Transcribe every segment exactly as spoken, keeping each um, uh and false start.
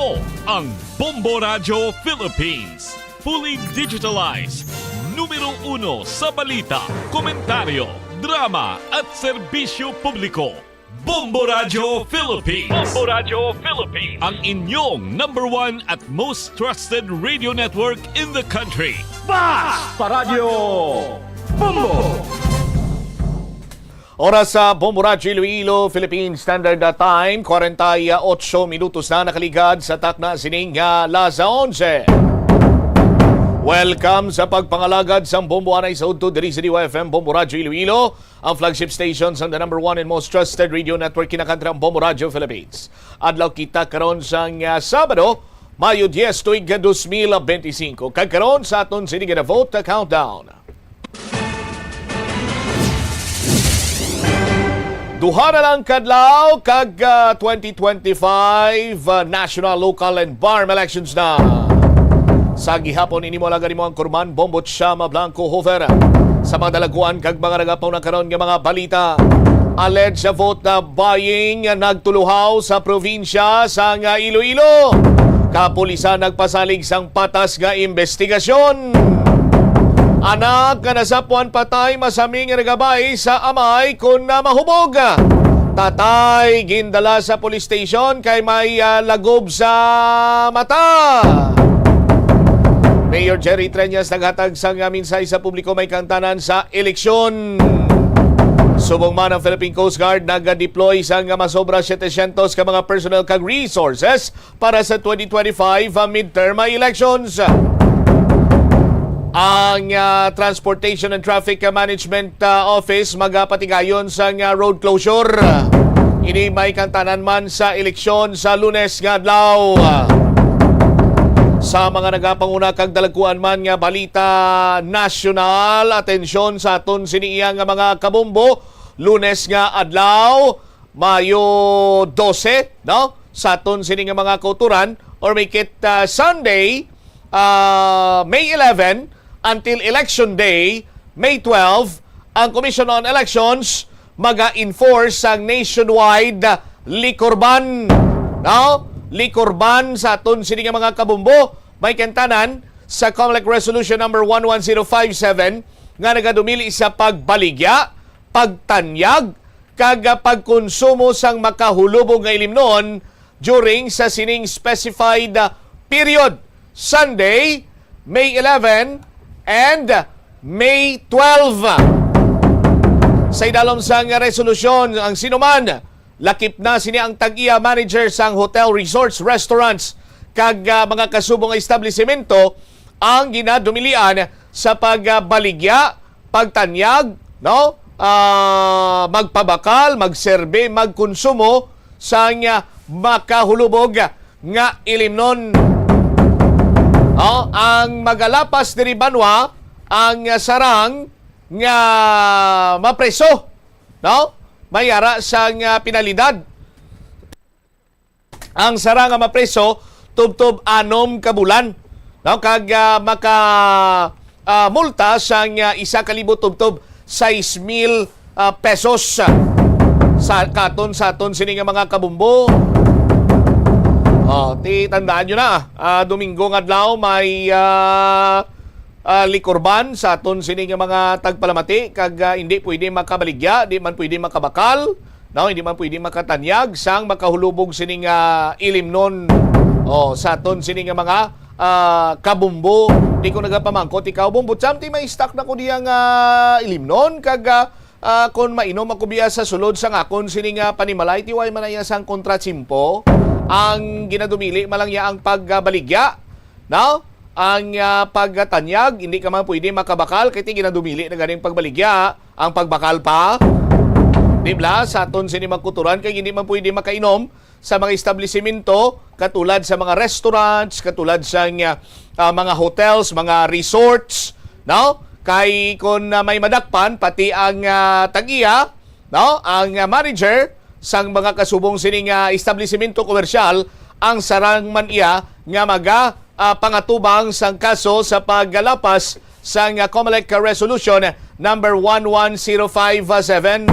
Ang Bombo Radyo Philippines. Fully digitalized. Numero uno sa balita, komentaryo, drama, at serbisyo publiko. Bombo Radyo Philippines. Bombo Radyo Philippines. Ang inyong number one at most trusted radio network in the country. Bas Paradyo Bombo! Oras sa Bombo Radyo Iloilo, Philippine Standard Time, kwarenta y otso minutos na nakaligad sa takna sining nga alas onse. Welcome sa pagpangalagad sang Bombo anay sa udto diri sa D Y F M Bombo Radyo Iloilo, ang flagship station sang the number one and most trusted radio network, kinakantrang Bombo Radyo Philippines. Adlaw kita karon sang, ah, Sabado, Mayo dies, tuig dos mil benti singko. Kag karon sa aton sini nga vote countdown. Duha na lang kadlaw kag, ah, twenty twenty-five, ah, national, local, and BARMM elections na. Sa gihapon, ini mo lang gani mo ang kurman, Bombo Chama Blanco Hover. Sa mga dalaguan kag mga nagapauna karon nga mga balita, alleged vote na buying nagtuluhaw sa probinsya sang Iloilo. Kapulisan nagpasalig sang patas nga investigasyon. Anak nga nasapuan patay masami nga nagabay sa amay kon na mahubog. Tatay gindala sa police station kay may, ah, lagob sa mata. Mayor Jerry Treñas naghatag sang, ah, mensahe sa publiko may kantanan sa eleksyon. Subong man, ang Philippine Coast Guard nag-deploy sang masobra setecientos ka mga personnel kag resources para sa twenty twenty-five midterm elections. Ang, ah, Transportation and Traffic Management, ah, Office magapatigayon sang, ah, road closure. Ini may kantanan man sa eleksyon sa Lunes nga adlaw. Sa mga nagapanguna kag dalagkuan man nga balita nasyonal, atensyon sa aton sini iya nga mga kabombo, Lunes nga adlaw, Mayo dose, no? Sa aton sini nga mga kauturan, or make it, ah, Sunday, ah, May eleven, until Election Day, May twelve, ang Commission on Elections maga-enforce sang nationwide liquor ban, no? Liquor ban sa aton sini nga mga kabombo, may kantanan sa COMELEC Resolution number one one zero five seven nga nagadumili sa pagbaligya, pagtanyag, kag pagkonsumo sang makahulubog nga ilimnon during sa sining specified, ah, period, Sunday, May eleven and May twelve. Sa idalom sang resolusyon, ang sinuman, lakip na sini ang tag-iya manager sang hotel, resorts, restaurants, kag, ah, mga kasubong nga establisemento ang ginadumilian sa pagbaligya, pagtanyag, no? Ah, magpabakal, magserbe, magkonsumo sang makahulubog nga ilimnon. No? Ang magalapas diri banwa, ang sarang nga mapreso, no? May ara sang penalidad. Ang sarang nga mapreso tubtob anom ka bulan, no? Kag, ah, maka, ah, multa sang, ah, isa ka libo tubtob sais mil, ah, pesos sa katon sa aton sini nga mga kabumbo. Oh, ti tandaan nyo na, ah, Domingo nga adlaw may, ah, ah, liquor ban sa aton sini nga mga tagpalamati, kag, ah, hindi pwede makabaligya, di man pwede makabakal, no, hindi man pwede makatanyag sang makahulubog sini nga ilimnon, oh, sa aton sini nga mga, ah, kabumbo. Di ko nagapamangkot ikaw, Bumbo Cham, ti may stock na ko diya nga ilimnon, kag, ah, ah, kon mainom ako biya sa sulod sang akon sini nga panimalay, ti way man na iya sang kontratsimpo, ang ginadumili man lang iya ang pagbaligya, no? Ang, ah, pagtanyag, hindi ka man pwede makabakal, kay ti ginadumili na ganing pagbaligya, ang pagbakal pa. Di bala, sa aton sini mga kauturan, kay hindi man pwede makainom sa mga establisimento, katulad sa mga restaurants, katulad sa, ah, ah, mga hotels, mga resorts, no? Kay kung, ah, may madakpan, pati ang, ah, tag-iya, no? Ang, ah, manager sang mga kasubong sining, ah, establisimento komersyal, ang sarang man iya nga maga, ah, pangatubang sang kaso sa paggalapas sang, ah, COMELEC Resolution number one one zero five seven.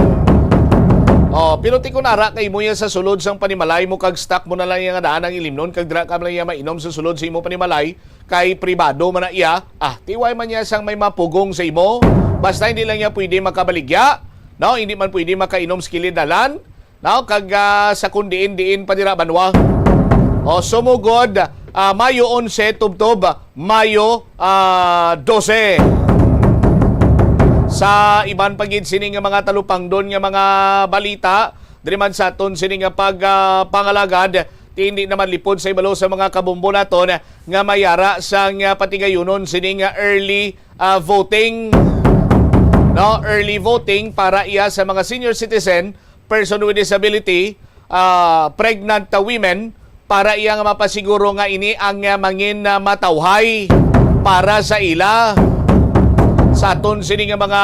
Oh, pero ti kun ara kay mo iya sa sulod sang panimalay mo kag stock mo na lang iya nga daan ang ilimnon kag dira ka man lang iya mainom sa sulod sa imo panimalay kay pribado man na iya. Ah, ti wala man niya sang may mapugong sa imo. Basta hindi lang niya pwede makabaligya, no? Hindi man pwede makainom sa kilid dalan, no? Kag, ah, sa kun diin-diin pa dira banwa. O, sumugod, ah, Mayo onse tubtob Mayo, ah, dose. Sa iban pa gid sini nga mga talupangdon nga mga balita, diri man sa aton sini nga pag, ah, pangalagad, ti hindi naman lipod sa ibalo sa mga kabumbo naton nga mayara sang, ah, patigayunon sini nga early, ah, voting. No, early voting para iya sa mga senior citizen, person with disability, ah, pregnant, ah, women, para iya nga mapasiguro nga ini ang, ah, mangin, ah, matawhay para sa ila. Sa aton sini nga mga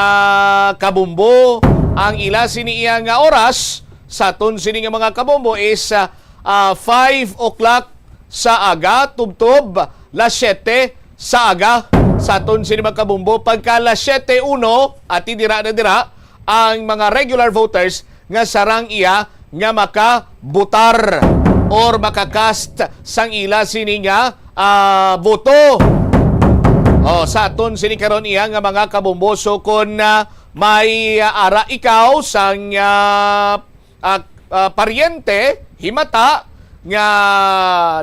kabumbo, ang ila sini iya nga oras, sa aton sini nga mga kabumbo is, ah, ah, five o'clock sa aga, tubtob las siyete sa aga. Sa aton sini mga kabumbo, pagka las siyete uno, ati dira na dira, ang mga regular voters nga sarang iya nga makabutar or makakast sang ila sini nga, ah, boto. Oh, sa aton sini karon iya nga mga kabumbo, so kon, ah, may, ah, ara ikaw sang, ah, ah, ah, paryente, himata nga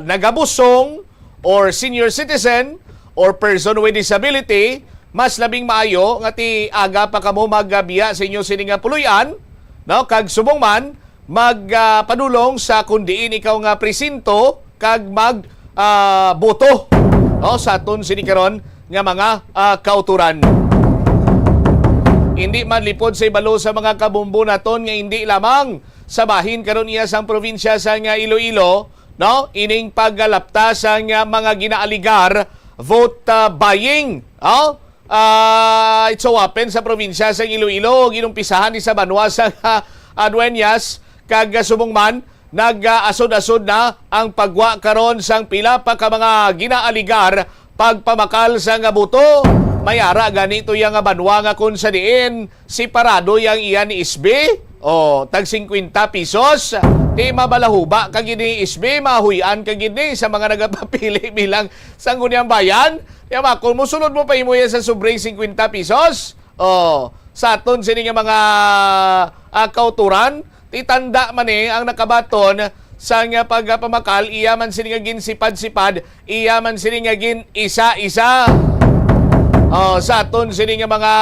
nagabusong or senior citizen or person with disability, mas labing maayo nga ti aga pa kamo magbiya sa inyo sini nga puloy-an, no? Kag subong man, mag, ah, padulong sa kun diin ikaw nga presinto kag mag, ah, boto, no, sa aton sini karon nga mga, ah, kauturan. Hindi man lipod sa ibalo sa mga kabumbo naton nga hindi lamang sa bahin karon iya sang probinsya sang, ah, Iloilo, no, ining paggalapta sang, ah, mga ginaaligar vote, ah, buying, no? Ah, it so happen sa probinsya sang Iloilo, ginumpisahan ni sa banwa sang, ah, Dueñas, kag, ah, subong man, nag-asod-asod na ang pagwa karon sang pila pa ka mga ginaaligar pagpamakal sang boto. May ara gani to iya nga banwa nga kon sa diin separado yang iya ni S B. O, tag singkwenta pesos. Di mabalahuba ka gid ni S B, mahuy-an ka gid ni sa mga nagapapili bilang Sangguniang Bayan. Di ba, kung musulod mo pa imo yan sa sobrang singkwenta pesos, o, sa aton sini nga mga, ah, kauturan, ti tanda man ni ang nakabaton sang pagpamakal, iya man sini nga ginsipad-sipad, iya man sini nga gin-isa-isa. O, sa aton sini nga mga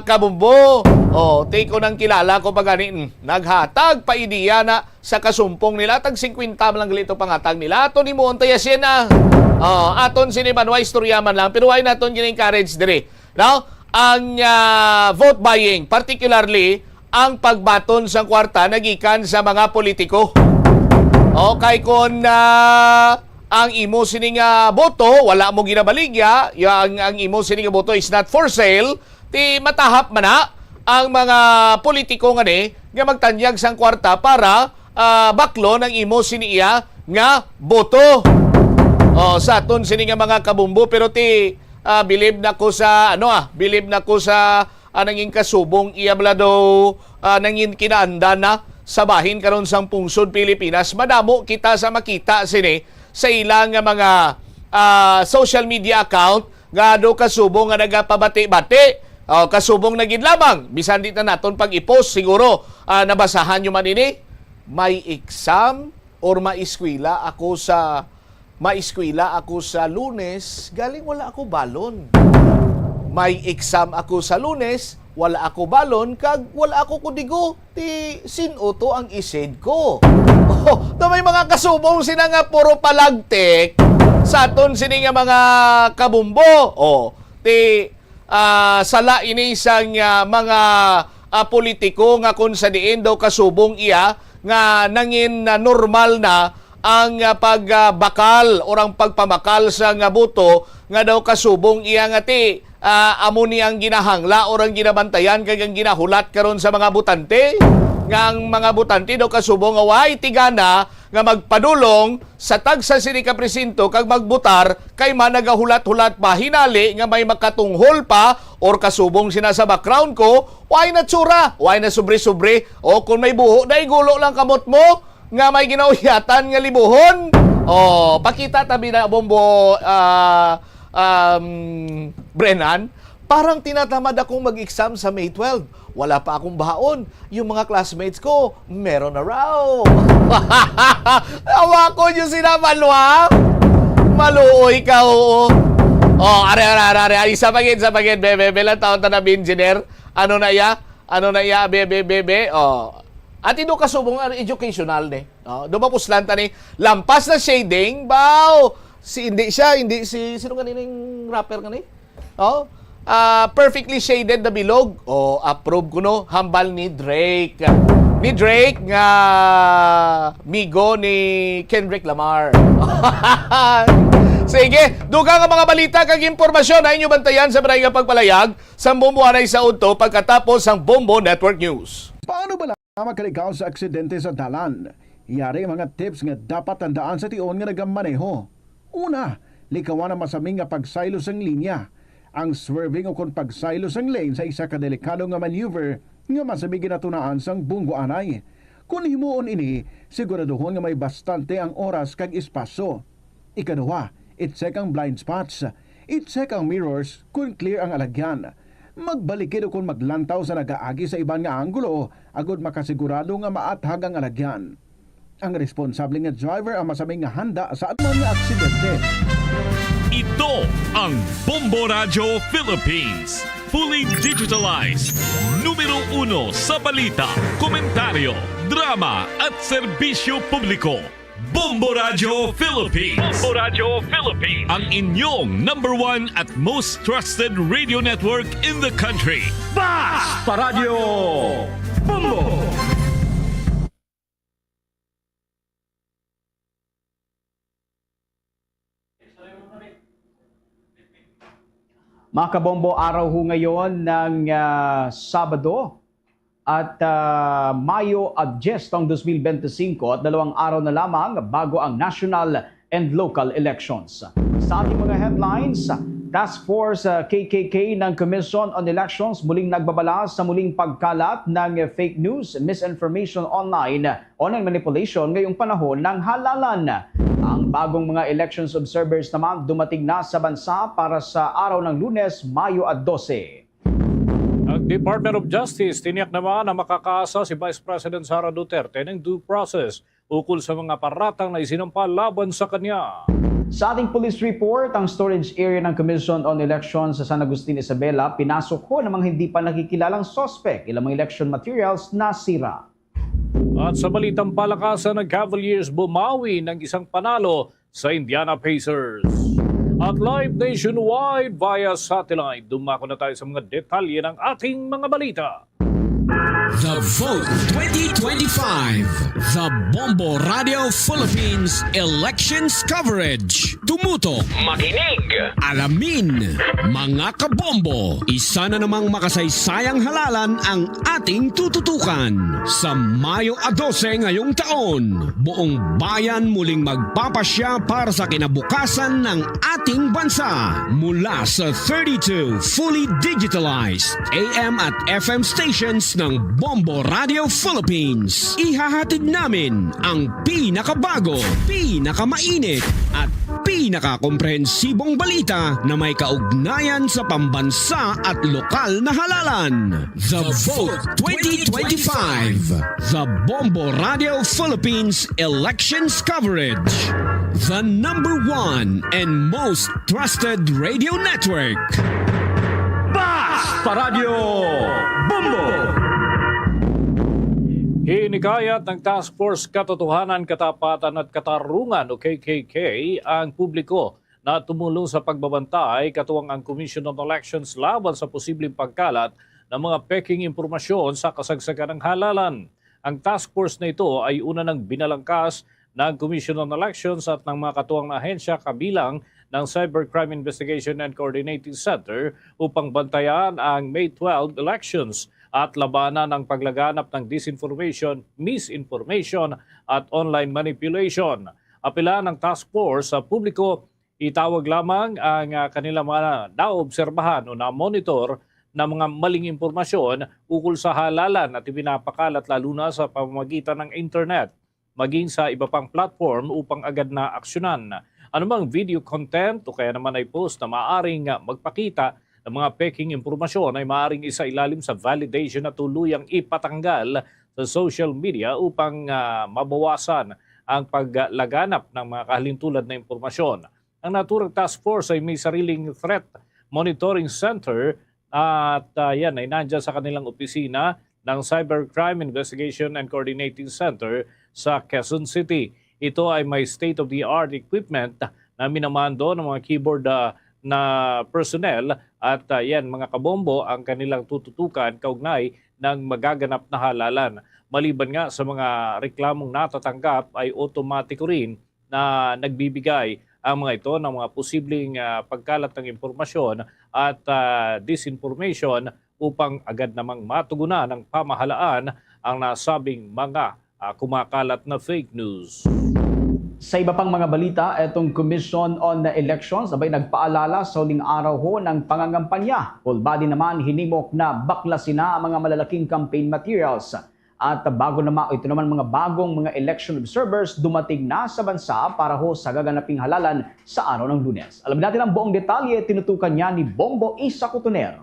kabumbo, o, ti ko nang kilala ko pa gani, mm, naghatag pa ideya na sa kasumpong nila, tag singkwenta man lang gali to pangatag nila. Aton himuon ta ya syen, ah. O, aton sini banwa, istorya man lang, pero wala naton gin-encourage diri, no? Ang, ah, vote buying, particularly ang pagbaton sang kwarta nagikan sa mga politiko. Okay, kung, ah, ang imo sini nga boto, wala mo ginabaligya, ya, ang, ang imo sini nga boto is not for sale, ti matahap man na ang mga politiko nga ni nga magtanyag sang kwarta para, ah, baklon ang imo sini iya nga boto. O, sa aton sini nga mga kabumbo, pero ti, ah, bilib na ko sa, ano, ah, bilib na ko sa, ah, nangin kasubong iya bala daw, ah, nangin kinaandan na sa bahin karon sang pungsod Pilipinas. Madamo kita sa makita sini sa ila nga mga, ah, social media account nga daw kasubong nga nagapabati-bati. O, kasubong na gid lamang, bisan di na naton pag-i-post, siguro, ah, nabasahan nyo man ini. May exam or maeskwela ako sa, maeskwela ako sa Lunes, galing wala ako balon. May exam ako sa Lunes, wala ako balon, kag wala ako kudigo. Ti sin-o to ang isend ko? Oh, to may mga kasubong sina nga puro palagtik sa aton sini nga mga kabumbo. Oh, ti, ah, sala ini sang, ah, mga, ah, politiko nga kung sa diin daw kasubong iya nga nangin, ah, normal na ang, ah, pag, ah, bakal or ang pagpamakal sa nga boto nga daw kasubong iya nga ti, ah, amo ni ang ginahangla or ang ginabantayan kag ang ginahulat karon sa mga botante, nga ang mga botante daw kasubong nga way tigana nga magpadulong sa tagsa sini ka presinto kag magbutar, kay man nagahulat-hulat pa hinali nga may makatunghol pa or kasubong sina sa background ko, way na tsura, way na sobre-sobre, o kung may buho, naigulo lang kamot mo nga may ginauhyatan nga libuhon. O, pakita tabi na, Bombo, ah, um, Brennan. Parang tinatamad akong mag-exam sa May twelve. Wala pa akong baon. Yung mga classmates ko, meron na raw. Awa ko yung sinabalwa. Maluoy ka, oo. Oh, are, are, are, are, are. Isa pa gid, isa pa gid. Bebe, bebe lang taon ta na engineer. Ano na iya? Ano na iya? Bebe, bebe. Oh. At ito kasubong ang educational ni. Oh, dumapos lang ta ni. Lampas na shading. Baw! Si, hindi siya, hindi si, sino nga ni yung rapper nga ni? Oh, ah, perfectly shaded na bilog. Oh, approve ko, no? Hambal ni Drake. Ni Drake nga migo ni Kendrick Lamar. Sige, dugang ang mga balita kag impormasyon na inyo bantayan sa balay nga pagpalayag sa Bombo anay sa udto pagkatapos sang Bombo Network News. Paano bala makaligaw sa aksidente sa dalan? Yari ang mga tips nga dapat tandaan sa tion nga nagamaneho. Una, likawan ang masaming nga pagsaylo sang linya. Ang swerving ukon pagsaylo sang lane sa isa ka delikado nga maneuver nga masamig ginatunaan sang Bombo anay. Kon himuon ini, siguraduhon nga may bastante ang oras kag espasyo. Ikaduha, i-check ang blind spots. I-check ang mirrors kon clear ang alagyan. Magbalikid ukon maglantaw sa nagaagi sa iban nga anggulo agod makasigurado nga maathag ang alagyan. Ang responsable nga driver ang masaming nga handa sa anumang nga aksidente. Ito ang Bombo Radyo Philippines. Fully digitalized. Numero uno sa balita, komentaryo, drama at serbisyo publiko. Bombo Radyo Philippines. Bombo Radyo Philippines. Ang inyong number one at most trusted radio network in the country. Basta Radyo Bombo! Mga kabombo, araw ho ngayon ng ah, Sabado at ah, Mayo at diyes taong dos mil bente singko at dalawang araw na lamang bago ang national and local elections. Sa ating mga headlines, Task Force ah, K K K ng Commission on Elections muling nagbabala sa muling pagkalat ng fake news, misinformation online, online manipulation ngayong panahon ng halalan. Ang bagong mga elections observers naman dumating na sa bansa para sa araw ng Lunes, Mayo dose. Ang Department of Justice tiniyak naman na makakaasa si Vice President Sara Duterte ng due process ukol sa mga paratang na isinampa laban sa kanya. Sa ating police report, ang storage area ng Commission on Elections sa San Agustin, Isabela, pinasok ho ng mga hindi pa nakikilalang suspek. Ilang mga election materials nasira. At sa balitang palakasan, ang Cavaliers bumawi ng isang panalo sa Indiana Pacers. At live nationwide via satellite, dumako na tayo sa mga detalye ng ating mga balita. The Vote twenty twenty-five, The Bombo Radio Philippines Elections Coverage. Tumutok, makinig, alamin, mga kabombo. Isa na namang makasaysayang halalan ang ating tututukan. Sa Mayo dose ngayong taon, buong bayan muling magpapasya para sa kinabukasan ng ating bansa. Mula sa thirty-two fully digitalized A M at F M stations ng Bombo Radio Philippines, ihahatid namin ang pinakabago, pinakamainit, at pinakakomprehensibong balita na may kaugnayan sa pambansa at lokal na halalan. The Vote twenty twenty-five, The Bombo Radio Philippines Elections Coverage, the number one and most trusted radio network. Basta Radio Bombo! Hinikayat ng Task Force Katotohanan, Katapatan at Katarungan o K K K ang publiko na tumulong sa pagbabantay katuwang ang Commission on Elections laban sa posibleng pagkalat ng mga peking impormasyon sa kasagsagan ng halalan. Ang task force na ito ay una nang binalangkas ng Commission on Elections at ng mga katuwang na ahensya kabilang ng Cybercrime Investigation and Coordinating Center upang bantayan ang May twelve elections at labanan ang paglaganap ng disinformation, misinformation at online manipulation. Apela ng task force sa publiko, itawag lamang ang, ah, kanilang mga naobserbahan o na-monitor na mga maling impormasyon ukol sa halalan at ipinapakalat lalo na sa pamamagitan ng internet, maging sa iba pang platform upang agad na aksyonan. Anumang video content o kaya naman ay post na maaring, ah, magpakita ng mga peking impormasyon ay maaring isailalim sa validation na tuluyang ipatanggal sa social media upang, ah, mabawasan ang paglaganap ng mga kahalintulad na impormasyon. Ang naturang task force ay may sariling threat monitoring center at, ah, yan ay nandyan sa kanilang opisina ng Cybercrime Investigation and Coordinating Center sa Quezon City. Ito ay may state-of-the-art equipment na minamando ng mga keyboard, ah, na personnel at, ah, yan, mga kabombo ang kanilang tututukan kaugnay ng magaganap na halalan. Maliban nga sa mga reklamong natatanggap, ay automatiko rin na nagbibigay ang mga ito ng mga posibleng, ah, pagkalat ng impormasyon at, ah, disinformation upang agad namang matugunan ng pamahalaan ang nasabing mga, ah, kumakalat na fake news. Sa iba pang mga balita, etong Commission on Elections abay nagpaalala sa huling araw ho ng pangangampanya. Full body naman, hinimok na baklasin na ang mga malalaking campaign materials. At bago naman, ito naman mga bagong mga election observers dumating na sa bansa para ho sa gaganaping halalan sa araw ng Lunes. Alamin natin ang buong detalye, tinutukan niya ni Bombo Isa Cotoner.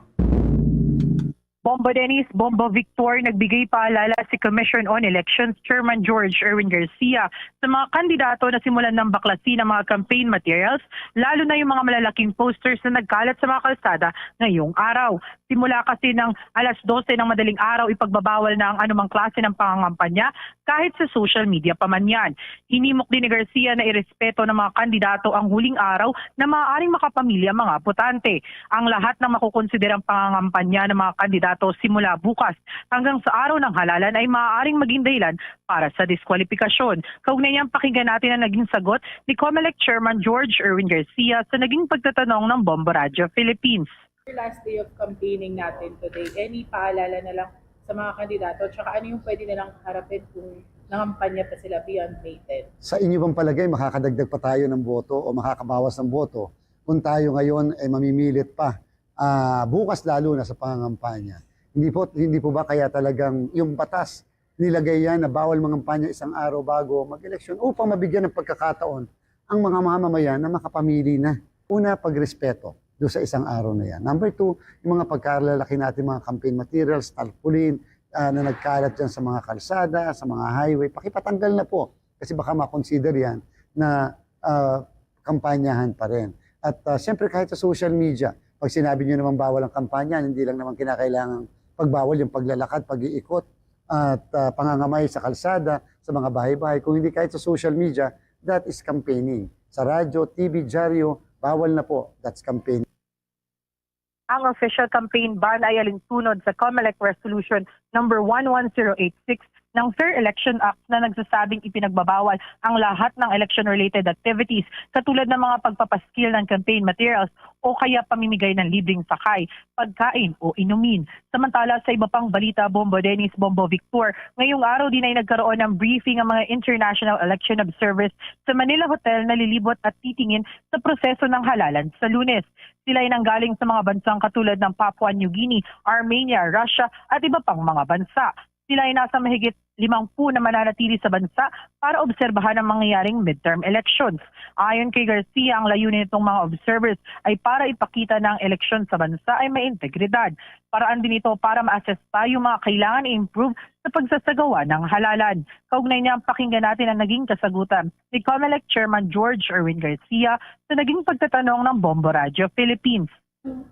Bombo Dennis, Bombo Victor, nagbigay paalala si Commission on Elections Chairman George Erwin Garcia sa mga kandidato na simulan ng baklasin ang mga campaign materials, lalo na yung mga malalaking posters na nagkalat sa mga kalsada ngayong araw. Simula kasi ng alas dose ng madaling araw, ipagbabawal na ang anumang klase ng pangangampanya kahit sa social media pa man yan. Hinimok din ni Garcia na irespeto ng mga kandidato ang huling araw na maaaring makapamilya ang mga botante. Ang lahat ng makukonsiderang pangangampanya ng mga kandidato simula bukas hanggang sa araw ng halalan ay maaaring maging dahilan para sa diskwalifikasyon. Kaugnay niyan, pakinggan natin ang naging sagot ni Comelec Chairman George Erwin Garcia sa naging pagtatanong ng Bombo Radio Philippines. Last day of campaigning natin today. Any paalala na lang sa mga kandidato? Tsaka ano yung pwede nilang harapin kung nangampanya pa sila beyond May ten? Sa inyo bang palagay, makakadagdag pa tayo ng boto o makakabawas ng boto kung tayo ngayon ay mamimilit pa, ah, bukas lalo na sa pangangampanya? Hindi po, hindi po ba kaya talagang yung batas nilagay yan na bawal mangampanya isang araw bago mag-eleksyon upang mabigyan ng pagkakataon ang mga mamamayan na makapamili na? Una, pagrespeto do sa isang araw na yan. Number two, yung mga pagkalalaki natin, mga campaign materials, tarpaulin, ah, na nagkalat dyan sa mga kalsada, sa mga highway, pakipatanggal na po. Kasi baka makonsider yan na, ah, kampanyahan pa rin. At, ah, siyempre, kahit sa social media, pag sinabi nyo namang bawal ang kampanyahan, hindi lang naman kinakailangang pagbawal yung paglalakad, pag-iikot, at, ah, pangangamay sa kalsada, sa mga bahay-bahay. Kung hindi, kahit sa social media, that is campaigning. Sa radyo, T V, dyaryo, bawal na po. That's campaigning. Ang official campaign ban ay alinsunod sa Comelec Resolution number one one zero eight six ng Fair Election Act na nagsasabing ipinagbabawal ang lahat ng election-related activities katulad ng mga pagpapaskil ng campaign materials o kaya pamimigay ng libreng sakay, pagkain o inumin. Samantala, sa iba pang balita, Bombo Dennis, Bombo Victor, ngayong araw din ay nagkaroon ng briefing ang mga international election observers sa Manila Hotel na lilibot at titingin sa proseso ng halalan sa Lunes. Sila ay nanggaling sa mga bansang katulad ng Papua New Guinea, Armenia, Russia at iba pang mga bansa. Sila ay nasa mahigit limangpu na mananatili sa bansa para obserbahan ang mangyayaring midterm elections. Ayon kay Garcia, ang layunin nitong mga observers ay para ipakita na ang eleksyon sa bansa ay may integridad. Paraan din ito para ma-assess pa yung mga kailangan i-improve sa pagsasagawa ng halalan. Kaugnay niyan, pakinggan natin ang naging kasagutan ni Comelec Chairman George Erwin Garcia sa naging pagtatanong ng Bombo Radio Philippines.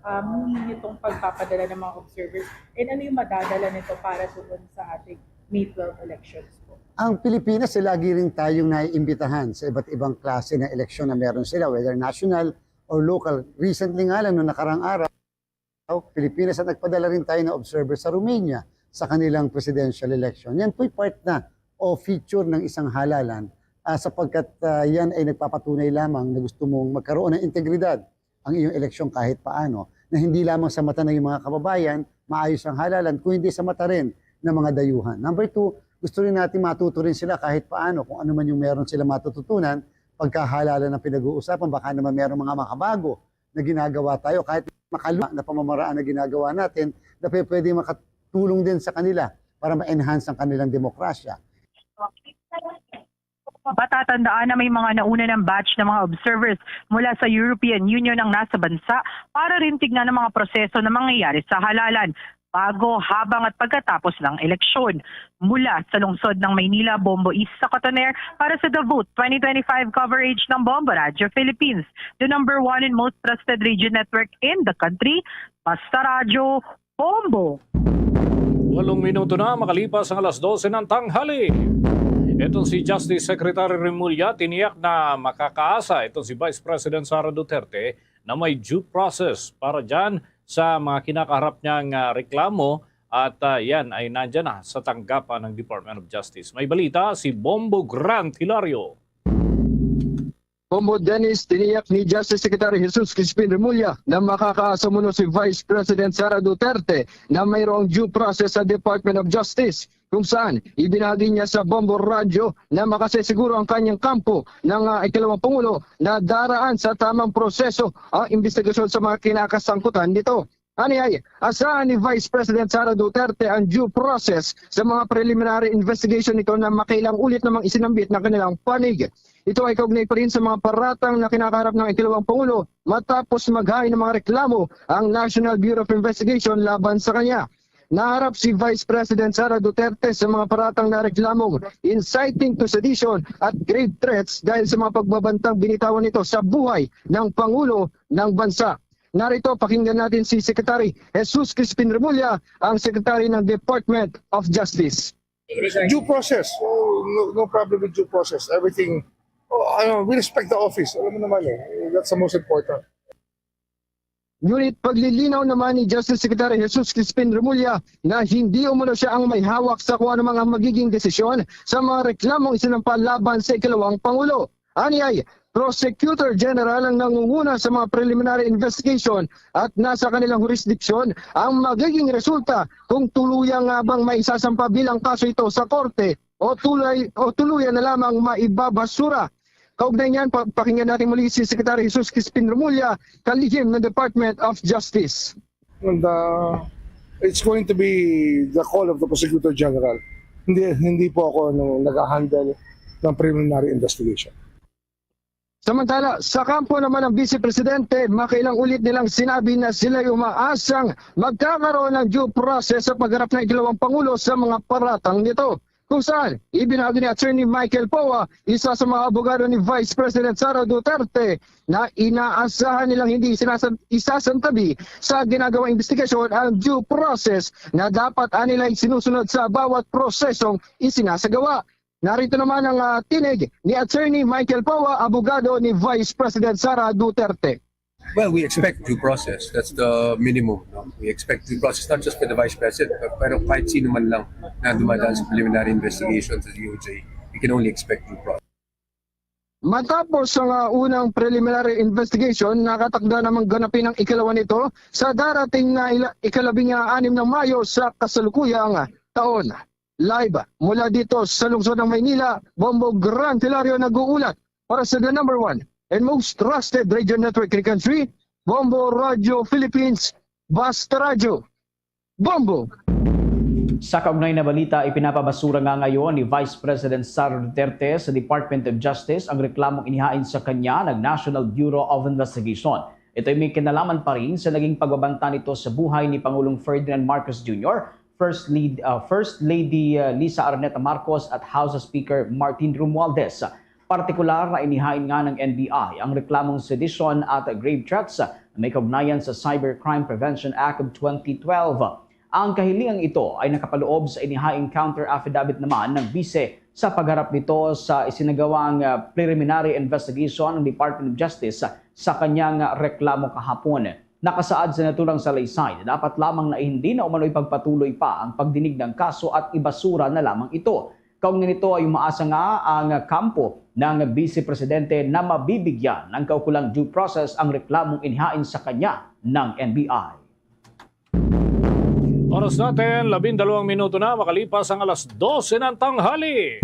Ah, muli nitong pagpapadala ng mga observers, and ano yung madadala nito para doon sa ating May twelve elections po? Ang Pilipinas ay lagi rin tayong naiimbitahan sa iba't ibang klase ng eleksyon na meron sila, whether national or local. Recently nga lang, noong nakarang araw, Pilipinas at nagpadala rin tayo ng observer sa Romania sa kanilang presidential election. Yan po'y part na o feature ng isang halalan, ah, sapagkat, ah, yan ay nagpapatunay lamang na gusto mong magkaroon ng integridad ang iyong eleksyon kahit paano, na hindi lamang sa mata ng iyong mga kababayan, maayos ang halalan, kung hindi sa mata rin ng mga dayuhan. Number two, gusto rin natin matuto rin sila kahit paano kung ano man yung meron sila matututunan pagka halalan ang pinag-uusapan. Baka naman meron mga makabago na ginagawa tayo, kahit makaluma na pamamaraan na ginagawa natin na pwe- pwede makatulong din sa kanila para ma-enhance ang kanilang demokrasya. Matatandaan na may mga nauna ng batch ng mga observers mula sa European Union ang nasa bansa para rin tignan ang mga proseso na mangyayari sa halalan bago, habang at pagkatapos ng eleksyon. Mula sa lungsod ng Maynila, Bombo East sa Cotoner para sa The Vote twenty twenty-five coverage ng Bombo Radio Philippines, the number one and most trusted radio network in the country, Basta Radyo, Bombo! Walong minuto na makalipas ang alas dose ng tanghali. Itong si Justice Secretary Remulla tiniyak na makakaasa itong si Vice President Sara Duterte na may due process para dyan sa mga kinakaharap niyang ah, reklamo at ah, yan ay nandyan na sa tanggapan ng Department of Justice. May balita si Bombo Grant Hilario. Bombo Dennis, tiniyak ni Justice Secretary Jesus Crispin Remulla na makakaasa umano si Vice President Sara Duterte na mayroong due process sa Department of Justice, kung saan ibinahagi niya sa Bombo Radyo na makasisiguro ang kanyang kampo ng ah, ikalawang pangulo na daraan sa tamang proseso ang investigasyon sa mga kinakasangkutan nito. Aniay, asahan ni Vice President Sara Duterte ang due process sa mga preliminary investigation nito na makailang ulit namang isinambit na kanilang panig. Ito ay kaugnay pa rin sa mga paratang na kinakaharap ng ikalawang pangulo matapos maghain ng mga reklamo ang National Bureau of Investigation laban sa kanya. Naharap si Vice President Sara Duterte sa mga paratang na reklamong inciting to sedition at grave threats dahil sa mga pagbabantang binitawan nito sa buhay ng Pangulo ng Bansa. Narito, pakinggan natin si Secretary Jesus Crispin Remulla, ang Secretary ng Department of Justice. Due process. Oh, no, no problem with due process. Everything, oh, ano, we respect the office. Alam mo naman eh. That's the most important. Ngunit paglilinaw naman ni Justice Secretary Jesus Crispin Remulla na hindi umano siya ang may hawak sa kung ano mang magiging desisyon sa mga reklamong isinampa laban sa ikalawang Pangulo. Aniay, Prosecutor General ang nangunguna sa mga preliminary investigation at nasa kanilang jurisdiction ang magiging resulta kung tuluyan nga bang maisasampa bilang kaso ito sa korte o, tulay, o tuluyan na lamang maibabasura. Kaugnay niyan, pa- pakinggan natin muli si Secretary Jesus Crispin Remulla, kalihim ng Department of Justice. And uh, it's going to be the call of the Prosecutor General. Hindi, hindi po ako ano, nag-handle ng preliminary investigation. Samantala, sa kampo naman ng Vice Presidente, makailang ulit nilang sinabi na sila'y umaasang magkakaroon ng due process sa pagharap ng ikalawang Pangulo sa mga paratang nito. Kung saan, ibinahagi ni Attorney Michael Poa, isa sa mga abogado ni Vice President Sara Duterte, na inaasahan nilang hindi sinasan- isasantabi sa ginagawang investigasyon ang due process na dapat anilay sinusunod sa bawat prosesong isinasagawa. Narito naman ang ah, tinig ni Attorney Michael Poa, abogado ni Vice President Sara Duterte. Well, we expect due process. That's the minimum. No? We expect due process not just for the vice president, but pero kahit sino man lang na dumadaan sa preliminary investigation sa D O J, we can only expect due process. Matapos ang ah, unang preliminary investigation, nakatakda namang ganapin ang ikalawa nito sa darating na ila- ikalabing anim ng Mayo sa kasalukuyang taon. Live mula dito sa lungsod ng Maynila, Bombo Grant Hilario nag-uulat para sa the number one and most trusted radio network in the country, Bombo Radio Philippines, Basta Radyo. Bombo! Sa kaugnay na balita, ipinapabasura nga ngayon ni Vice President Sara Duterte sa Department of Justice ang reklamong inihain sa kanya ng National Bureau of Investigation. Ito'y may kinalaman pa rin sa naging pagbabanta nito sa buhay ni Pangulong Ferdinand Marcos Junior, First, Lead, uh, First Lady uh, Lisa Araneta Marcos at House Speaker Martin Romualdez. Partikular na inihain nga ng N B I ang reklamong sedition at grave threats na may kaugnayan sa Cybercrime Prevention Act of twenty twelve. Ang kahilingang ito ay nakapaloob sa inihaing counter affidavit naman ng bise sa pagharap nito sa isinagawang ah, preliminary investigation ng Department of Justice sa kanyang reklamo kahapon. Nakasaad sa naturang salaysay na dapat lamang na hindi na umano'y pagpatuloy pa ang pagdinig ng kaso at ibasura na lamang ito. Kaugnay nito ay umaasa nga ang kampo ng Bise Presidente na mabibigyan ng kaukulang due process ang reklamong inihain sa kanya ng N B I. Oras natin, labindalawang minuto na makalipas ang alas dose ng tanghali.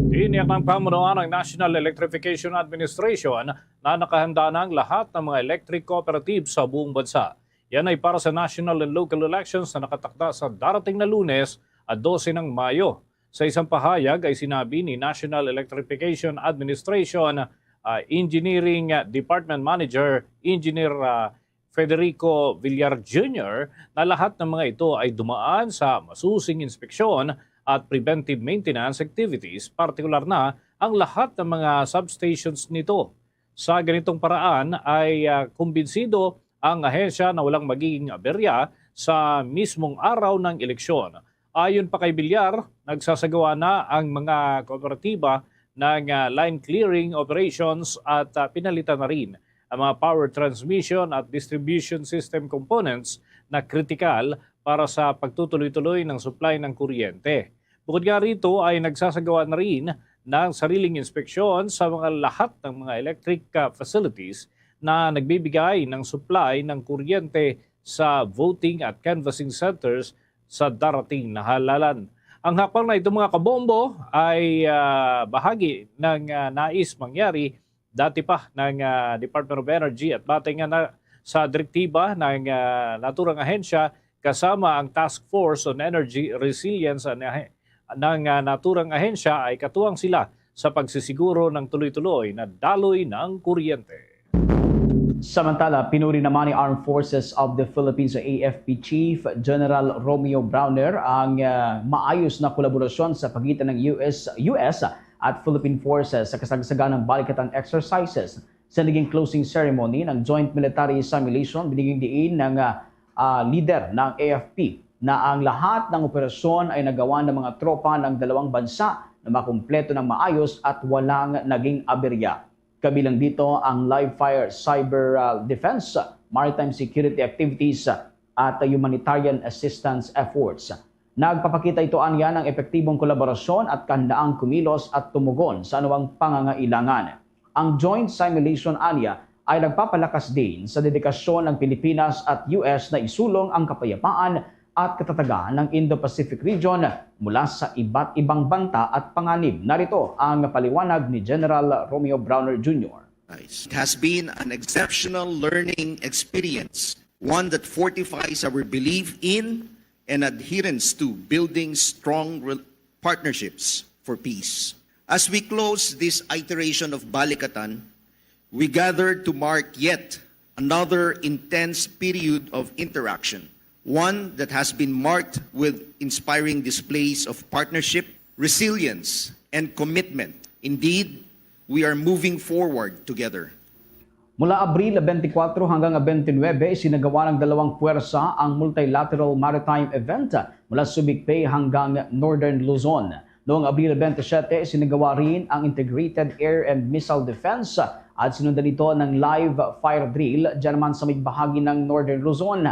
Tiniyak ng pamunuan ng National Electrification Administration na nakahanda na ang lahat ng mga electric cooperatives sa buong bansa. Yan ay para sa national and local elections na nakatakda sa darating na Lunes at dose ng Mayo. Sa isang pahayag ay sinabi ni National Electrification Administration, ah, Engineering Department Manager Engineer, ah, Federico Villar Junior na lahat ng mga ito ay dumaan sa masusing inspeksyon at preventive maintenance activities, partikular na ang lahat ng mga substations nito. Sa ganitong paraan ay, ah, kumbinsido ang ahensya na walang magiging aberya sa mismong araw ng eleksyon. Ayon pa kay Villar, nagsasagawa na ang mga kooperatiba ng, ah, line clearing operations at, ah, pinalitan na rin ang mga power transmission at distribution system components na kritikal para sa pagtutuloy-tuloy ng supply ng kuryente. Bukod nga rito ay nagsasagawa na rin ng sariling inspeksyon sa mga lahat ng mga electric, ah, facilities na nagbibigay ng supply ng kuryente sa voting at canvassing centers sa darating na halalan. Ang hakbang na ito, mga kabombo, ay, ah, bahagi ng, ah, nais mangyari dati pa ng, ah, Department of Energy at batay nga na sa direktiba ng, ah, naturang ahensya kasama ang Task Force on Energy Resilience and ahe-, ng, ah, naturang ahensya ay katuwang sila sa pagsisiguro ng tuloy-tuloy na daloy ng kuryente. Samantala, pinuri naman ni Armed Forces of the Philippines o A F P Chief General Romeo Brawner ang, ah, maayos na kolaborasyon sa pagitan ng U S, U S at Philippine Forces sa kasagsagan ng balikatan exercises. Sa naging closing ceremony ng joint military simulation, binigyang diin ng, ah, ah, leader ng A F P na ang lahat ng operasyon ay nagawa ng mga tropa ng dalawang bansa na makumpleto ng maayos at walang naging aberya. Kabilang dito ang live fire, cyber, ah, defense, maritime security activities, at humanitarian assistance efforts. Nagpapakita ito anya ng epektibong kolaborasyon at kahandaang kumilos at tumugon sa anumang pangangailangan. Ang joint simulation anya ay nagpapalakas din sa dedikasyon ng Pilipinas at U S na isulong ang kapayapaan at katatagan ng Indo-Pacific region mula sa iba't ibang banta at panganib. Narito ang paliwanag ni General Romeo Brawner Junior. It has been an exceptional learning experience, one that fortifies our belief in and adherence to building strong re-, partnerships for peace. As we close this iteration of Balikatan, we gather to mark yet another intense period of interaction, one that has been marked with inspiring displays of partnership, resilience, and commitment. Indeed, we are moving forward together. Mula Abril twenty-four hanggang twenty-nine, isinagawa ng dalawang puwersa ang multilateral maritime event mula Subic Bay hanggang Northern Luzon. Noong Abril twenty-seven, isinagawa rin ang Integrated Air and Missile Defense at sinundan ito ng live fire drill dyan naman sa may bahagi ng Northern Luzon.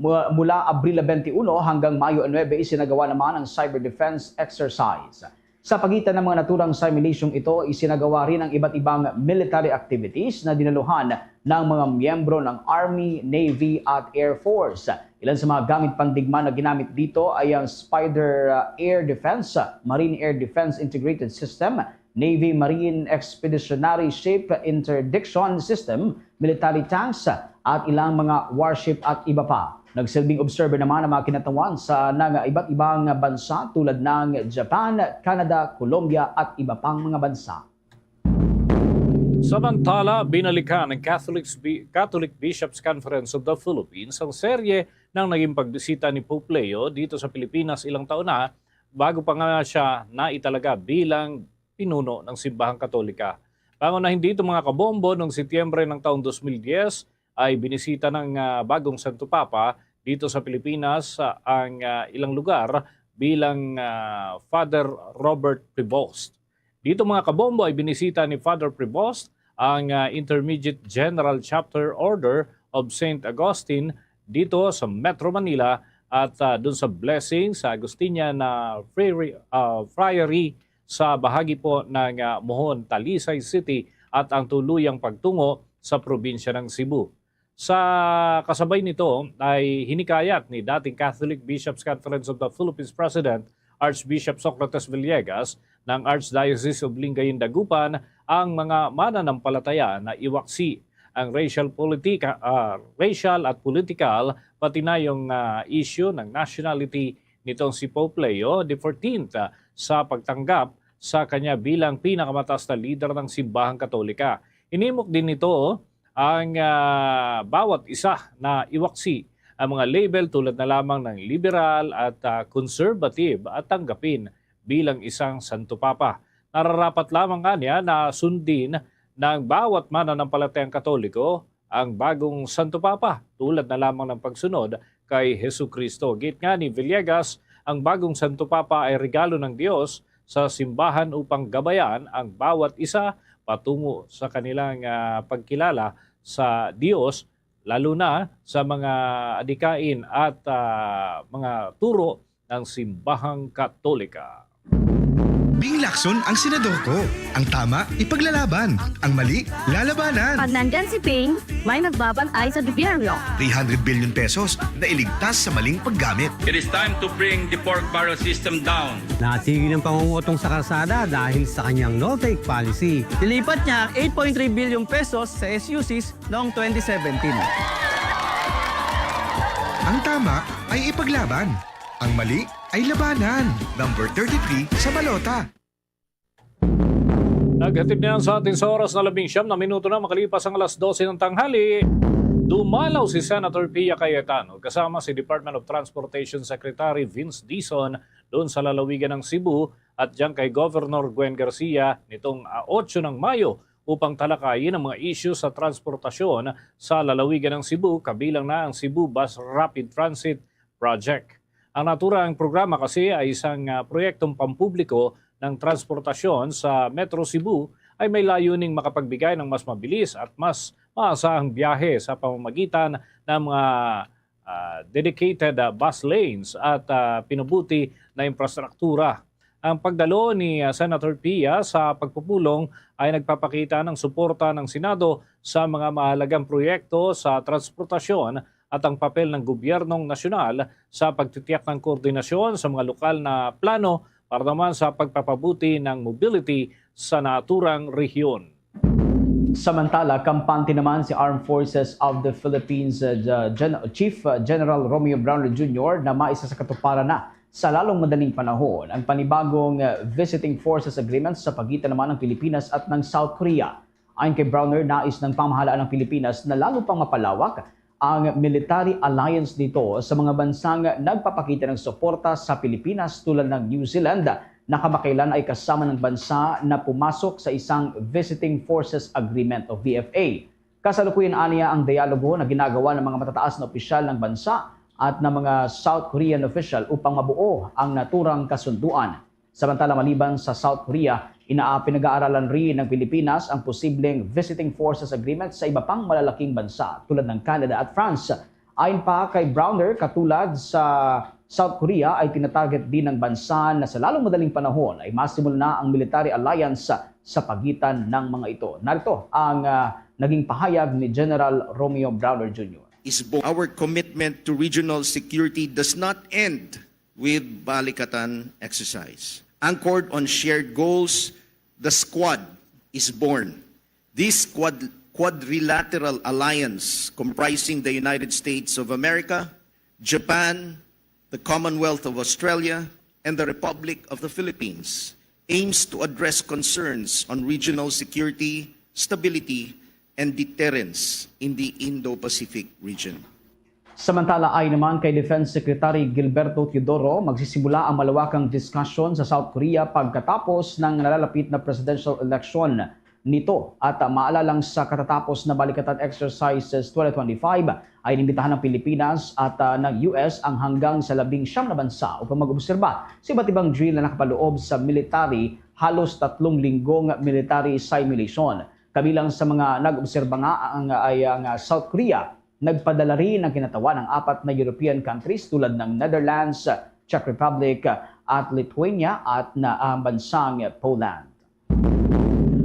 Mu-, mula Abril twenty-one hanggang Mayo nine, isinagawa naman ang cyber defense exercise. Sa pagitan ng mga naturang simulasyong ito, isinagawa rin ang iba't ibang military activities na dinaluhan ng mga miyembro ng Army, Navy at Air Force. Ilan sa mga gamit pandigma na ginamit dito ay ang Spider, uh, Air Defense, Marine Air Defense Integrated System, Navy Marine Expeditionary Ship Interdiction System, military tanks, at ilang mga warship at iba pa. Nagsilbing observer naman ang mga kinatawan sa mga iba't ibang bansa tulad ng Japan, Canada, Colombia, at iba pang mga bansa. Samantala, binalikan ng Catholic Bi-, Catholic Bishops' Conference of the Philippines ang serye ng naging pagbisita ni Pope Leo dito sa Pilipinas ilang taon na, bago pa nga siya naitalaga bilang pinuno ng Simbahang Katolika. Pangunahin dito, mga kabombo, noong Setyembre ng taong dos mil diyes ay binisita ng, ah, bagong Santo Papa dito sa Pilipinas, ah, ang, ah, ilang lugar bilang, ah, Father Robert Prevost. Dito, mga kabombo, ay binisita ni Father Prevost ang, ah, Intermediate General Chapter Order of Saint Augustine dito sa Metro Manila at, ah, dun sa Blessing sa Agustinian, ah, Friary, ah, Friary sa bahagi po ng, ah, Mohon, Talisay City at ang tuluyang pagtungo sa probinsya ng Cebu. Sa kasabay nito ay hinikayat ni dating Catholic Bishops' Conference of the Philippines President Archbishop Socrates Villegas ng Archdiocese of Lingayen Dagupan ang mga mananampalataya na iwaksi ang racial politika, ah, racial at political, pati na yung, ah, issue ng nationality nitong si Pope Leo the fourteenth, ah, sa pagtanggap sa kanya bilang pinakamataas na lider ng Simbahang Katolika. Hinimok din nito ang, ah, bawat isa na iwaksi ang mga label tulad na lamang ng liberal at, ah, conservative at tanggapin bilang isang Santo Papa. Nararapat lamang anya na sundin ng bawat mananampalatayang Katoliko ang bagong Santo Papa tulad na lamang ng pagsunod kay Jesu-Cristo. Git nga ni Villegas, ang bagong Santo Papa ay regalo ng Dios sa simbahan upang gabayan ang bawat isa patungo sa kanilang, ah, pagkilala sa Dios, lalo na sa mga adikain at, ah, mga turo ng Simbahang Katolika. Bing Lacson ang senador ko. Ang tama, ipaglalaban. Ang mali, lalabanan. Pag nandyan si Bing, may magbabantay sa gobyerno. Three hundred billion pesos na iligtas sa maling paggamit. It is time to bring the pork barrel system down. Natigil ang pangungutong sa kalsada dahil sa kanyang no-take policy. Nilipat niya ang eight point three billion pesos sa S U Cs noong twenty seventeen. Ang tama ay ipaglaban. Ang mali ay labanan. Number thirty-three sa balota. Naghatid na yan sa atin sa oras na labing siyam na minuto na makalipas ang alas dose ng tanghali. Dumalaw si Senator Pia Cayetano kasama si Department of Transportation Secretary Vince Dizon doon sa lalawigan ng Cebu at diyan kay Governor Gwen Garcia nitong, ah, otso ng Mayo upang talakayin ang mga isyu sa transportasyon sa lalawigan ng Cebu, kabilang na ang Cebu Bus Rapid Transit Project. Ang naturang programa kasi ay isang, ah, proyektong pampubliko ng transportasyon sa Metro Cebu ay may layuning makapagbigay ng mas mabilis at mas maasahang biyahe sa pamamagitan ng mga, ah, dedicated, ah, bus lanes at, ah, pinabuti na infrastruktura. Ang pagdalo ni, ah, Senator Pia sa pagpupulong ay nagpapakita ng suporta ng Senado sa mga mahalagang proyekto sa transportasyon at ang papel ng gobyernong nasyonal sa pagtitiyak ng koordinasyon sa mga lokal na plano para naman sa pagpapabuti ng mobility sa naturang rehiyon. Samantala, kampante naman si Armed Forces of the Philippines uh, Gen- Chief uh, General Romeo Brawner Junior na maisa sa katuparan na sa lalong madaling panahon ang panibagong uh, Visiting Forces Agreement sa pagitan naman ng Pilipinas at ng South Korea. Ayon kay Brawner, nais ng pamahalaan ng Pilipinas na lalo pang mapalawak ang military alliance nito sa mga bansang nagpapakita ng suporta sa Pilipinas tulad ng New Zealand na kamakailan ay kasama ng bansa na pumasok sa isang Visiting Forces Agreement o V F A. Kasalukuyan aniya ang dialogo na ginagawa ng mga matataas na opisyal ng bansa at ng mga South Korean official upang mabuo ang naturang kasunduan. Samantala, maliban sa South Korea, inaa pinag-aaralan rin ng Pilipinas ang posibleng Visiting Forces Agreement sa iba pang malalaking bansa tulad ng Canada at France. Ayon pa kay Brawner, katulad sa South Korea ay tinatarget din ng bansa na sa lalong madaling panahon ay masimula na ang military alliance sa pagitan ng mga ito. Narito ang uh, naging pahayag ni General Romeo Brawner Junior Is our commitment to regional security does not end with Balikatan exercise. Anchored on shared goals, the Squad is born. This quad- quadrilateral alliance, comprising the United States of America, Japan, the Commonwealth of Australia, and the Republic of the Philippines, aims to address concerns on regional security, stability, and deterrence in the Indo-Pacific region. Samantala, ayon naman kay Defense Secretary Gilberto Teodoro, magsisimula ang malawakang diskusyon sa South Korea pagkatapos ng nalalapit na presidential election nito. At, ah, maalalang sa katatapos na Balikatan Exercises twenty twenty-five ay inimbitahan ng Pilipinas at, ah, ng U S ang hanggang sa labing siyam na bansa upang mag-obserba sa iba't ibang drill na nakapaloob sa military halos tatlong linggong military simulation. Kabilang sa mga nag-obserba nga ang, ay ang, ah, South Korea. Nagpadala rin ang kinatawan ng apat na European countries tulad ng Netherlands, Czech Republic, at Lithuania at na ang bansang Poland.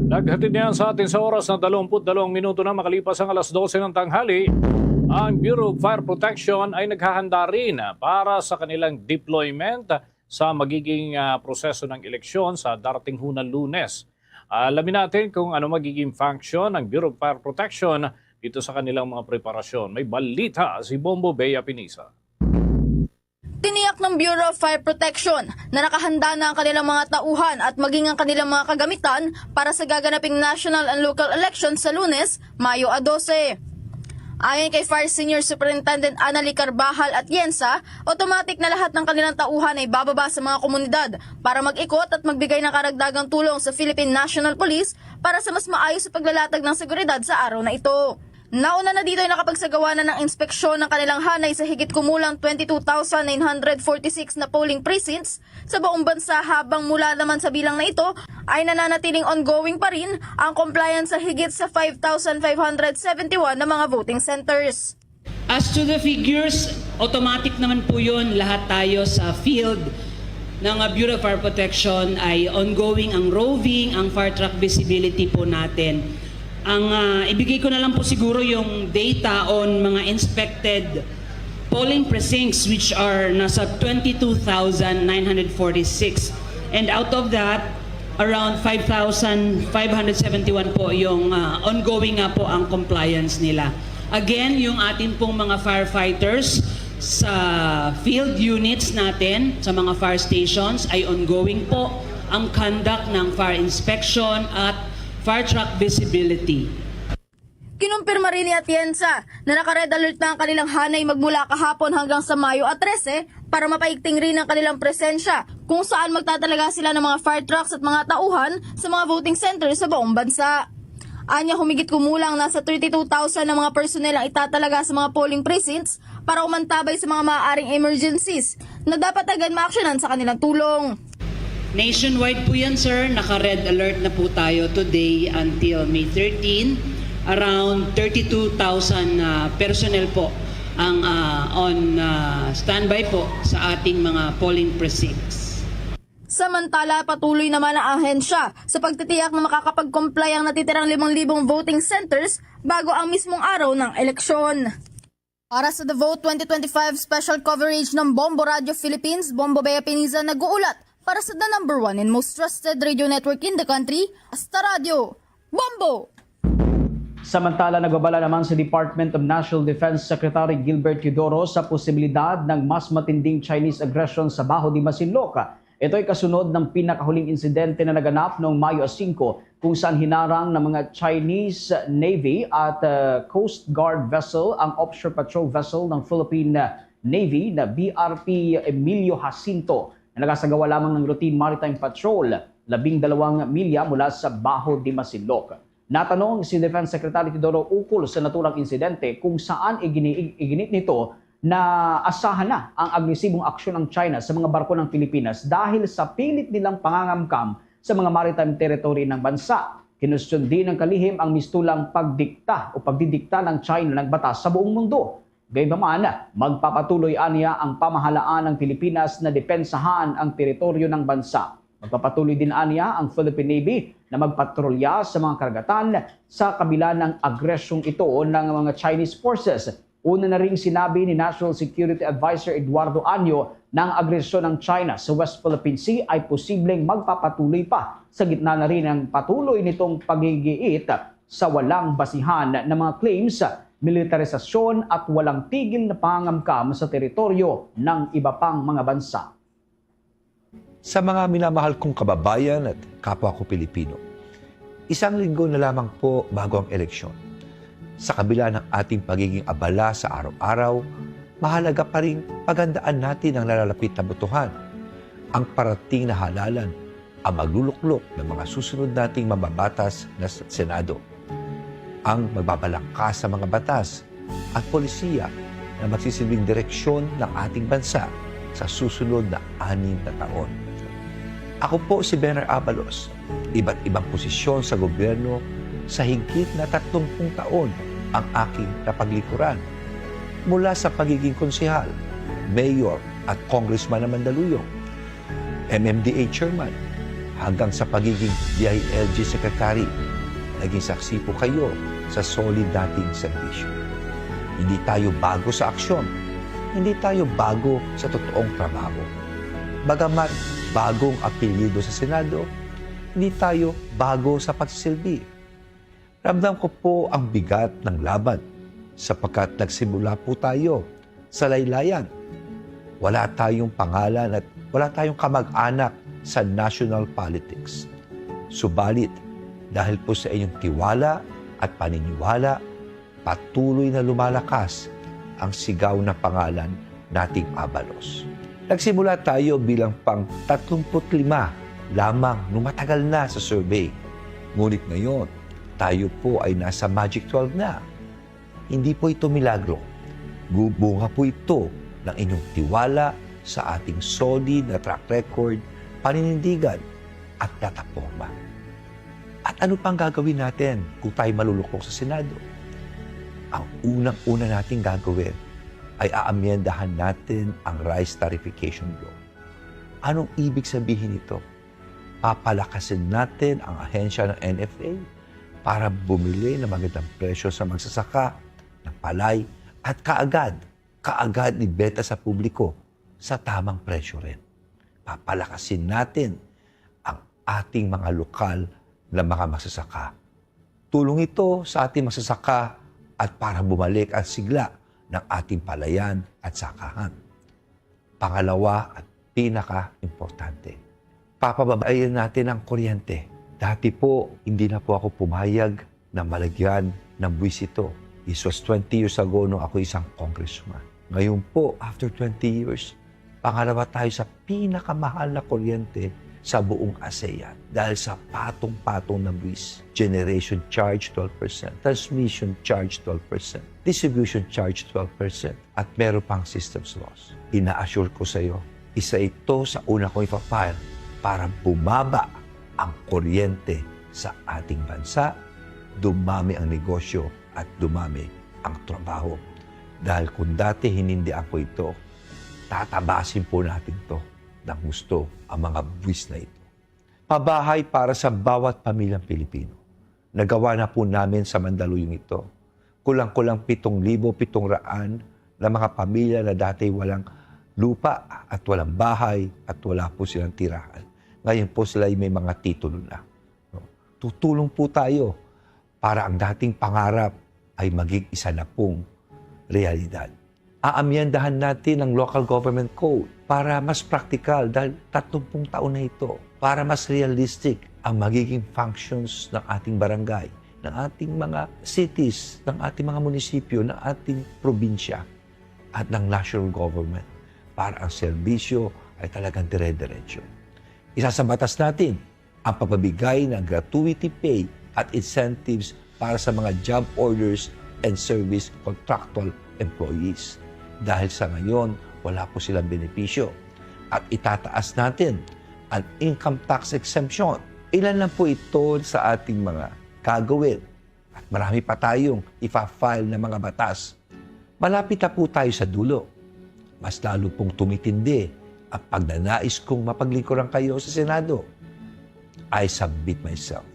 Naghatid niyan sa atin sa oras na dalawampu't dalawang minuto na makalipas ang alas dose ng tanghali. Ang Bureau of Fire Protection ay naghahanda rin para sa kanilang deployment sa magiging, ah, proseso ng eleksyon sa darating ho na Lunes. Alamin natin kung ano magiging function ng Bureau of Fire Protection dito sa kanilang mga preparasyon. May balita si Bombo Bea Pinisa. Tiniyak ng Bureau of Fire Protection na nakahanda na ang kanilang mga tauhan at maging ang kanilang mga kagamitan para sa gaganaping national and local elections sa Lunes, Mayo a dose. Ayon kay Fire Senior Superintendent Annalie Carbajal Atienza, automatic na lahat ng kanilang tauhan ay bababa sa mga komunidad para mag-ikot at magbigay ng karagdagang tulong sa Philippine National Police para sa mas maayos sa paglalatag ng seguridad sa araw na ito. Nauna na dito ay nakapagsagawa na ng inspeksyon ng kanilang hanay sa higit kumulang twenty-two thousand nine hundred forty-six na polling precincts sa buong bansa, habang mula naman sa bilang na ito ay nananatiling ongoing pa rin ang compliance sa higit sa five thousand five hundred seventy-one na mga voting centers. As to the figures, automatic naman po yun. Lahat tayo sa field ng, uh, Bureau of Fire Protection ay ongoing ang roving, ang fire truck visibility po natin. Ang, uh, ibigay ko na lang po siguro yung data on mga inspected polling precincts, which are nasa twenty-two thousand nine hundred forty-six. And out of that, around five thousand five hundred seventy-one po yung, ah, ongoing nga po ang compliance nila. Again, yung ating pong mga firefighters sa field units natin, sa mga fire stations, ay ongoing po ang conduct ng fire inspection at fire truck visibility. Kinumpirma rin ni Atienza na naka-red alert na ang kanilang hanay magmula kahapon hanggang sa Mayo a trese para mapaigting rin ang kanilang presensya, kung saan magtatalaga sila ng mga fire trucks at mga tauhan sa mga voting centers sa buong bansa. Anya, humigit kumulang nasa thirty-two thousand ang mga personnel ang itatalaga sa mga polling precincts para umantabay sa mga maaaring emergencies na dapat agad maaksyonan sa kanilang tulong. Nationwide po yan, sir. Naka-red alert na po tayo today until May thirteen. Around thirty-two thousand na personnel po ang, ah, on, ah, standby po sa ating mga polling precincts. Samantala, patuloy naman ang ahensya sa pagtitiyak na makakapag-comply ang natitirang limang libong voting centers bago ang mismong araw ng eleksyon. Para sa The Vote twenty twenty-five Special Coverage ng Bombo Radio Philippines, Bombo Bea Piniza nag-uulat para sa the number one and most trusted radio network in the country, Asta Radio. Bombo! Samantala, nagbabala naman si Department of National Defense Secretary Gilbert Teodoro sa posibilidad ng mas matinding Chinese aggression sa Baho de Masinloc. Ito ay kasunod ng pinakahuling insidente na naganap noong Mayo singko, kung saan hinarang ng mga Chinese Navy at, uh, Coast Guard vessel ang offshore patrol vessel ng Philippine Navy na B R P Emilio Jacinto, na nagasagawa lamang ng routine maritime patrol, labing dalawang milya mula sa Baho de Masinloc. Natanong si Defense Secretary Teodoro ukol sa naturang insidente, kung saan igini-, iginit nito na asahan na ang agresibong aksyon ng China sa mga barko ng Pilipinas dahil sa pilit nilang pangangamkam sa mga maritime territory ng bansa. Kinustyon din ng kalihim ang mistulang pagdikta o pagdidikta ng China ng batas sa buong mundo. Gayunpaman, magpapatuloy aniya ang pamahalaan ng Pilipinas na depensahan ang teritoryo ng bansa. Magpapatuloy din aniya ang Philippine Navy na magpatrolya sa mga karagatan sa kabila ng agresyong ito ng mga Chinese forces. Una na ring sinabi ni National Security Advisor Eduardo Año na ang agresyon ng China sa West Philippine Sea ay posibleng magpapatuloy pa, sa gitna na rin ng patuloy nitong paghigiit sa walang basihan na mga claims, militarisasyon at walang tigil na pangangamkam sa teritoryo ng iba pang mga bansa. Sa mga minamahal kong kababayan at kapwa ko Pilipino, isang linggo na lamang po bago ang eleksyon. Sa kabila ng ating pagiging abala sa araw-araw, mahalaga pa rin paghandaan natin ang nalalapit na botohan, ang parating na halalan, ang magluluklok ng mga susunod nating mambabatas na s-, Senado, ang magbabalangkas sa mga batas at polisiya na magsisilbing direksyon ng ating bansa sa susunod na anim na taon. Ako po si Bener Abalos. Iba't ibang posisyon sa gobyerno sa higit na tatlumpung taon ang aking napaglingkuran, mula sa pagiging konsehal, mayor at congressman ng Mandaluyong, M M D A chairman, hanggang sa pagiging D I L G Secretary, naging saksi po kayo sa solid nating serbisyo. Hindi tayo bago sa aksyon. Hindi tayo bago sa totoong trabaho. Bagamat bagong apelyido sa Senado, hindi tayo bago sa pagsisilbi. Ramdam ko po ang bigat ng laban sapagkat nagsimula po tayo sa laylayan. Wala tayong pangalan at wala tayong kamag-anak sa national politics. Subalit, dahil po sa inyong tiwala at paniniwala, patuloy na lumalakas ang sigaw ng pangalan nating Abalos. Nagsimula tayo bilang pang tatlumpu't lima lamang nung matagal na sa survey. Ngunit ngayon, tayo po ay nasa Magic twelve na. Hindi po ito milagro. Gu-, bunga po ito ng inyong tiwala sa ating solid na track record, paninindigan, at plataporma. At ano pang gagawin natin kung tayo malulukok sa Senado? Ang unang-una nating gagawin ay aamyendahan natin ang rice tarification law. Anong ibig sabihin nito? Papalakasin natin ang ahensya ng N F A para bumili ng magandang presyo sa magsasaka ng palay at kaagad, kaagad ibenta sa publiko sa tamang presyo rin. Papalakasin natin ang ating mga lokal na mga magsasaka. Tulong ito sa ating magsasaka at para bumalik ang sigla ng ating palayan at sakahan. Pangalawa at pinaka-importante, papababain natin ang kuryente. Dati po, hindi na po ako pumayag na malagyan ng buwis ito. This was twenty years ago nung ako isang congressman. Ngayon po, after twenty years, pangalawa tayo sa pinakamahal na kuryente sa buong ASEAN dahil sa patong-patong na buwis. Generation charge, twelve percent. Transmission charge, twelve percent. Distribution charge, twelve percent. At meron pang systems loss. Ina-assure ko sa iyo, isa ito sa una kong ipa-file para bumaba ang kuryente sa ating bansa, dumami ang negosyo at dumami ang trabaho. Dahil kung dati hinindian ko ito, tatabasin po natin to ng gusto ang mga buwis na ito. Pabahay para sa bawat pamilyang Pilipino. Nagawa na po namin sa Mandaluyong ito. Kulang-kulang pitong libo pitong raan na mga pamilya na dati walang lupa at walang bahay at wala po silang tirahan. Ngayon po sila ay may mga titulo na. No? Tutulong po tayo para ang dating pangarap ay maging isa na pong realidad. Aamyendahan natin ang Local Government Code para mas praktikal dahil tatlumpung taon na ito, para mas realistic ang magiging functions ng ating barangay, ng ating mga cities, ng ating mga munisipyo, ng ating probinsya, at ng national government para ang serbisyo ay talagang dire-diretso. Isa sa batas natin ang pagpabigay ng gratuity pay at incentives para sa mga job orders and service contractual employees. Dahil sa ngayon, wala po silang benepisyo. At itataas natin ang income tax exemption. Ilan lang po ito sa ating mga gagawin. At marami pa tayong ipa-file na mga batas. Malapit na po tayo sa dulo. Mas lalo pong tumitindi ang pagnanais kong mapaglingkuran kayo sa Senado. I submit myself.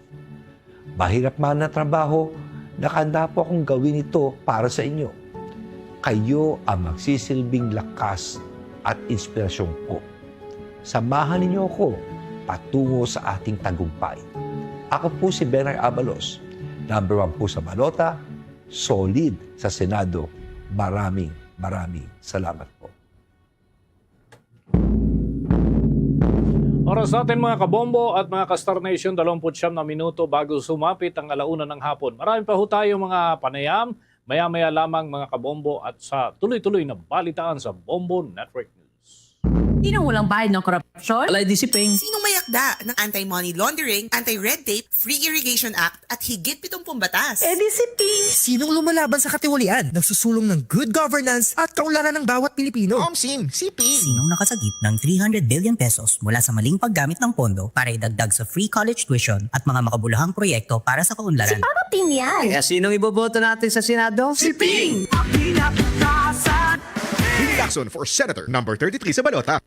Mahirap man ang trabaho, nakahanda po akong gawin ito para sa inyo. Kayo ang magsisilbing lakas at inspirasyon ko. Samahan ninyo ako patungo sa ating tagumpay. Ako po si Benay Abalos, number one po sa balota, solid sa Senado. Maraming, maraming salamat po. Oras natin, mga kabombo at mga ka-Star Nation, dalawampu't siyam na minuto bago sumapit ang alauna ng hapon. Marami pa ho tayo mga panayam. Maya-maya lamang, mga kabombo, at sa tuloy-tuloy na balitaan sa Bombo Network News. Sinong walang bayad ng korupsyon? Alay, di si Ping. Sinong mayakda ng Anti-Money Laundering, Anti-Red Tape, Free Irrigation Act, at higit pitumpung batas? Eh, di si Ping. Sinong lumalaban sa katiwalian, nagsusulong ng good governance at kaunlaran ng bawat Pilipino? Om Sim, si Ping. Sinong nakasagip ng three hundred billion pesos mula sa maling paggamit ng pondo para idagdag sa free college tuition at mga makabuluhang proyekto para sa kaunlaran? Si Papa Ping yan. Kaya sinong iboboto natin sa Senado? Si Ping! Ang kinabukasan. Ping Lacson for Senator number thirty-three sa balota.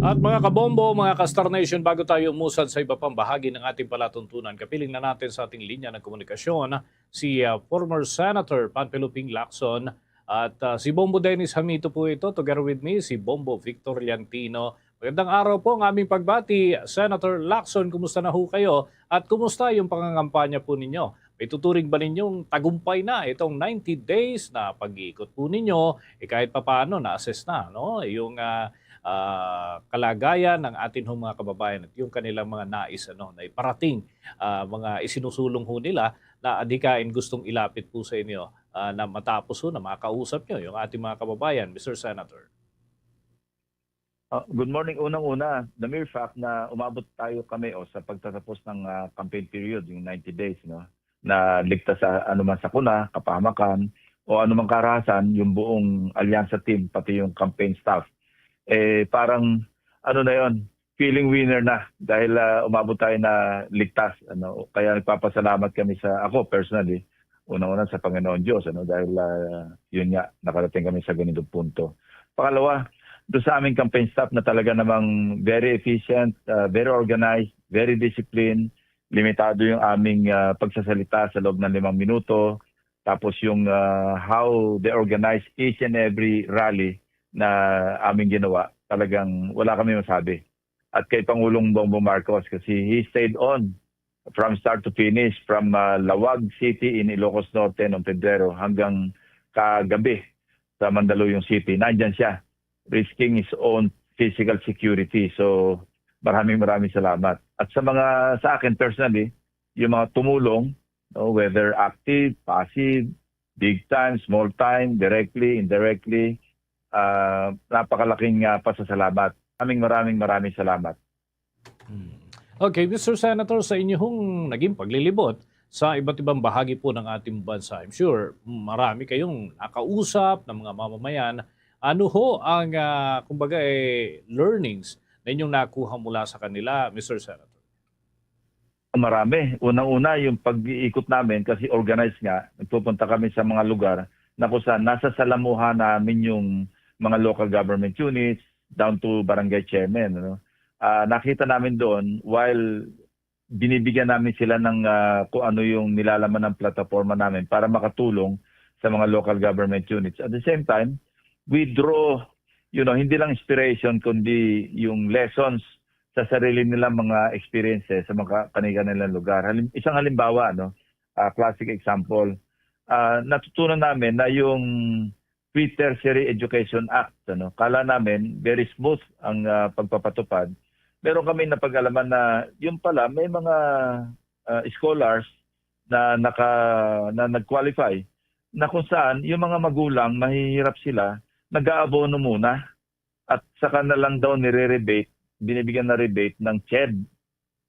At mga kabombo, mga ka-Star Nation, bago tayo umusad sa iba pang bahagi ng ating palatuntunan, kapiling na natin sa ating linya ng komunikasyon si, ah, former Senator Panfilo Ping Lacson at, ah, si Bombo Dennis Hamito po ito. Together with me, si Bombo Victor Liantino. Magandang araw po ang aming pagbati. Senator Lacson, kumusta na ho kayo? At kumusta yung pangangampanya po ninyo? May tuturing ba ninyong tagumpay na itong ninety days na pag-iikot po ninyo? Eh, kahit papaano, na-assess na, no? Yung, ah, ah, kalagayan ng atin hong mga kababayan at yung kanilang mga nais, ano, na iparating, ah, mga isinusulong ho nila na adhikain gustong ilapit po sa inyo, ah, na matapos ho na makausap nyo yung ating mga kababayan, Mister Senator. Ah, good morning. Unang-una, the mere fact na umabot tayo kami, o, sa pagtatapos ng, ah, campaign period, yung ninety days, no, na ligtas sa anuman sakuna, kapahamakan, o anumang karahasan, yung buong alyansa team, pati yung campaign staff, eh, parang, ano na yon, feeling winner na dahil, ah, umabot tayo na ligtas, ano. Kaya nagpapasalamat kami sa, ako personally, unang-una sa Panginoon Diyos, ano, dahil, ah, yun nga, nakarating kami sa ganitong punto. Pangalawa, doon sa aming campaign staff na talaga namang very efficient, ah, very organized, very disciplined, limitado yung aming, ah, pagsasalita sa loob ng limang minuto. Tapos yung, ah, how they organize each and every rally na aming ginawa, talagang wala kami masabi. At kay Pangulong Bongbong Marcos, kasi he stayed on from start to finish, from, ah, Laoag City in Ilocos Norte noong Pebrero hanggang kagabi sa Mandaluyong City. Nandyan siya, risking his own physical security. So, maraming, maraming salamat. At sa mga, sa akin personally, yung mga tumulong, no, whether active, passive, big time, small time, directly, indirectly, ah, napakalaking, ah, pasasalamat. Maraming, maraming, maraming salamat. Hmm. Okay, Mister Senator, sa inyong naging paglilibot sa iba't ibang bahagi po ng ating bansa, I'm sure marami kayong nakausap ng mga mamamayan. Ano ho ang, ah, kumbaga, eh, learnings na inyong nakuha mula sa kanila, Mister Senator? Marami. Unang-una, yung pag-iikot namin, kasi organized nga, nagpupunta kami sa mga lugar na kung saan nasa salamuhan namin yung mga local government units, down to barangay chairman, ano. Ah, nakita namin doon, while binibigyan namin sila ng, ah, kung ano yung nilalaman ng plataforma namin para makatulong sa mga local government units. At the same time, we draw, you know, hindi lang inspiration, kundi yung lessons sa sarili nilang mga experiences sa mga kanilang lugar. Halim-, isang halimbawa, no, ah, classic example, ah, natutunan namin na yung Free Tertiary Education Act, ano, kala namin very smooth ang, ah, pagpapatupad. Meron kami napag-alaman na yung pala may mga, ah, scholars na naka-, na nag-qualify, na kung saan yung mga magulang, mahihirap sila, nag-aabono muna at saka na lang daw nire-rebate, binibigyan na rebate ng ched.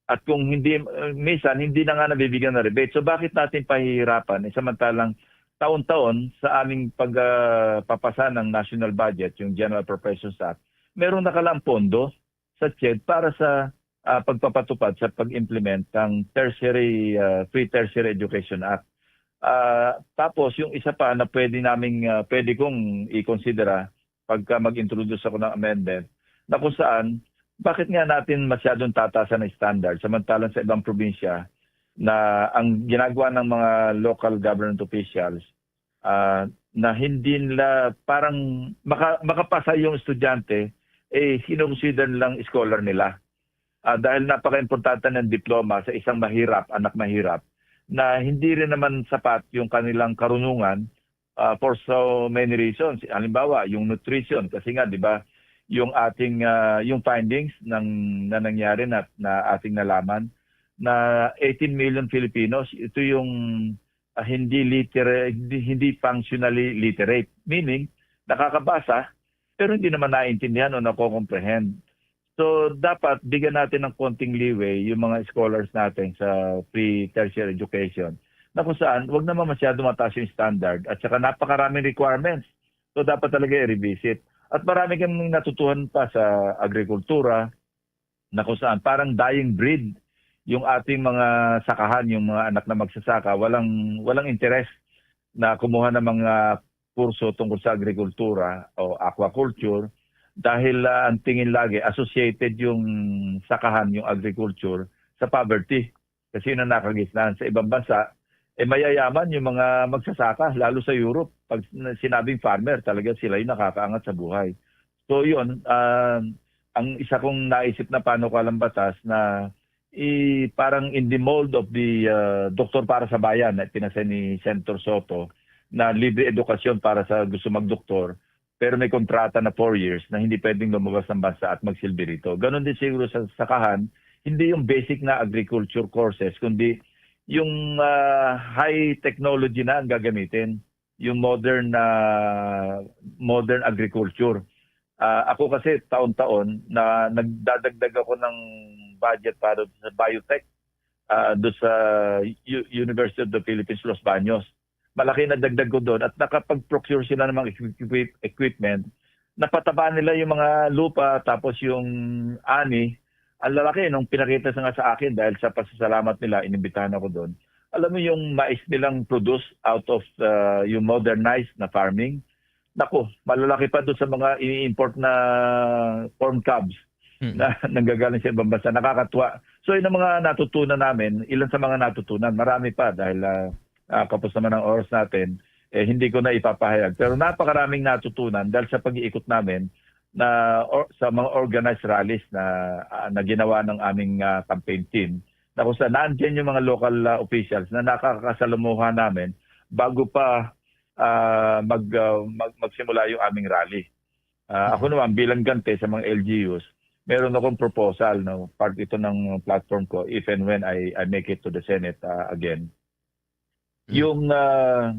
At kung hindi, uh, minsan, hindi na nga nabibigyan ng rebate. So, bakit natin pahihirapan? Eh, samantalang taon-taon sa aming pag, ah, papasa ng national budget, yung General Appropriations Act, merong nakalaang pondo sa ched para sa, ah, pagpapatupad sa pag-implement ng tertiary, ah, Free Tertiary Education Act. Ah, tapos, yung isa pa na pwede naming, ah, pwede kong ikonsidera pagka mag-introduce ako ng amendment, na kung saan, bakit nga natin masyadong tataas ang standard, samantalang sa ibang probinsya na ang ginagawa ng mga local government officials, ah, na hindi nila, parang maka-, makapasa yung estudyante, eh, kinukonsider nilang scholar nila. Ah, dahil napaka-importante ng diploma sa isang mahirap, anak mahirap, na hindi rin naman sapat yung kanilang karunungan, ah, for so many reasons. Halimbawa, yung nutrition, kasi nga, di ba, yung ating, ah, yung findings ng, na nangyari na, na ating nalaman na eighteen million Filipinos, ito yung, ah, hindi literate, hindi, hindi functionally literate. Meaning, nakakabasa, pero hindi naman naiintindihan o nako-comprehend. So, dapat bigyan natin ng konting leeway yung mga scholars natin sa pre-tertiary education, na kung saan, wag naman masyado mataas yung standard at saka napakaraming requirements. So, dapat talaga i-revisit. At marami kaming natutuhan pa sa agrikultura, na kung saan parang dying breed yung ating mga sakahan, yung mga anak na magsasaka, walang, walang interes na kumuha ng mga kurso tungkol sa agrikultura o aquaculture. dahil, ah, ang tingin lagi, associated yung sakahan, yung agriculture, sa poverty. Kasi yun ang nakagisnan. Sa ibang bansa, eh, mayayaman yung mga magsasaka, lalo sa Europe. Pag sinabing farmer, talaga sila yung nakakaangat sa buhay. So yun, ah, ang isa kong naisip na panukalang batas na i-, parang in the mold of the, ah, Doktor para sa Bayan na pinasa ni Senator Soto, na libre edukasyon para sa gusto magdoktor, pero may kontrata na four years na hindi pwedeng lumabas ng bansa at magsilbi rito. Ganon din siguro sa sakahan, hindi yung basic na agriculture courses, kundi yung, ah, high technology na ang gagamitin, yung modern na, modern agriculture. Ah, ako kasi taon-taon na nagdadagdag ako ng budget para sa biotech, ah, do sa U-, University of the Philippines, Los Baños. Malaki na dagdag ko doon at nakapag-procure sila ng mga equi-, equip-, equipment. Napataba nila yung mga lupa, tapos yung ani, ang lalaki nung pinakita sa nga sa akin dahil sa pasasalamat nila, inimbitahan ako doon. Alam mo yung mais nilang produce out of, uh, yung modernized na farming? Nako, malalaki pa doon sa mga ini-import na corn cobs Mm. na nanggagaling sa ibang bansa. Nakakatuwa. So, yun ang mga natutunan namin, ilan sa mga natutunan. Marami pa dahil, ah, ah, kapos naman ang oras natin, eh, hindi ko na ipapahayag. Pero napakaraming natutunan dahil sa pag-iikot namin na or, sa mga organized rallies na, ah, na ginawa ng aming, ah, campaign team, na kung saan naandyan yung mga local, ah, officials na nakakasalumuha namin bago pa, ah, mag, ah, mag-, magsimula yung aming rally. Ah, ako naman, bilang gante sa mga L G Us, meron akong proposal, no? Part ito ng platform ko if and when I, I make it to the Senate, ah, again. Mm. Yung, ah,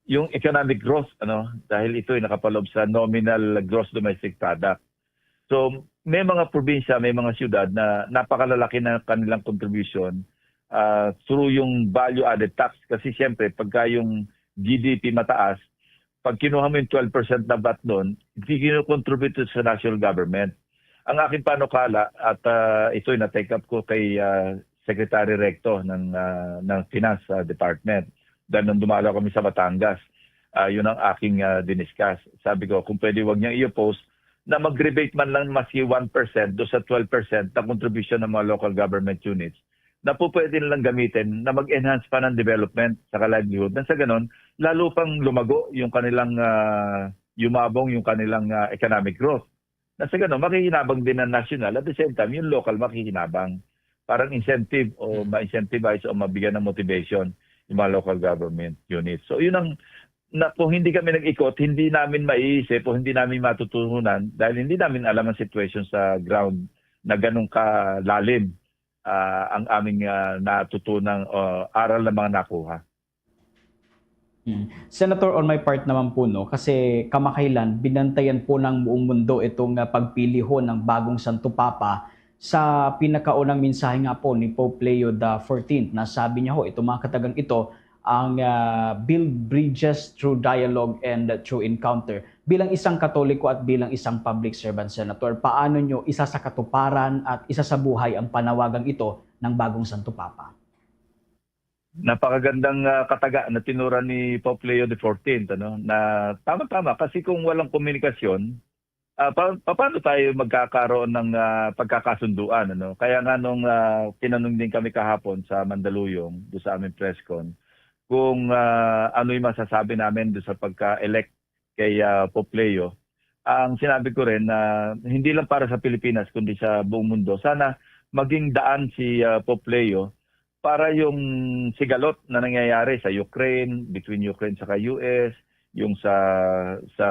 yung economic growth, ano, dahil ito ay nakapaloob sa nominal gross domestic product. So, may mga probinsya, may mga siyudad na napakalalaki na kanilang contribution, ah, through yung value added tax. Kasi siyempre, pagka yung G D P mataas, pag kinuha mo yung twelve percent na vat doon, kinocontribute sa national government. Ang aking panukala, at, ah, ito'y na-take up ko kay, ah, Secretary Recto ng, ah, ng Finance, ah, Department. Dahil nung dumalaw kami sa Batangas, ah, yun ang aking, ah, diniscuss. Sabi ko, kung pwede, wag niyang i-oppose na mag-rebate man lang maski one percent do sa twelve percent na contribution ng mga local government units na po pwede nilang gamitin na mag-enhance pa ng development sa livelihood. Na sa ganon, lalo pang lumago yung kanilang, ah, yumabong yung kanilang, ah, economic growth. Na sa ganon, makikinabang din ang national. At the same time, yung local makikinabang. Parang incentive o Mm. ma-incentivize o mabigyan ng motivation yung mga local government units. So, yun ang, na, kung hindi kami nag-ikot, hindi namin maiisip o hindi namin matutunan dahil hindi namin alam ang situation sa ground na ganun kalalim, ah, ang aming, ah, natutunang, ah, aral na mga nakuha. Hmm. Senator, on my part naman po, no, kasi kamakailan, binantayan po ng buong mundo itong, ah, pagpili ho ng bagong Santo Papa. Sa pinakaunang mensahe nga po ni Pope Leo the fourteenth, nasabi niya ho, itong mga katagang ito, ang, ah, build bridges through dialogue and through encounter. Bilang isang Katoliko at bilang isang public servant, Senator, paano nyo isa sa katuparan at isa sa buhay ang panawagang ito ng bagong Santo Papa? Napakagandang, ah, kataga na tinuran ni Pope Leo the fourteenth, ano, na tama-tama, kasi kung walang komunikasyon, ah, pa-, paano tayo magkakaroon ng, ah, pagkakasunduan, ano? Kaya nga nung, ah, tinanong din kami kahapon sa Mandaluyong, do sa aming press con, kung, ah, ano yung masasabi namin do sa pagka-elect kay, ah, Pope Leo, ang sinabi ko rin na hindi lang para sa Pilipinas kundi sa buong mundo, sana maging daan si, ah, Pope Leo para yung sigalot na nangyayari sa Ukraine, between Ukraine saka U S, yung sa, sa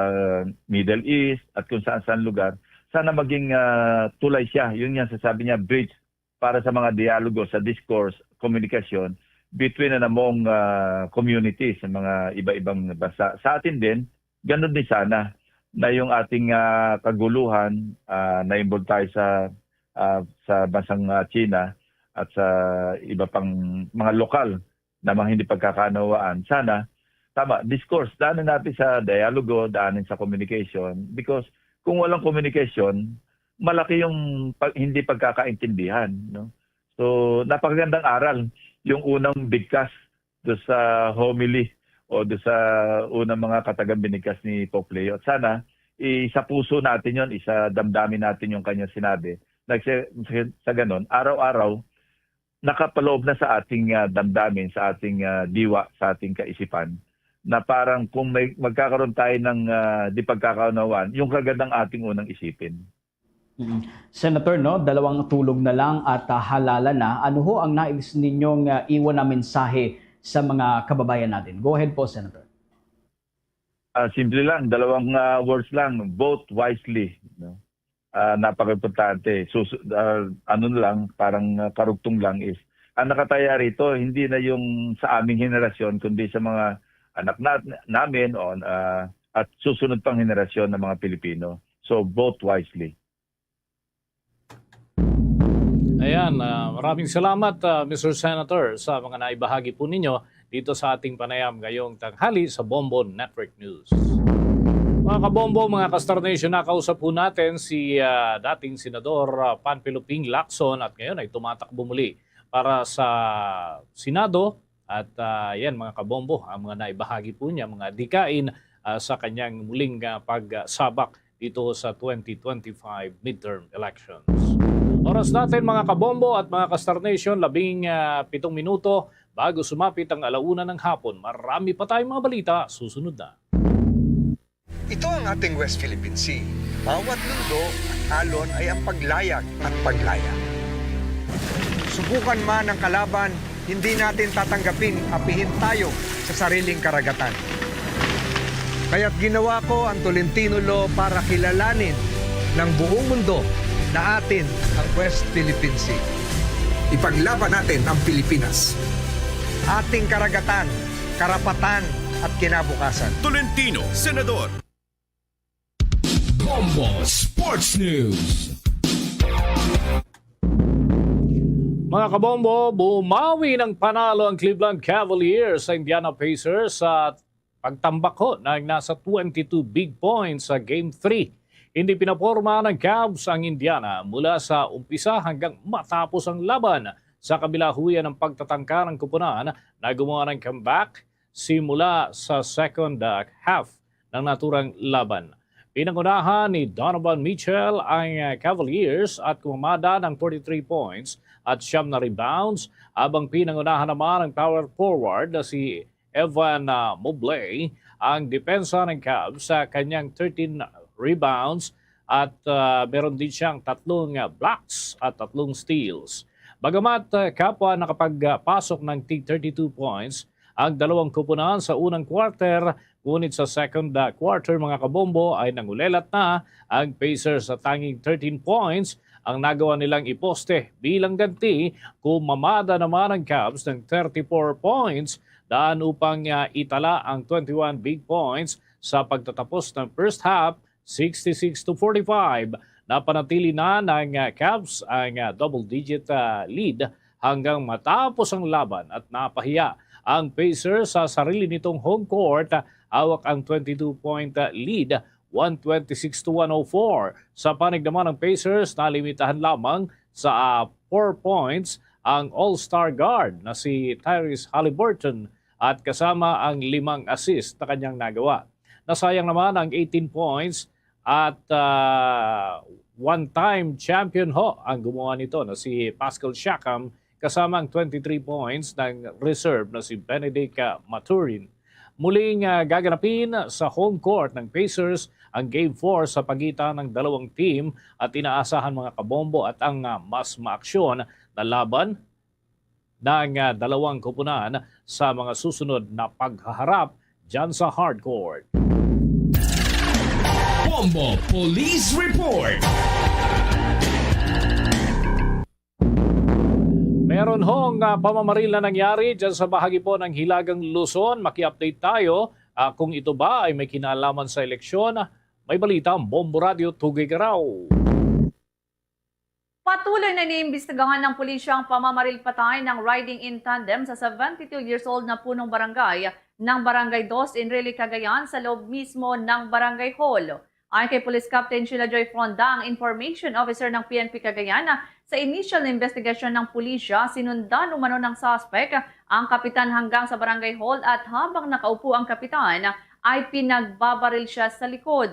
Middle East at kung saan-saan lugar, sana maging, ah, tulay siya. Yun nga sasabi niya, bridge para sa mga dialogo, sa discourse, komunikasyon between and among, ah, communities sa mga iba-ibang bansa. Sa atin din, ganun din sana na yung ating, ah, kaguluhan, ah, na involved tayo sa, ah, sa bansang, ah, China at sa iba pang mga lokal na mga hindi pagkakaunawaan. Sana, tama, discourse, daanin natin sa dialogo, daanin sa communication. Because kung walang communication, malaki yung pag-, hindi pagkakaintindihan, no? So, napakagandang aral yung unang bigkas do sa homily o do sa unang mga katagang binigkas ni Pope Leo. At sana, isa puso natin yon, isa damdamin natin yung kanyang sinabi. Nagse-, sa ganun, araw-araw, nakapaloob na sa ating, ah, damdamin, sa ating, ah, diwa, sa ating kaisipan, na parang kung may magkakaroon tayo ng, ah, di pagkakaunawaan, yung kagad ang ating unang isipin. Mm. Senator, no, dalawang tulog na lang at, ah, halalan na. Ano ho ang nais ninyong, ah, iwan na mensahe sa mga kababayan natin? Go ahead po, Senator. Ah, simple lang, dalawang, ah, words lang, vote wisely, no? Ah, napakaimportante. So, so, ah, ano na lang, parang, ah, karugtong lang is, ang nakataya rito, hindi na yung sa aming henerasyon, kundi sa mga anak na, namin o, ah, at susunod pang henerasyon ng mga Pilipino. So, vote wisely. Ayan, ah, maraming salamat, ah, Mister Senator, sa mga naibahagi po ninyo dito sa ating panayam ngayong tanghali sa Bombo Network News. Mga kabombo, mga ka-Star Nation, nakausap po natin si, ah, dating Senador, ah, Panfilo Ping Lacson at ngayon ay tumatakbo muli para sa Senado. At, ah, yan, mga kabombo, ang mga naibahagi po niya, mga dikain, ah, sa kanyang muling, ah, pagsabak dito sa twenty twenty-five midterm elections. Oras natin, mga kabombo at mga ka-Star Nation, labing, ah, pitong minuto bago sumapit ang alauna ng hapon. Marami pa tayong mga balita. Susunod na. Ito ang ating West Philippine Sea. Bawat mundo at alon ay ang paglayag at paglayag. Subukan man ang kalaban, hindi natin tatanggaping apihin tayo sa sariling karagatan. Kaya't ginawa ko ang Tolentino Law para kilalanin ng buong mundo na atin ang West Philippine Sea. Ipaglaban natin ang Pilipinas. Ating karagatan, karapatan, at kinabukasan. Tolentino, Senador. Bombo Sports News. Mga kabombo, bumawi ng panalo ang Cleveland Cavaliers sa Indiana Pacers sa pagtambak ho ng nasa twenty-two big points sa Game three. Hindi pinaporma ng Cavs ang Indiana mula sa umpisa hanggang matapos ang laban. Sa kabila ho yan ng pagtatangka ng kupunan na gumawa ng comeback simula sa second, uh, half ng naturang laban. Pinangunahan ni Donovan Mitchell ang, uh, Cavaliers at kumamada ng forty-three points at siyam na rebounds, habang pinangunahan naman ang power forward na si Evan, uh, Mobley ang depensa ng Cavs sa kanyang thirteen rebounds at, uh, meron din siyang tatlong, uh, blocks at tatlong steals. Bagamat, uh, kapwa nakapagpasok ng tig thirty-two points ang dalawang kupunan sa unang quarter, ngunit sa second, uh, quarter, mga kabombo, ay nangulelat na ang Pacers sa tanging thirteen points ang nagawa nilang iposte. Bilang ganti, kumamada naman ang Cavs ng thirty-four points daan upang, ah, itala ang twenty-one big points sa pagtatapos ng first half, sixty-six to forty-five. Napanatili na ng, ah, Cavs ang, ah, double-digit, ah, lead hanggang matapos ang laban at napahiya ang Pacers sa sarili nitong home court. Hawak ang twenty-two point, ah, lead, one twenty-six to one oh four. Sa panig naman ng Pacers, nalimitahan lamang sa, ah, four points ang All-Star guard na si Tyrese Halliburton at kasama ang limang assist na kanyang nagawa. Nasayang naman ang eighteen points at, ah, one-time champion ho ang gumawa nito na si Pascal Siakam, kasama ang twenty-three points ng reserve na si Bennedict, ah, Mathurin. Muling, ah, gaganapin sa home court ng Pacers ang Game four sa pagitan ng dalawang team at inaasahan, mga kabombo, at ang, ah, mas maaksyon na laban ng, ah, dalawang koponan sa mga susunod na paghaharap dyan sa hardcourt. Bombo Police Report. Meron hong, ah, pamamaril na nangyari dyan sa bahagi po ng Hilagang Luzon. Maki-update tayo, ah, kung ito ba ay may kinalaman sa eleksyon. May balita ang Bombo Radio Tuguegarao. Patuloy na iniimbestigahan ng pulisya ang pamamaril patay ng riding in tandem sa seventy-two years old na punong barangay ng Barangay Dos Enrile, Cagayan, sa loob mismo ng Barangay Hall. Ayon kay Police Captain Sheila Joy Fronda, ang Information Officer ng P N P Cagayan, sa initial na investigasyon ng pulisya, sinundan umano ng suspect ang kapitan hanggang sa barangay hall at habang nakaupo ang kapitan, ay pinagbabaril siya sa likod.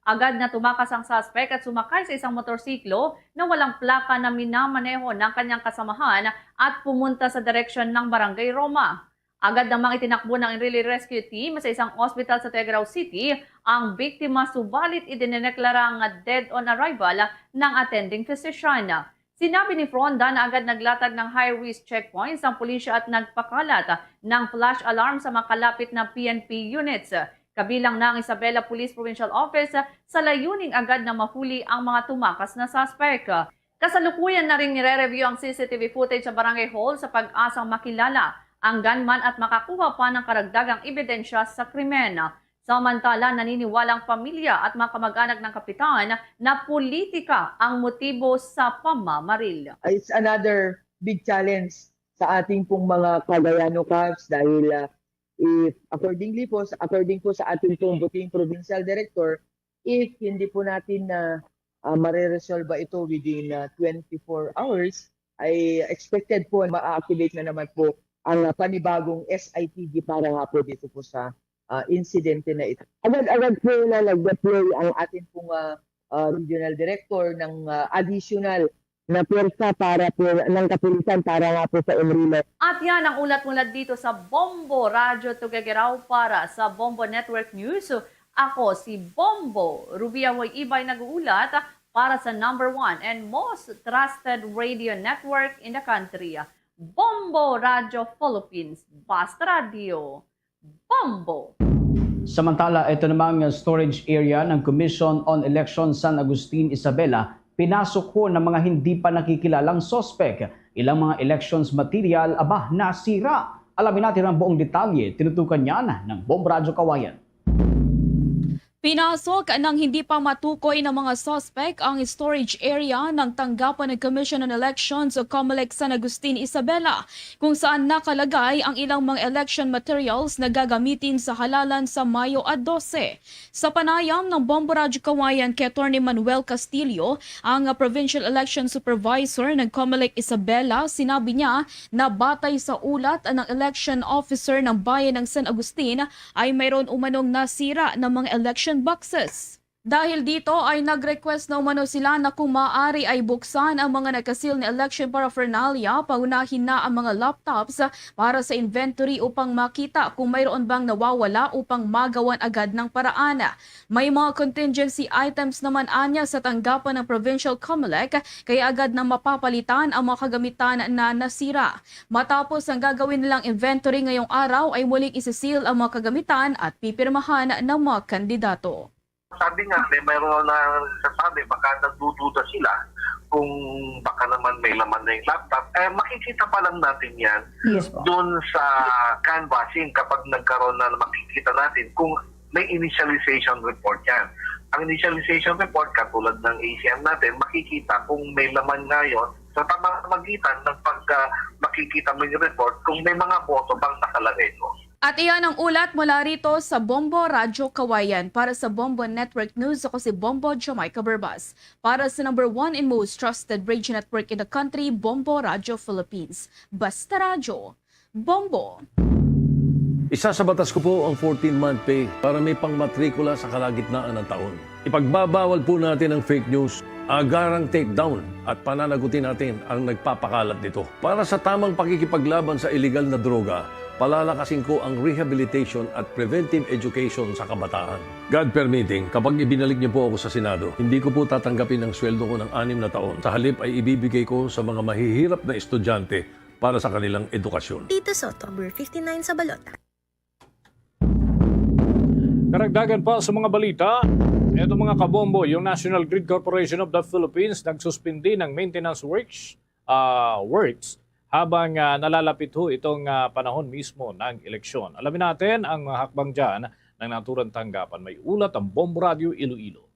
Agad na tumakas ang suspek at sumakay sa isang motorsiklo na walang plaka na minamaneho ng kanyang kasamahan at pumunta sa direksyon ng Barangay Roma. Agad namang itinakbo ng Enrile Rescue Team sa isang ospital sa Tuguegarao City ang biktima, subalit idinedeklara nga dead on arrival ng attending physician. Sinabi ni Fronda na agad naglatag ng high-risk checkpoints ang pulisya at nagpakalat ng flash alarm sa makalapit na P N P units, kabilang na ang Isabela Police Provincial Office, sa layuning agad na mahuli ang mga tumakas na suspek. Kasalukuyan na ring nire-review ang C C T V footage sa barangay hall sa pag-asang makilala ang gunman at makakuha pa ng karagdagang ebidensya sa krimen. Samantala, naniniwala ang pamilya at mga kamag-anak ng kapitan na politika ang motibo sa pamamaril. It's another big challenge sa ating pong mga Cagayano Cubs dahil, ah, if accordingly po, according po sa ating pong buting provincial director, if hindi po natin na, ah, mareresolba ito within, ah, twenty-four hours, ay expected po ma-activate na naman po ang, ah, panibagong S I T G para nga po dito po sa, ah, insidente na ito. Agad-agad po na nag-deploy ang ating pong, ah, ah, regional director ng, ah, additional na pwersa para po ng kapulisan para nga po sa Enrile. At yan ang ulat mula dito sa Bombo Radyo Tuguegarao. Para sa Bombo Network News, ako si Bombo Rubia Way Ibay nag-uulat para sa number one and most trusted radio network in the country, Bombo Radyo Philippines. Basta Radyo, Bombo! Samantala, ito namang storage area ng Commission on Elections San Agustin, Isabela, pinasok ho ng mga hindi pa nakikilalang suspek. Ilang mga elections material, aba, nasira. Alamin natin ang buong detalye. Tinutukan niyan ng Bombo Radyo Kawayan. Pinasok ng hindi pa matukoy na mga suspek ang storage area ng tanggapan ng Commission on Elections o COMELEC San Agustin, Isabela, kung saan nakalagay ang ilang mga election materials na gagamitin sa halalan sa Mayo a dose. Sa panayam ng Bombo Radyo Kawayan kay Attorney Manuel Castillo, ang, ah, Provincial Election Supervisor ng COMELEC Isabela, sinabi niya na batay sa ulat ng election officer ng Bayan ng San Agustin, ay mayroon umanong nasira na mga election boxes. Dahil dito ay nag-request na umano sila na kung maaari ay buksan ang mga nakasil na election paraphernalia, paunahin na ang mga laptops para sa inventory upang makita kung mayroon bang nawawala upang magawan agad ng paraan. May mga contingency items naman anya sa tanggapan ng Provincial COMELEC, kaya agad na mapapalitan ang mga kagamitan na nasira. Matapos ang gagawin nilang inventory ngayong araw ay muling isisil ang mga kagamitan at pipirmahan ng mga kandidato. Sabi nga, may mayroon na nagsasabi, baka nagdududa sila kung baka naman may laman na yung laptop. Eh, makikita pa lang natin yan Yes po. doon sa canvassing kapag nagkaroon na, makikita natin kung may initialization report yan. Ang initialization report, katulad ng A C M natin, makikita kung may laman nga yun. Sa pamamagitan ng pagka makikita mo yung report kung may mga boto bang nakalagay doon. At iyan ang ulat mula rito sa Bombo Radyo Kawayan. Para sa Bombo Network News, ako si Bombo Jamaica Berbas. Para sa number one and most trusted radio network in the country, Bombo Radyo Philippines. Basta Radyo, Bombo! Isasabata ko po ang fourteen-month pay para may pangmatrikula sa kalagitnaan ng taon. Ipagbabawal po natin ang fake news, agarang takedown at pananagutin natin ang nagpapakalat nito. Para sa tamang pakikipaglaban sa iligal na droga, palalakasin ko ang rehabilitation at preventive education sa kabataan. God permitting, kapag ibinalik niyo po ako sa Senado, hindi ko po tatanggapin ang sweldo ko ng anim na taon. Sa halip ay ibibigay ko sa mga mahihirap na estudyante para sa kanilang edukasyon. Tito Soto, number fifty-nine sa balota. Karagdagan pa sa mga balita, eto mga kabombo, yung National Grid Corporation of the Philippines nagsuspindi ng maintenance works, ah, works habang, ah, nalalapit ho itong, ah, panahon mismo ng eleksyon. Alamin natin ang mga hakbang dyan ng naturang tanggapan. May ulat ang Bombo Radio Iloilo.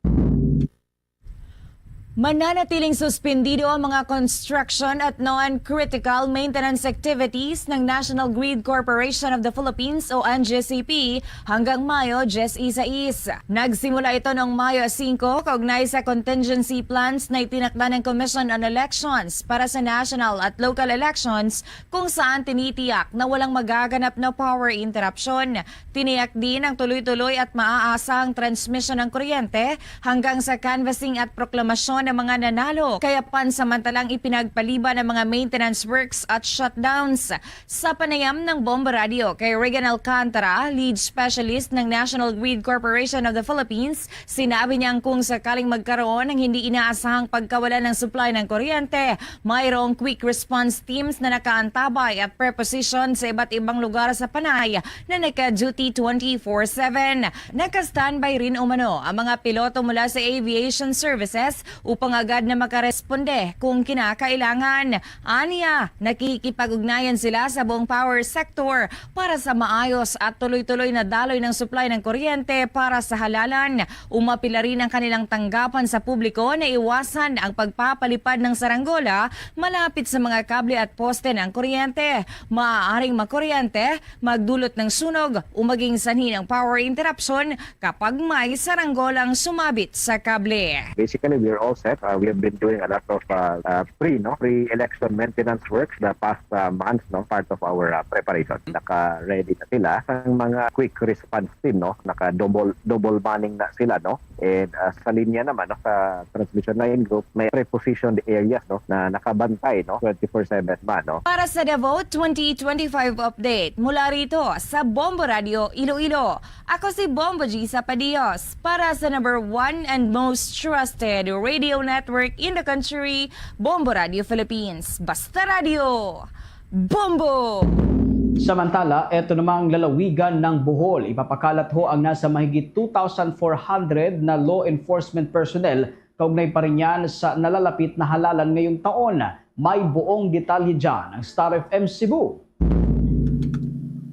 Mananatiling suspendido ang mga construction at non-critical maintenance activities ng National Grid Corporation of the Philippines o N G C P hanggang Mayo diyes y seis. Nagsimula ito noong Mayo singko, kaugnay sa contingency plans na itinakda ng Commission on Elections para sa national at local elections, kung saan tinitiyak na walang magaganap na power interruption. Tiniyak din ang tuloy-tuloy at maaasahang transmisyon ng kuryente hanggang sa canvassing at proklamasyon ng mga nanalo, kaya pansamantalang ipinagpaliban ang mga maintenance works at shutdowns. Sa panayam ng Bombo Radio kay Regan Alcantara, lead specialist ng National Grid Corporation of the Philippines, sinabi niyang kung sakaling magkaroon ng hindi inaasahang pagkawala ng supply ng kuryente, mayroong quick response teams na nakaantabay at preposition sa iba't ibang lugar sa Panay na naka-duty twenty-four seven. Naka-standby rin umano ang mga piloto mula sa Aviation Services upang agad na makaresponde kung kinakailangan. Anya, nakikipag-ugnayan sila sa buong power sector para sa maayos at tuloy-tuloy na daloy ng supply ng kuryente para sa halalan. Umapila rin ang kanilang tanggapan sa publiko na iwasan ang pagpapalipad ng saranggola malapit sa mga kable at poste ng kuryente. Maaaring makuryente, magdulot ng sunog o maging sanhi ng power interruption kapag may saranggolang sumabit sa kable. Basically, we're all set. Uh, we have been doing a lot of uh, uh, pre, no, pre-election maintenance works the past uh, months, no, part of our uh, preparation. Naka-ready na sila. Ang mga quick response team, no, naka-double double manning na sila, no. And uh, sa linya naman, no, sa transmission line group, may prepositioned areas, no, na nakabantay, no, twenty-four seven man, no. Para sa Davao twenty twenty-five update mula rito sa Bombo Radio Iloilo, ako si Bombo G Sapadios para sa number one and most trusted radio network in the country, Bombo Radio Philippines. Basta Radio, Bombo! Samantala, eto namang lalawigan ng Bohol, ipapakalat ho ang nasa mahigit two thousand four hundred na law enforcement personnel kaugnay pa rin yan sa nalalapit na halalan ngayong taon. May buong detalye dyan ang Star F M Cebu.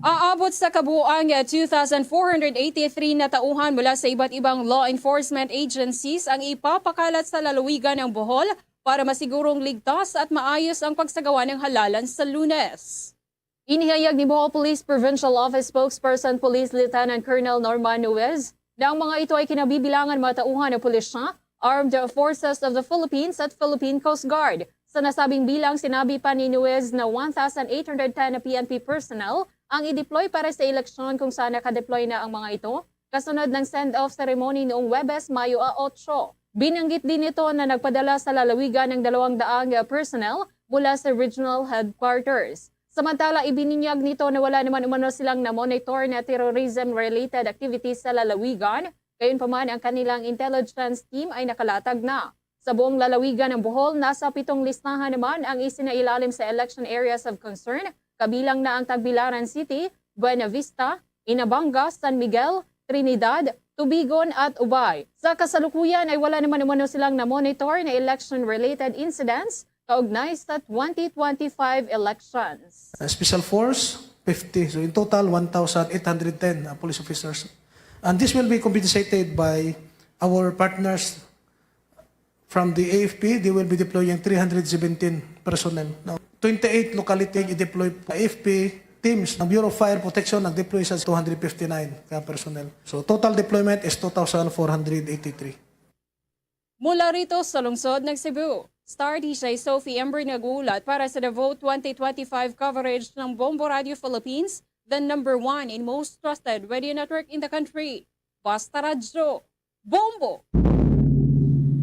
Aabot sa kabuang two thousand four hundred eighty-three na tauhan mula sa iba't ibang law enforcement agencies ang ipapakalat sa lalawigan ng Bohol para masigurong ligtas at maayos ang pagsagawa ng halalan sa Lunes. Inihayag ni Bohol Police Provincial Office Spokesperson Police Lieutenant Colonel Norman Nuez na ang mga ito ay kinabibilangan mga tauhan ng pulisya, Armed Forces of the Philippines at Philippine Coast Guard. Sa nasabing bilang, sinabi pa ni Nuez na one thousand eight hundred ten na P N P personnel ang i-deploy para sa eleksyon kung saan nakadeploy na ang mga ito kasunod ng send-off ceremony noong Webes, Mayo a otso. Binanggit din nito na nagpadala sa lalawigan ng dalawang daang personnel mula sa regional headquarters. Samantala, ibinunyag nito na wala naman umano silang na-monitor na terrorism-related activities sa lalawigan, gayunpaman ang kanilang intelligence team ay nakalatag na. Sa buong lalawigan ng Bohol, nasa pitong listahan naman ang isinailalim sa Election Areas of Concern, kabilang na ang Tagbilaran City, Buenavista, Inabanga, San Miguel, Trinidad, Tubigon at Ubay. Sa kasalukuyan ay wala naman umano silang na-monitor na election-related incidents kaugnay sa twenty twenty-five elections. Uh, Special Force, fifty. So in total, one thousand eight hundred ten uh, police officers. And this will be compensated by our partners from the A F P. They will be deploying three hundred seventeen personnel. Now, twenty-eight locality i-deploy A F P teams. Ang Bureau of Fire Protection nag-deploy sa two hundred fifty-nine ka personnel. So total deployment is two thousand four hundred eighty-three. Mula rito sa lungsod ng Cebu, Star D J Sophie Ember nag-uulat para sa Davao twenty twenty-five coverage ng Bombo Radio Philippines, the number one and most trusted radio network in the country. Basta Radyo, Bombo!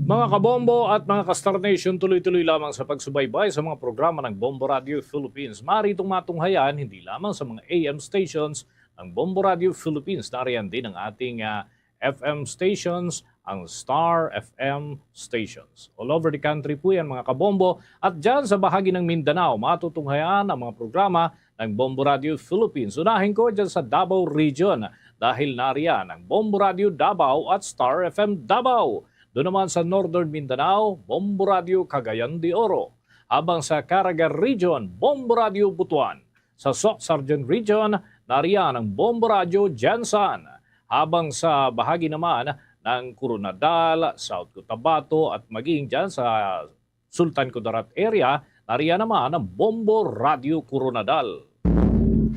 Mga kabombo at mga ka-Star Nation, tuloy-tuloy lamang sa pagsubaybay sa mga programa ng Bombo Radio Philippines. Maaari itong matunghayan hindi lamang sa mga A M stations ng Bombo Radio Philippines, nariyan din ang ating ah, F M stations, ang Star F M stations. All over the country po yan, mga kabombo. At dyan sa bahagi ng Mindanao, matutunghayan ang mga programa ng Bombo Radio Philippines. Unahin ko dyan sa Davao Region dahil nariyan ang Bombo Radio Davao at Star F M Davao. Doon naman sa Northern Mindanao, Bombo Radio Cagayan de Oro. Habang sa Caraga Region, Bombo Radio Butuan. Sa Soc-Sargen Region, nariyan ang Bombo Radio Gensan. Habang sa bahagi naman ng Coronadal, South Cotabato, at maging dyan sa Sultan Kudarat area, nariyan naman ang Bombo Radio Coronadal.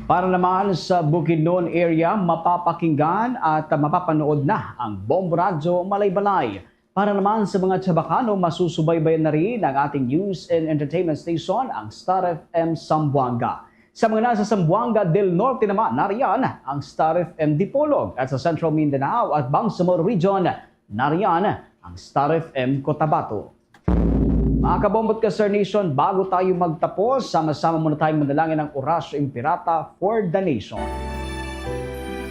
Para naman sa Bukidnon area, mapapakinggan at mapapanood na ang Bombo Radio Malaybalay. Para naman sa mga Chavacano, masusubaybayan na rin ang ating news and entertainment station, ang Star F M Zamboanga. Sa mga nasa Zamboanga del Norte naman, nariyan ang Star F M Dipolog, at sa Central Mindanao at Bangsamoro Region, nariyan ang Star F M Cotabato. Mga kabombo at ka-Star Nation, bago tayo magtapos, sama-sama muna tayong manalangin ng Oratio Imperata for the nation.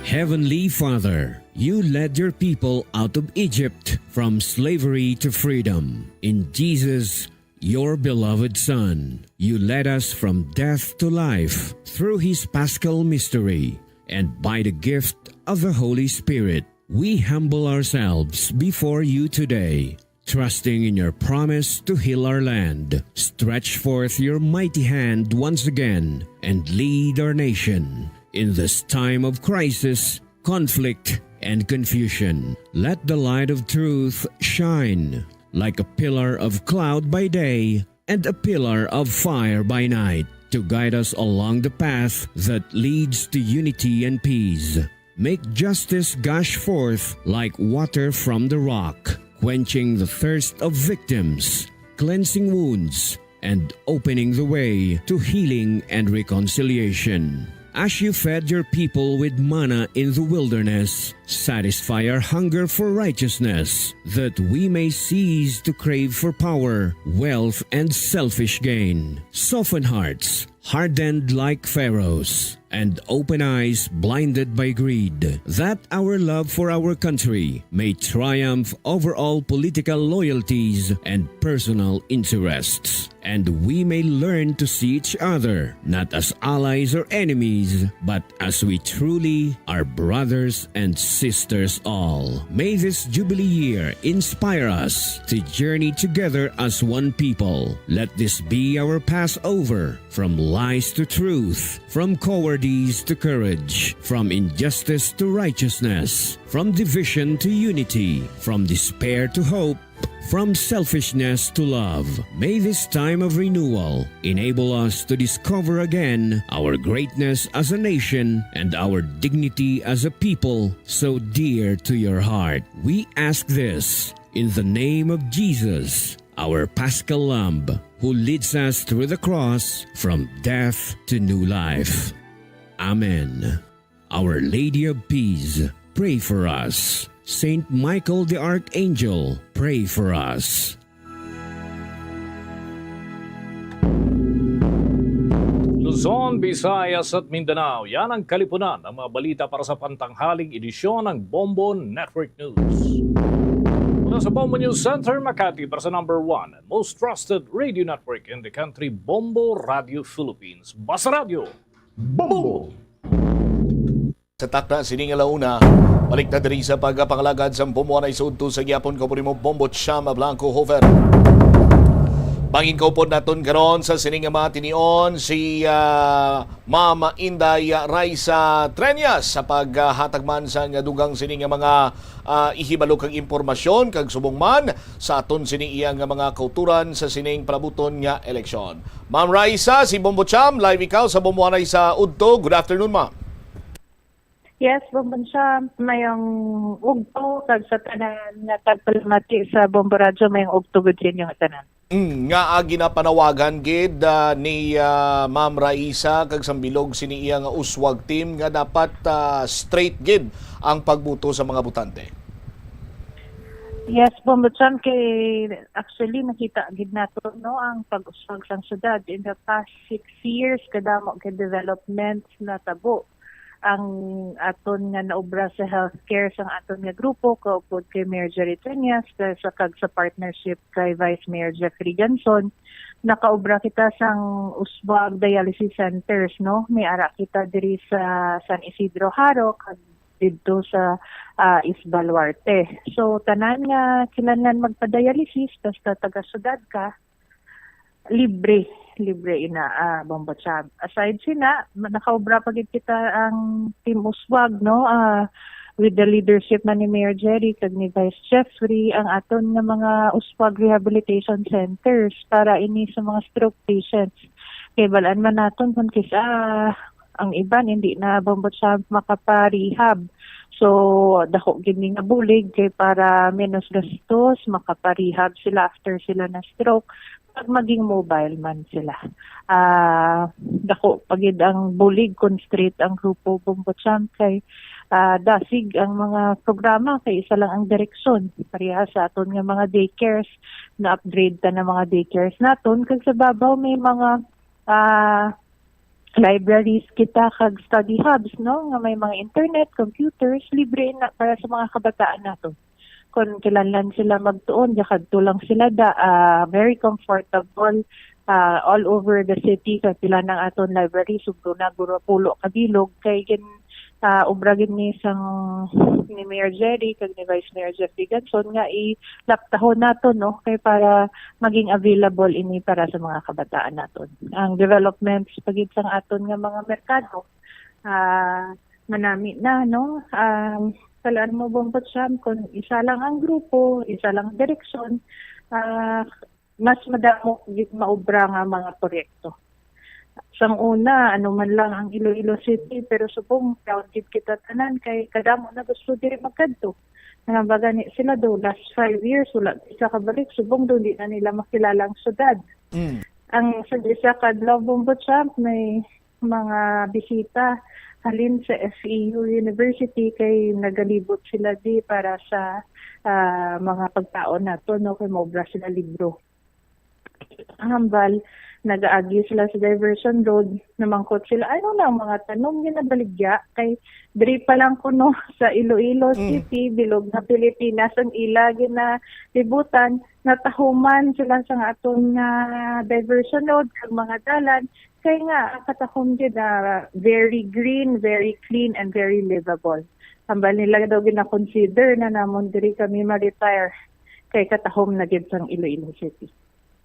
Heavenly Father, you led your people out of Egypt from slavery to freedom. In Jesus, your beloved Son, you led us from death to life through his Paschal mystery, and by the gift of the Holy Spirit, we humble ourselves before you today, trusting in your promise to heal our land. Stretch forth your mighty hand once again and lead our nation in this time of crisis, conflict, and confusion. Let the light of truth shine like a pillar of cloud by day and a pillar of fire by night to guide us along the path that leads to unity and peace. Make justice gush forth like water from the rock, quenching the thirst of victims, cleansing wounds, and opening the way to healing and reconciliation. As you fed your people with manna in the wilderness, satisfy our hunger for righteousness, that we may cease to crave for power, wealth, and selfish gain. Soften hearts hardened like Pharaoh's, and open eyes blinded by greed, that our love for our country may triumph over all political loyalties and personal interests, and we may learn to see each other not as allies or enemies, but as we truly are brothers and sisters all. May this Jubilee year inspire us to journey together as one people. Let this be our Passover, from lies to truth, from cowardice to courage, from injustice to righteousness, from division to unity, from despair to hope, from selfishness to love. May this time of renewal enable us to discover again our greatness as a nation and our dignity as a people so dear to your heart. We ask this in the name of Jesus, our Paschal Lamb, who leads us through the cross from death to new life. Amen. Our Lady of Peace, pray for us. Saint Michael the Archangel, pray for us. Luzon, Visayas at Mindanao, yan ang kalipunan ng mga balita para sa pantanghaling edisyon ng Bombo Network News. Mula sa Bombo News Center, Makati, para sa number one and most trusted radio network in the country, Bombo Radio Philippines. Basta Radio! Bombo! Sa takna sini nga launa, balik na diri sa pagpangalagad sa Bombo Anay sa udto sa gihapon, kaupod mo Bombo Cham Blanco Hofer. Bangin kaupod naton karon sa sini nga mga tinion si, ah, Ma'am Inday Raisa Treñas sa paghatag man sang dugang sini nga mga, ah, ihibalo kag impormasyon, kag subong man sa aton sini iya nga mga kauturan sa sining palabuton nga eleksyon. Ma'am Raisa, si Bombo Cham, live ikaw sa Bombo Anay sa udto. Good afternoon, ma'am. Yes, Bombo Cham, mayong udto kag sa tanan nga tagpalamati sa Bombo Radyo, mayong udto gud sa inyo nga tanan. Mm, nga, ah, ginapanawagan gid, ah, ni, ah, Ma'am Raisa kag sang bilog sini iya nga uswag team nga dapat, ah, straight gid ang pagboto sa mga botante. Yes, Bombo Cham, kay actually nakita gid nato, no, ang pag-uswag sang syudad in the past six years, kadamo kay developments natabo. Ang aton nga naobra sa healthcare sang aton nga grupo, kaupod kay Mayor Jerry Treñas, sa, sa kag sa partnership kay Vice Mayor Jeffrey Ganson, nakaobra kita sang uswag dialysis centers, no? May ara kita diri sa San Isidro Jaro kag didto sa, ah, East Baluarte. So, tanan nga kinahanglan magpa-dialysis, basta taga-syudad ka, libre, libre ina, ah, Bombo Cham. Aside sina, ma-, nakaobra pa gid kita ang Team Uswag, no? Ah, with the leadership man ni Mayor Jerry kag ni Vice Jeffrey, ang aton nga mga USPAG rehabilitation centers para ini sa mga stroke patients. Kay balaan man naton kung kis-a ang iban hindi na, Bombo Champ, makapa-rehab. So, dako gid ni nga bulig kay para menos gastos, makapa-rehab sila after sila na stroke, pag maging mobile man sila. Ah, dako pa gid ang bulig kung straight ang grupo, Bombo Champ, kay, ah, dasig ang mga programa kay isa lang ang direksyon. Pareha sa aton nga mga daycares, na-upgrade ta na mga daycares naton, kag sa babaw may mga, ah, libraries kita kag study hubs, no, nga may mga internet, computers, libre na para sa mga kabataan naton. Kung kinahanglan sila magtuon, diya kadto lang sila da, ah, very comfortable, ah, all over the city. Kay pila nang aton library, subro na guro pulo ka bilog. Kay gin, ah, obra gid ni sang ni Mayor Jerry kag ni Vice Mayor Jeffrey Ganson nga ilaptahon nato, no, kay para maging available ini para sa mga kabataan naton. Ang developments pa gid sang aton nga mga merkado, ah, manami na, no? Um, kalaan mo, Bombo Champ, kung isa lang ang grupo, isa lang ang direksyon, ah, mas madamo gid maobra nga mga proyekto. Sang una, ano man lang ang Iloilo City, pero subong proud gid kita tanan kay kadamo na gusto diri magkadto. Nga ba gani sila do, last five years, wala isa kabalik, subong do, di na nila makilala ang syudad. Mm. Ang sa isa ka adlaw, Bombo Champ, may mga bisita halin sa F E U University kay nagalibot sila di para sa, ah, mga pagkaon nato, no, kay maobra sila libro. Ang hambal, nagaagi sila sa diversion road, namangkot sila, "Ano na ang mga tanom nga nabaligya?" Kay diri pa lang kuno sa Iloilo Mm. City, bilog na Pilipinas ang ila ginalibutan, natahuman sila sa aton nga diversion road kag mga dalan, kay nga ang katahom gid, ah, very green, very clean, and very livable. Hambal nila daw gina-consider na namon diri kami ma-retire kay katahom na gid sang Iloilo City.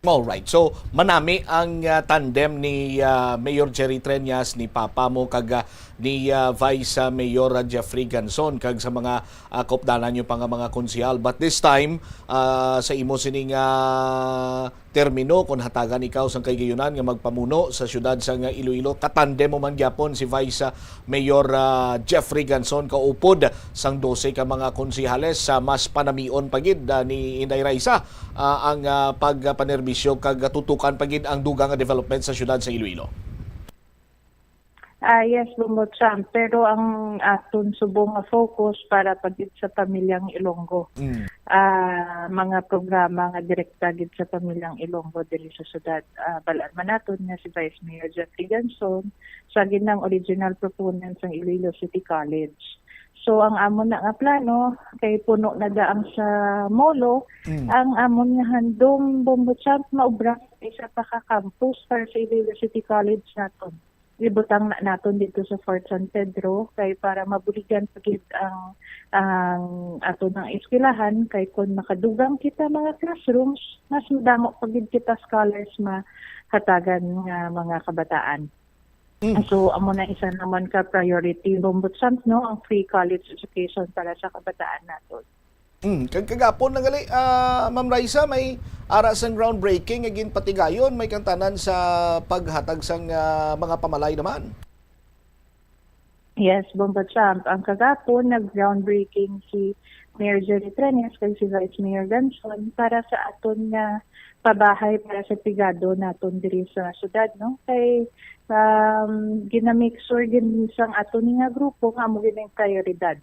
Alright. So, manami ang, ah, tandem ni, ah, Mayor Jerry Treñas, ni Papa mo, kag, ah, ni, ah, Vice, ah, Mayor, ah, Jeffrey Ganson, kag sa mga, ah, kaupdanan nyo pa nga mga konsehal. But this time, ah, sa imo sining, ah, termino, kung hatagan ikaw sang kahigayonan nga magpamuno sa siyudad sang Iloilo, katandem mo man gyapon si Vice, ah, Mayor, ah, Jeffrey Ganson, kaupod sang dose ka mga konsehales, sa mas panamion pa gid, ah, ni Inday Raisa, ah, ang, ah, pagpanerbisyo kag tutukan pa gid ang dugang nga development sa siyudad sa Iloilo. Ah, yes, Bombo Champ. Pero ang aton subong nga focus para pa gid sa pamilyang Ilonggo. Mm. Ah, mga programa nga direkta gid sa pamilyang Ilonggo diri sa syudad. Ah, balaan man naton nga si Vice Mayor Jeffrey Ganson, siya gid ang original proponent sang Iloilo City College. So, ang amon na nga plano, kay puno na daang sa Molo, Mm. ang amon nga handom, Bombo Champ, maobra sa isa pa ka campus para sa Iloilo City College naton. Ibutang na naton dito sa Fort San Pedro, kay para mabuligan pa gid ang, ang aton nga eskwelahan, kay kung makadugang kita mga classrooms, mas madamo pa gid kita scholars mahatagan nga mga kabataan. Mm. So, amo na isa naman ka priority, Bombo Champ, no, ang free college education para sa kabataan naton. Mm. Kag kagapon na gali, ah, Ma'am Raisa, may ara sang groundbreaking nga ginpatigayon, may kantanan sa paghatag sang, ah, mga pamalay naman. Yes, Bombo Champ. Ang kagapon, nag-groundbreaking si Mayor Jerry Trenes kag si Vice Mayor Ganson para sa aton nga pabahay para sa pigado naton diri sa syudad, no? Kay, um, gina-make sure gid sang aton nga grupo nga amo gid ang prioridad.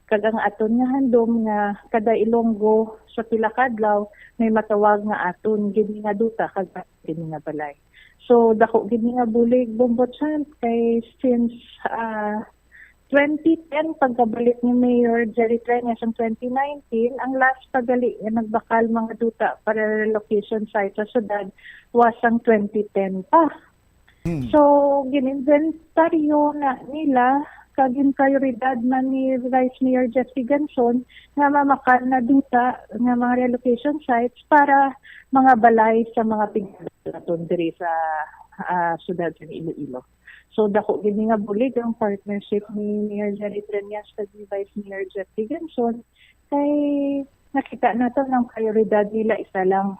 Kag ang aton nga handom nga kada Ilonggo sa pila ka adlaw may matawag nga aton gid nga duta kag gid nga balay. So, dako gid nga bulig, Bombo Champ, kay since, ah, twenty ten, pagkabalik ni Mayor Jerry Trenes ang twenty nineteen, ang last pa gali nga nagbakal mga duta para relocation site sa syudad was ang twenty ten pa. Hmm. So, gin-inventaryo na nila, kag gin-prioridad man ni Vice Mayor Jeffrey Ganson nga mamakal na duta nga mga relocation sites para mga balay sa mga pigado naton diri sa ah, siyudad sa Iloilo. So, dako gid ni nga bulig ang partnership ni Mayor Jerry Treñas kag ni Vice Mayor Jeff Higginson, kay nakita nato ang prioridad nila isa lang.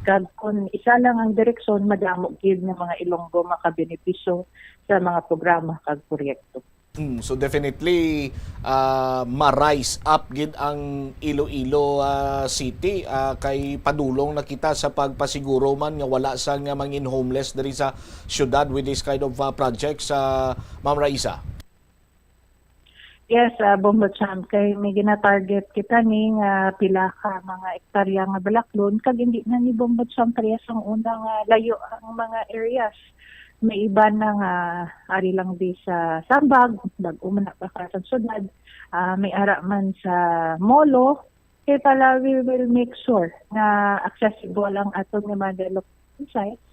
Kag kung isa lang ang direksyon, madamo gid nga mga Ilonggo makabenepisyo sa mga programa kag proyekto. Mm, so definitely, ah, ma-rise up gid ang Iloilo, ah, City, ah, kay padulong na kita sa pagpasiguro man nga wala sa nga mangin homeless diri sa syudad with this kind of, ah, projects, ah, Ma'am Raisa. Yes, uh, Bombo Champ, kay may gina-target kita ni nga pila ka mga ektarya nga balaklon, kag hindi na ni Bombo Champ parehas ang una nga layo ang mga areas. May iba na nga ari lang di sa Sambag, bag-o man na pa sa syudad, ah, may ara man sa Molo, kay pala we will make sure nga accessible ang aton nga mga development sites.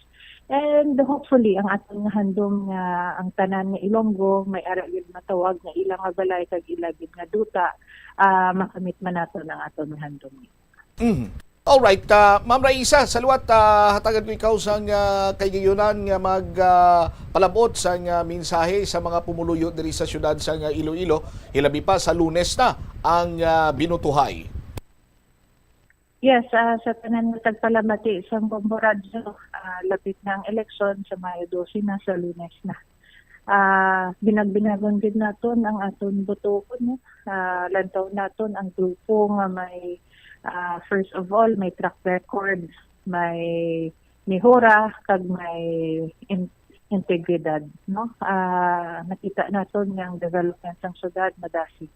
And hopefully, ang aton nga handom nga ang tanan nga Ilonggo, may ara gid matawag nga ila nga balay kag ila gid nga duta, ah, makamit man naton ang aton nga handom. Mm. Alright, ah, Ma'am Raisa, sa liwat, ah, hatagan ko ikaw sang, ah, kahigayonan nga mag, ah, palabot sang, ah, mensahe sa mga pumuluyo diri sa siyudad sang, ah, Iloilo, hilabi pa sa Lunes na ang, ah, binutuhay. Yes, ah, sa tanan nga tagpalamati sang Bombo Radyo, ah, lapit na ang eleksyon, sa Mayo dose na, sa Lunes na. Ah, binag-binagon gid naton ang aton botohon, no? Ah, lantaw naton ang grupo nga may, ah, first of all, may track record, may mehora, kag may in-, integridad, no? Ah, nakita naton nga ang development sang syudad madasig.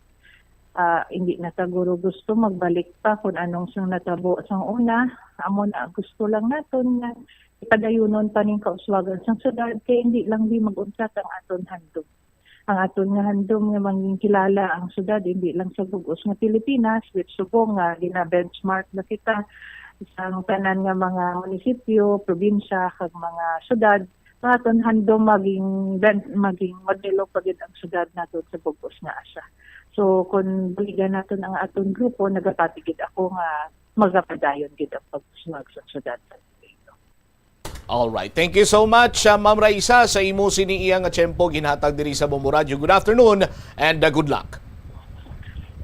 Ah, hindi na ta guro gusto magbalik pa kung anong sang natabo sang una. Amo na, gusto lang naton nga ipadayunon pa ning kauswagan sang syudad, kay hindi lang di mag-untat ang aton handom. Ang aton nga handom nga mangin kilala ang syudad, hindi lang sa bug-os nga Pilipinas, which subong nga gina-benchmark na kita sang tanan nga mga munisipyo, probinsya, kag mga syudad, ang aton handom maging ben-, maging modelo pa gid ang syudad naton sa bug-os nga Asia. So, kung buligan naton ang aton grupo, nagapati gid ako nga magapadayon gid ang pag-uswag sa syudad sa Iloilo. All right. Thank you so much, uh, Ma'am Raisa, sa imo sini iya nga tiyempo ginhatag diri sa Bombo Radyo. Good afternoon and, uh, good luck.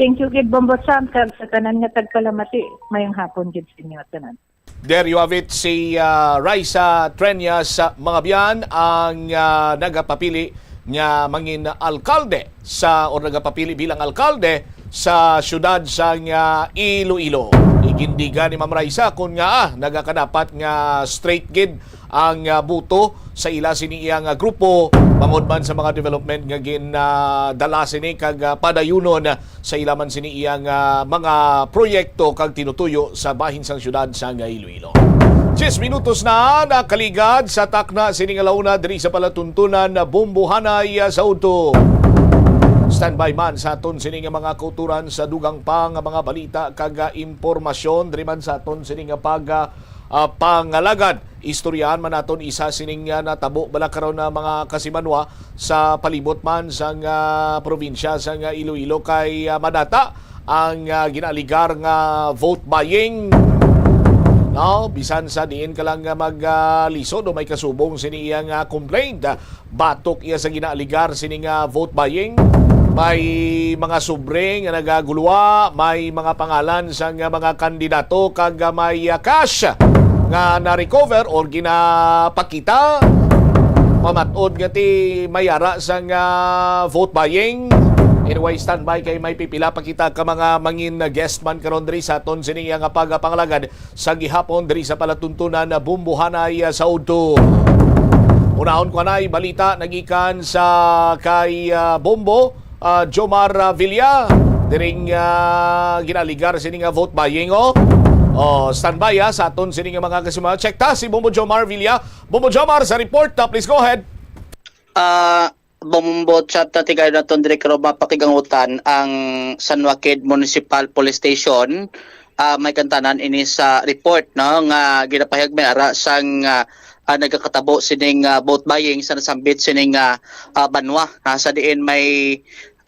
Thank you gid, Bombo Sam, kag sa tanan nga tagpalamati. Mayong hapon gid sa inyo tanan. There you have it, si, ah, Raisa Treñas, ah, Mangabian, ang, ah, nagapapili nga mangin alkalde sa, or nagapapili bilang alkalde sa siyudad sang, ah, Iloilo. Igindiga ni Ma'am Raisa kun nga, ah, nagakadapat nga straight gid ang, ah, buto sa ila sini iyang, ah, grupo, bangod man sa mga development nga gin, ah, dala sini kag, ah, padayunon sa ila man sini iyang, ah, mga proyekto kag tinutuyo sa bahin sang siyudad sang Iloilo. Diyes minutos na nakaligad sa takna sini nga launa diri sa palatuntunan na Bumbuhanay, ah, sa udto. Standby man sa aton sini nga mga kauturan sa dugang pa nga mga balita kag, ah, impormasyon diri man sa aton sini nga pag, ah, ah, pangalagad. Istoryahan man naton isa sining, ah, natabo bala karon na mga kasimanwa sa palibot man sang, ah, probinsya sang, ah, Iloilo kay, ah, madata ang, ah, ginaaligar nga vote buying. No, bisan sa diin ka lang nga mag, ah, lisod o may kasubong sini iyang, ah, complaint, ah, batok iya sa ginaaligar sini nga vote buying. May mga sobre nga nagaguluwa, may mga pangalan sang mga kandidato kag may, ah, cash nga na-recover or ginapakita. Mamat-od nga ti may ara sang, ah, vote buying. Anyway, standby kay may pipila pa kita ka mga mangin guest man karon diri sa aton sini nga pagapangalagad sa gihapon diri sa palatuntunan na Bumbuhanay, ah, sa udto. Unahon ko anay balita nagikan sa kay, ah, Bombo, ah, Jomar, ah, Villa. Diring, ah, ginaligar sini nga vote buying, oh. Oh, standby, ah, sa aton sini nga mga kasima. Check ta si Bombo Jomar Villa. Bombo Jomar sa report, ah, please go ahead. Ah, Bombo, chat na tigay naton diri karon mapakigangutan ang San Joaquin Municipal Police Station. Ah, may kantanan ini sa report, no, nga ginapahayag may ara sang, ah, ah, nagakatabo sining, ah, vote buying sa nasambit sining, ah, ah, banwa, ah, sa diin may,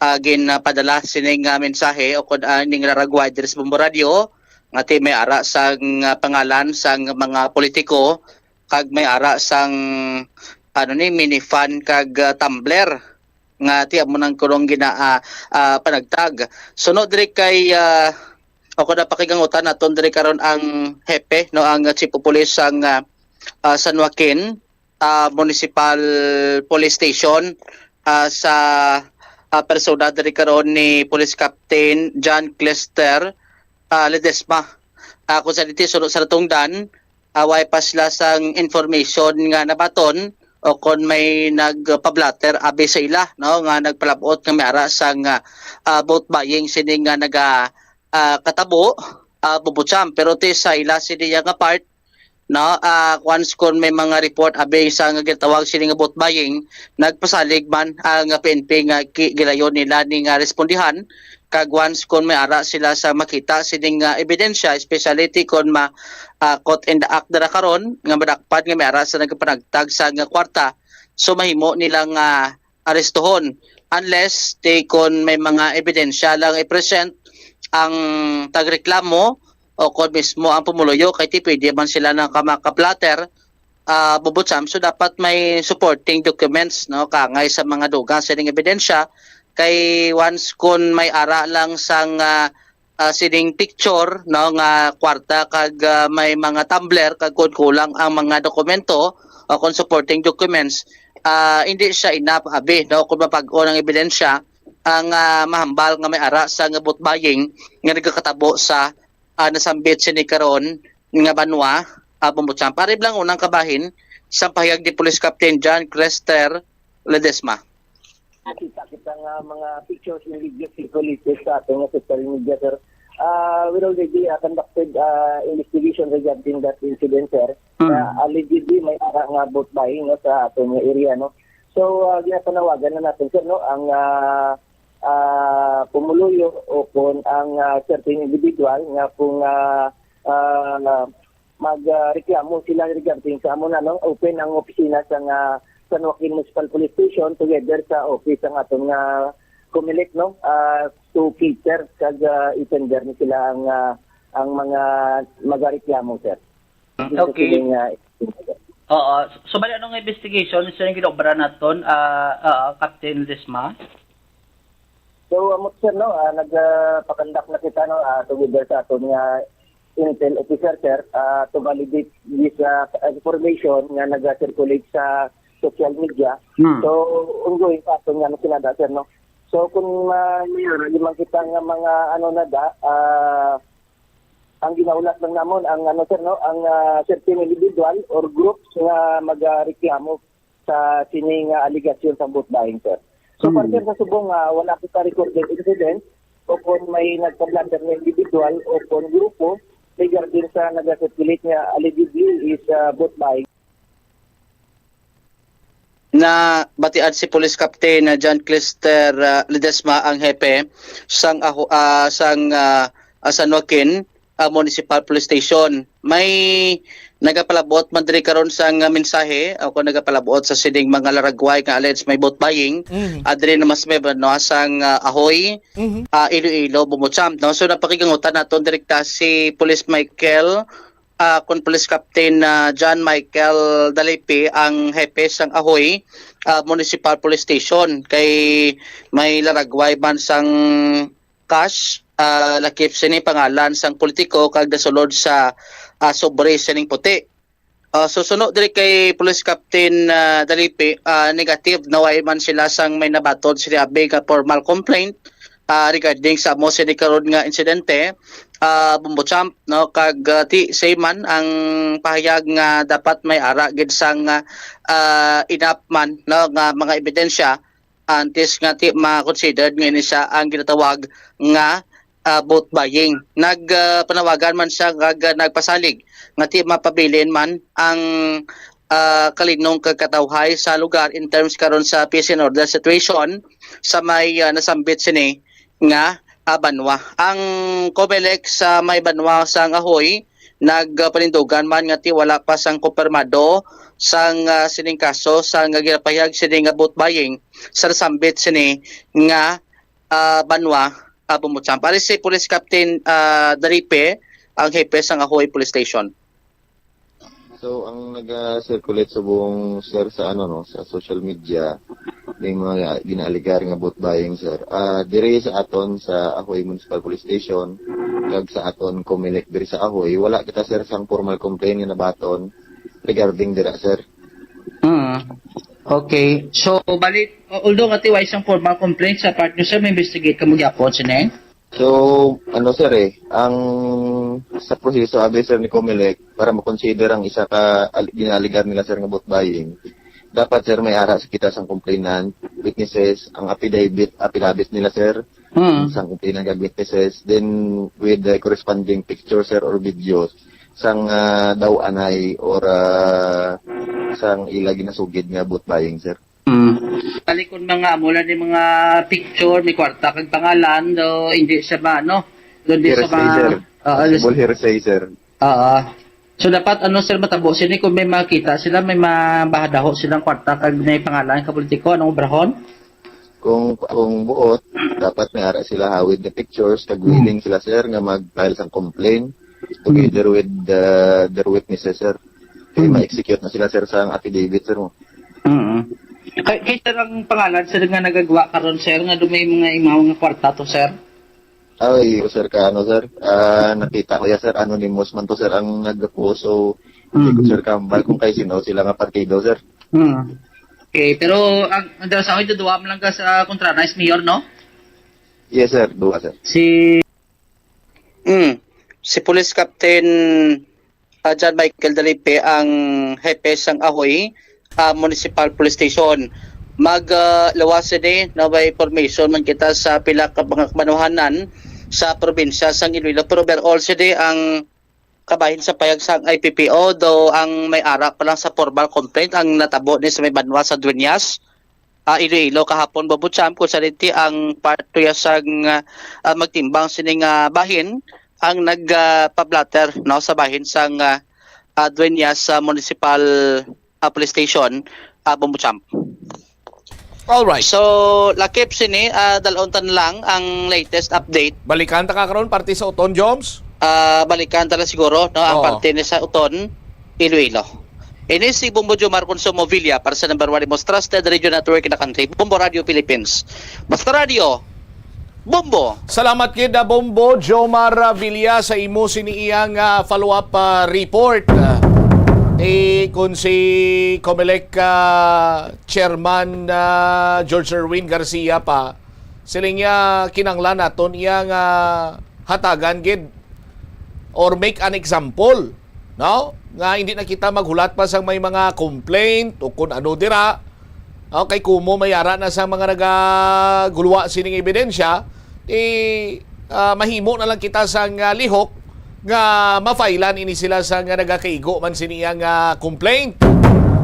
ah, ginpadala sining, ah, mensahe o kun, ah, ning raragway diri sa Bombo Radio nga ti may ara sang, ah, pangalan sang mga politiko kag may ara sang, ano ni, mini van kag, ah, tumbler nga ti amo nang kurong gina, ah, ah, panagtag. Suno diri kay, ah, ako na pakigangutan naton diri karon ang hepe, no, ang chief of police sang, ah, ah, San Joaquin, ah, Municipal Police Station, ah, sa, ah, persona diri karon ni Police Captain John Clester, ah, Ledesma. Ah, kung sa diti suno sa natungdan, ah, way pa sila sang information nga nabaton o kon may nagpablatter abi sa ila, no, nga nagpalabot nga may ara sang, ah, ah, vote buying sini nga naga, ah, katabo, ah, Bubucham. Pero ti sa ila sini nga part, no, ah, once kon may mga report abi sa nga ginatawag sini nga vote buying, nagpasalig man ang P N P nga ki-, gilayon nila ni nga respondihan. Kag once kon may ara sila sa makita sining, ah, ebidensya, especially ti kon ma, ah, caught in the act dira karon nga madakpan nga may ara sa nagpanagtag sa nga kwarta, so mahimo nila nga arestuhon, unless ti kon may mga ebidensya lang i-present ang tagreklamo o kon mismo ang pumuluyo, kay ti pwede man sila nang ka-, maka-platter, ah, Bubucham. So, dapat may supporting documents, no, kaangay sa mga dugang sining ebidensya. Kay once kon may ara lang sang, ah, ah, sining picture, no, nga kwarta kag, ah, may mga tumbler kag kon kulang ang mga dokumento o kon supporting documents, ah, hindi siya enough, abi, no, kung mapag-on ang ebidensya, ang, ah, mahambal nga may ara sa nga vote buying nga nagakatabo sa, ah, nasambit sini karon nga banwa, ah, Bubucham. Pare lang unang kabahin sa pahayag ni Police Captain John Clester Ledesma. Nakita kita nga mga pictures and videos circulated sa aton nga social media, sir. Ah, we already, ah, conducted, ah, investigation regarding that incident, sir. Mm. Na allegedly may ara nga vote buying, no, sa aton nga area, no. So, ah, ginapanawagan na natin, sir, no, ang, ah, ah, pumuluyo o kung ang, ah, certain individual nga kung, ah, ah, mag, ah, reklamo sila regarding sa amo na, no, open ang opisina sa nga San Joaquin Municipal Police Station together sa office ang aton nga Comelec, no, ah, to cater kag, ah, i-tender ni sila ang, ah, ang mga magareklamo, sir. Okay. Sa sining, ah, Oo. So, bali, anong investigation sa yung ginaobra naton, ah, ah, Captain Desma? So, amo, sir, no, ah, nag, ah, pakandak na kita, no, ah, together sa aton nga intel officer, sir, ah, to validate this, ah, information nga naga-circulate sa social media. Hmm. So, ongoing pa aton nga ano sila da, sir, no. So, kung, ah, may ara man kita nga mga ano na da, ah, ang ginahulat lang namon ang ano, sir, no, ang, ah, certain individual or groups nga magareklamo sa sini nga alegasyon sa vote buying, sir. So far, hmm, sir, sa subong, ah, wala kita recorded incident o kung may nagpa-blunder nga individual o kung grupo regarding sa nag-circulate nga allegedly is, ah, vote buying. Nabatian si Police Captain, ah, John Clester, ah, Ledesma, ang hepe sang aho-, ah, sang, ah, ah, San Joaquin, ah, Municipal Police Station. May nagapalabot man diri karon sang, ah, mensahe o kung nagapalabot sa sining mga laragway nga alleged may vote buying, mhm, ah, diri naman sa may banwa sang, ah, Ahoy, mhm, ah, Iloilo, Bumucham, no? So, napakigangutan naton direkta si Police Michael, ah, kon Police Captain, ah, John Michael Dalipi ang hepe sang Ahoy, ah, Municipal Police Station, kay may laragway man sang cash, ah, lakip sini pangalan sang politiko kag nasulod sa, ah, sobre sining puti. Ah, so suno diri kay Police Captain, ah, Dalipi, ah, negative na way man sila sang may nabaton sini abi nga formal complaint, ah, regarding sa amo sini karon nga insidente, ah, Bumbo Champ, no, kag, ah, ti same man ang pahayag nga dapat may ara gid sang, ah, ah, enough man, no, nga mga ebidensya antes nga ti ma-considered nga ini siya ang ginatawag nga, ah, vote buying. Nag, ah, panawagan man siya kag, ah, nagpasalig nga ti mapabilin man ang, ah, kalinong kag katawhay sa lugar in terms karon sa peace and order situation sa may, ah, nasambit sini nga, ah, banwa. Ang Comelec sa may banwa sang Ahoy nagpanindugan man nga ti wala pa sang kumpirmado sang, ah, sining kaso sang ginapahayag sini nga vote buying sa nasambit sini nga, ah, banwa, ah, Bumbo Champ. Ari si Police Captain, ah, Daripe, ang hepe sang Ahoy Police Station. So, ang naga-circulate subong, sir, sa ano, no, sa social media, may mga ginaaligar nga vote buying, sir. Ah, diri sa aton sa Ahoy Municipal Police Station, kag sa aton Comelec diri sa Ahoy, wala kita, sir, sang formal complaint nga nabaton regarding dira, sir. Mm. Okay. So, bali, although nga ti way sang formal complaint sa part nyo, sir, may investigate ka mo gyapon, sini? So, ano, sir, eh, ang sa proseso abi, sir, ni Comelec, para makonsider ang isa ka al- ginaaligar nila, sir, nga vote buying, dapat, sir, may ara sa kita sang complainant, witnesses, ang affidavit, affidavit nila, sir, Mm. sang complainant kag witnesses, then with the corresponding picture, sir, or videos sang ah, daw anay or ah, sang ila ginasugid nga vote buying, sir. Mm. Bali, kung mga amo lang ni mga picture, may kwarta kag pangalan, do hindi siya ma-, ano, do hindi siya Hearsay, sir. ma-, oo, Possible hearsay, sir. Oo. So, dapat, ano, sir, matabo sini kung may makita sila, may mabahadaho silang kwarta kag may pangalan ka politiko, anong obrahon? Kung kung buot, dapat may ara sila hawid nga pictures, kag Hmm. willing sila, sir, nga mag-file sang complaint together with the, their witnesses, sir. Kay Hmm. ma-execute na sila, sir, sang affidavit, sir, mo. Mm. Kay, kay sir, ang pangalan, sir, nga nagagwa karon, sir, nga do may mga imaw nga kwarta to, sir? Ay, sir, ka ano, sir? Ah, nakita ko ya, sir, anonymous man to, sir, ang nag-post. So, hindi ko, Mm. sir, kambal kung kay sino sila nga partido, sir. Mm. Okay, pero ang, ang dala sa akin, duwa man lang ka sa kontra na is mayor, no? Yes, sir. Duwa, sir. Si Mm. Si Police Captain ah, John Michael Dalipe ang hepe sang Ahoy ah, Municipal Police Station. Mag ah, lawas sini na may information man kita sa pila ka mga kamanuhanan sa probinsya sang Iloilo, pero overall sini ang kabahin sa payag sang I P P O, do ang may ara pa lang sa formal complaint ang natabo ni sa may banwa sa Dueñas, ah, Iloilo kahapon, Bobo Champ, kung sa diti ang part to ya sang ah, magtimbang sining ah, bahin ang nagpablatter, no, sa bahin sang ah, ah, Dueñas sa Municipal ah, Police Station, ah, Bobo Champ. All right. So, lakip sini, ah, dalon tan lang ang latest update. Balikan ta ka karon parte sa Uton, Joms? Ah, balikan ta lang siguro, no, ang Oo. parte ni sa Uton, Iloilo. Ini si Bombo Jomar Consumo Villa para sa number one most trusted radio network in the country, Bombo Radio Philippines. Basta Radio, Bombo! Salamat gid, ah, Bombo Jomar, ah, Villa, sa imo sini iyang ah, follow-up ah, report. Ah, eh, kung si Comelec ah, Chairman ah, George Erwin Garcia pa, siling niya kinanglan naton iya nga hatagan gid or make an example, no? Nga hindi na kita maghulat pa sang may mga complaint o kung ano dira. Okay, kumo may ara na sa mga nagagulwa sining ebidensya, eh, ah, mahimo na lang kita sang ah, lihok nga mafailan ini sila sa nga nagakaigo man sini nga complaint.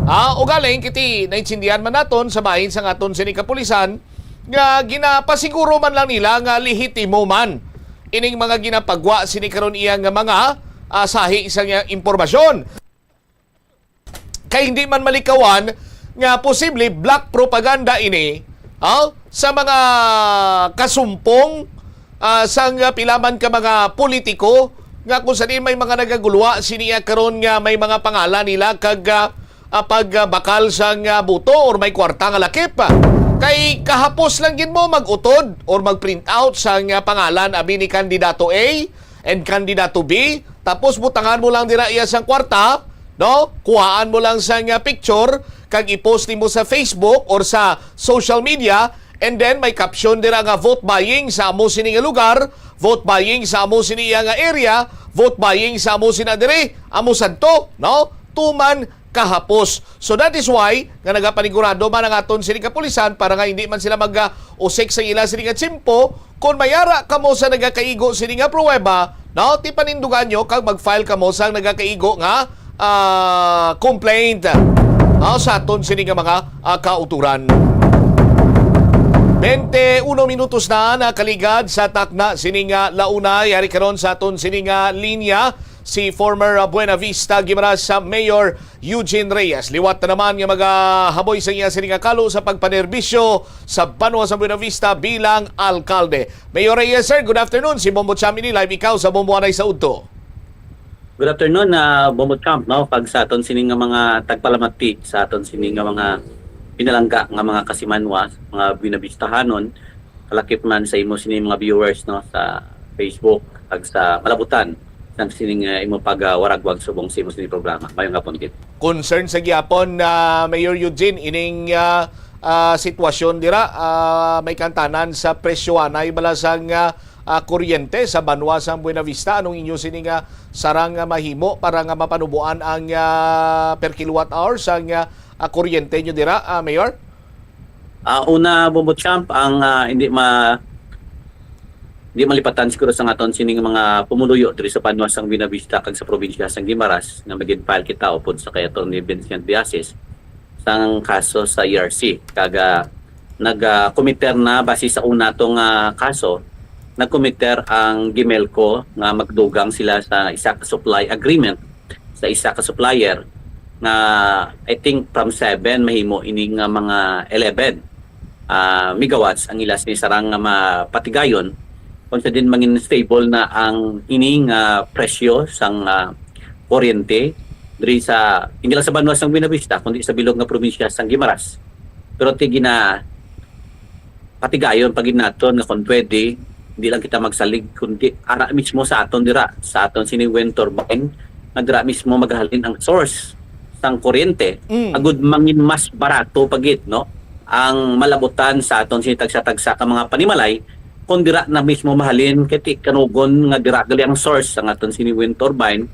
Ah, ugaling kiti naintindihan man naton sa bahin sang aton sini kapulisan nga ginapasiguro man lang nila nga lehitimo man ining mga ginapagwa sini karon iya nga mga ah, sahi sa nga impormasyon. Kay hindi man malikawan nga posible black propaganda ini, ah, sa mga kasumpong ah, sang pila man ka mga politiko nga kung sa diin may mga nagagulwa sini ah, karon nga may mga pangalan nila kag ah, ah, pagbakal sang ah, buto or may kwarta nga lakip. Kay kahapos lang gid mo mag-utod or mag-print out sang ah, pangalan abi ni kandidato A and kandidato B, tapos butangan mo lang dira iya sang kwarta, no? Kuhaan mo lang sang ah, picture kag i-post nimo sa Facebook or sa social media, and then may caption dira nga vote buying sa amo sini nga lugar, vote buying sa amo sini iya nga area, vote buying sa amo sina diri, amo sadto, no? Tuman kahapos. So that is why nga nagapanigurado man ang aton sini kapulisan para nga hindi man sila mag-usik sa ila sini nga tsimpo. Kung may ara kamo sa nagakaigo sini nga pruweba, no, ti panindugan nyo kag mag-file kamo sa nagakaigo nga ah, complaint, ah, sa aton sini nga mga ah, kauturan. Twenty-uno minutos na nakaligad sa takna sini nga launa. Yari karon sa aton sini nga linya si former ah, Buena Vista Guimaras sa Mayor Eugene Reyes. Liwat na naman nga magahaboy sa iya sini nga kalo sa pagpanerbisyo sa banwa sa Buena Vista bilang alkalde. Mayor Reyes, sir, good afternoon. Si Bombo Chamini, live ikaw sa Bombo Anay sa Udto. Good afternoon, ah, Bombo Trump, no? Pag sa aton sini nga mga tagpalamati, sa aton sini nga mga pinalangga nga mga kasimanwa, mga Buenavistahanon, kalakip man sa imo sini mga viewers, no, sa Facebook, kag sa malabutan sang sining, ah, imo pag, ah, waragwag subong sa imo sini programa. Mayong hapon gid. Concern sa gihapon na Mayor Eugene ining, ah, ah, sitwasyon dira, ah, may kantanan sa presyo anay bala sang, ah, ah, kuryente sa banwa sang Buenavista. Anong inyo sini nga sarang nga mahimo para nga mapanuboan ang, ah, per kilowatt hour sang, ah, ah, kuryente nyo dira, ah, Mayor? Ah, una, Bombo Champ, ang, ah, hindi ma-, hindi malipatan siguro sa aton sining mga pumuluyo diri sa banwa sang Buenavista kag sa probinsya sang Guimaras nga magin-file kita upod sa kay Attorney Vincent Biases sang kaso sa E R C. Kag, ah, nag, ah, committer na base sa una tong, ah, kaso, nag-committer ang Gimelco nga magdugang sila sa isa ka supply agreement sa isa ka supplier nga, I think, from seven mahimo ini nga mga eleven, ah, megawatts ang ila sini sarang nga mapatigayon kung sa din mangin stable na ang ini nga presyo sang, ah, kuryente diri sa, hindi lang sa banwa sang Buenavista, kundi sa bilog nga probinsya sang Guimaras. Pero ti gina-, patigayon pa gid naton nga kung pwede, hindi lang kita magsalig, kundi ara mismo sa aton dira, sa aton sini wind turbine, nga dira mismo magahalin ang source sang kuryente, Mm. agud mangin mas barato pa gid, no? Ang malabutan sa aton sini tagsa-tagsa ka mga panimalay, kung dira na mismo mahalin, kay ti kanugon nga dira gali ang source sang aton sini wind turbine,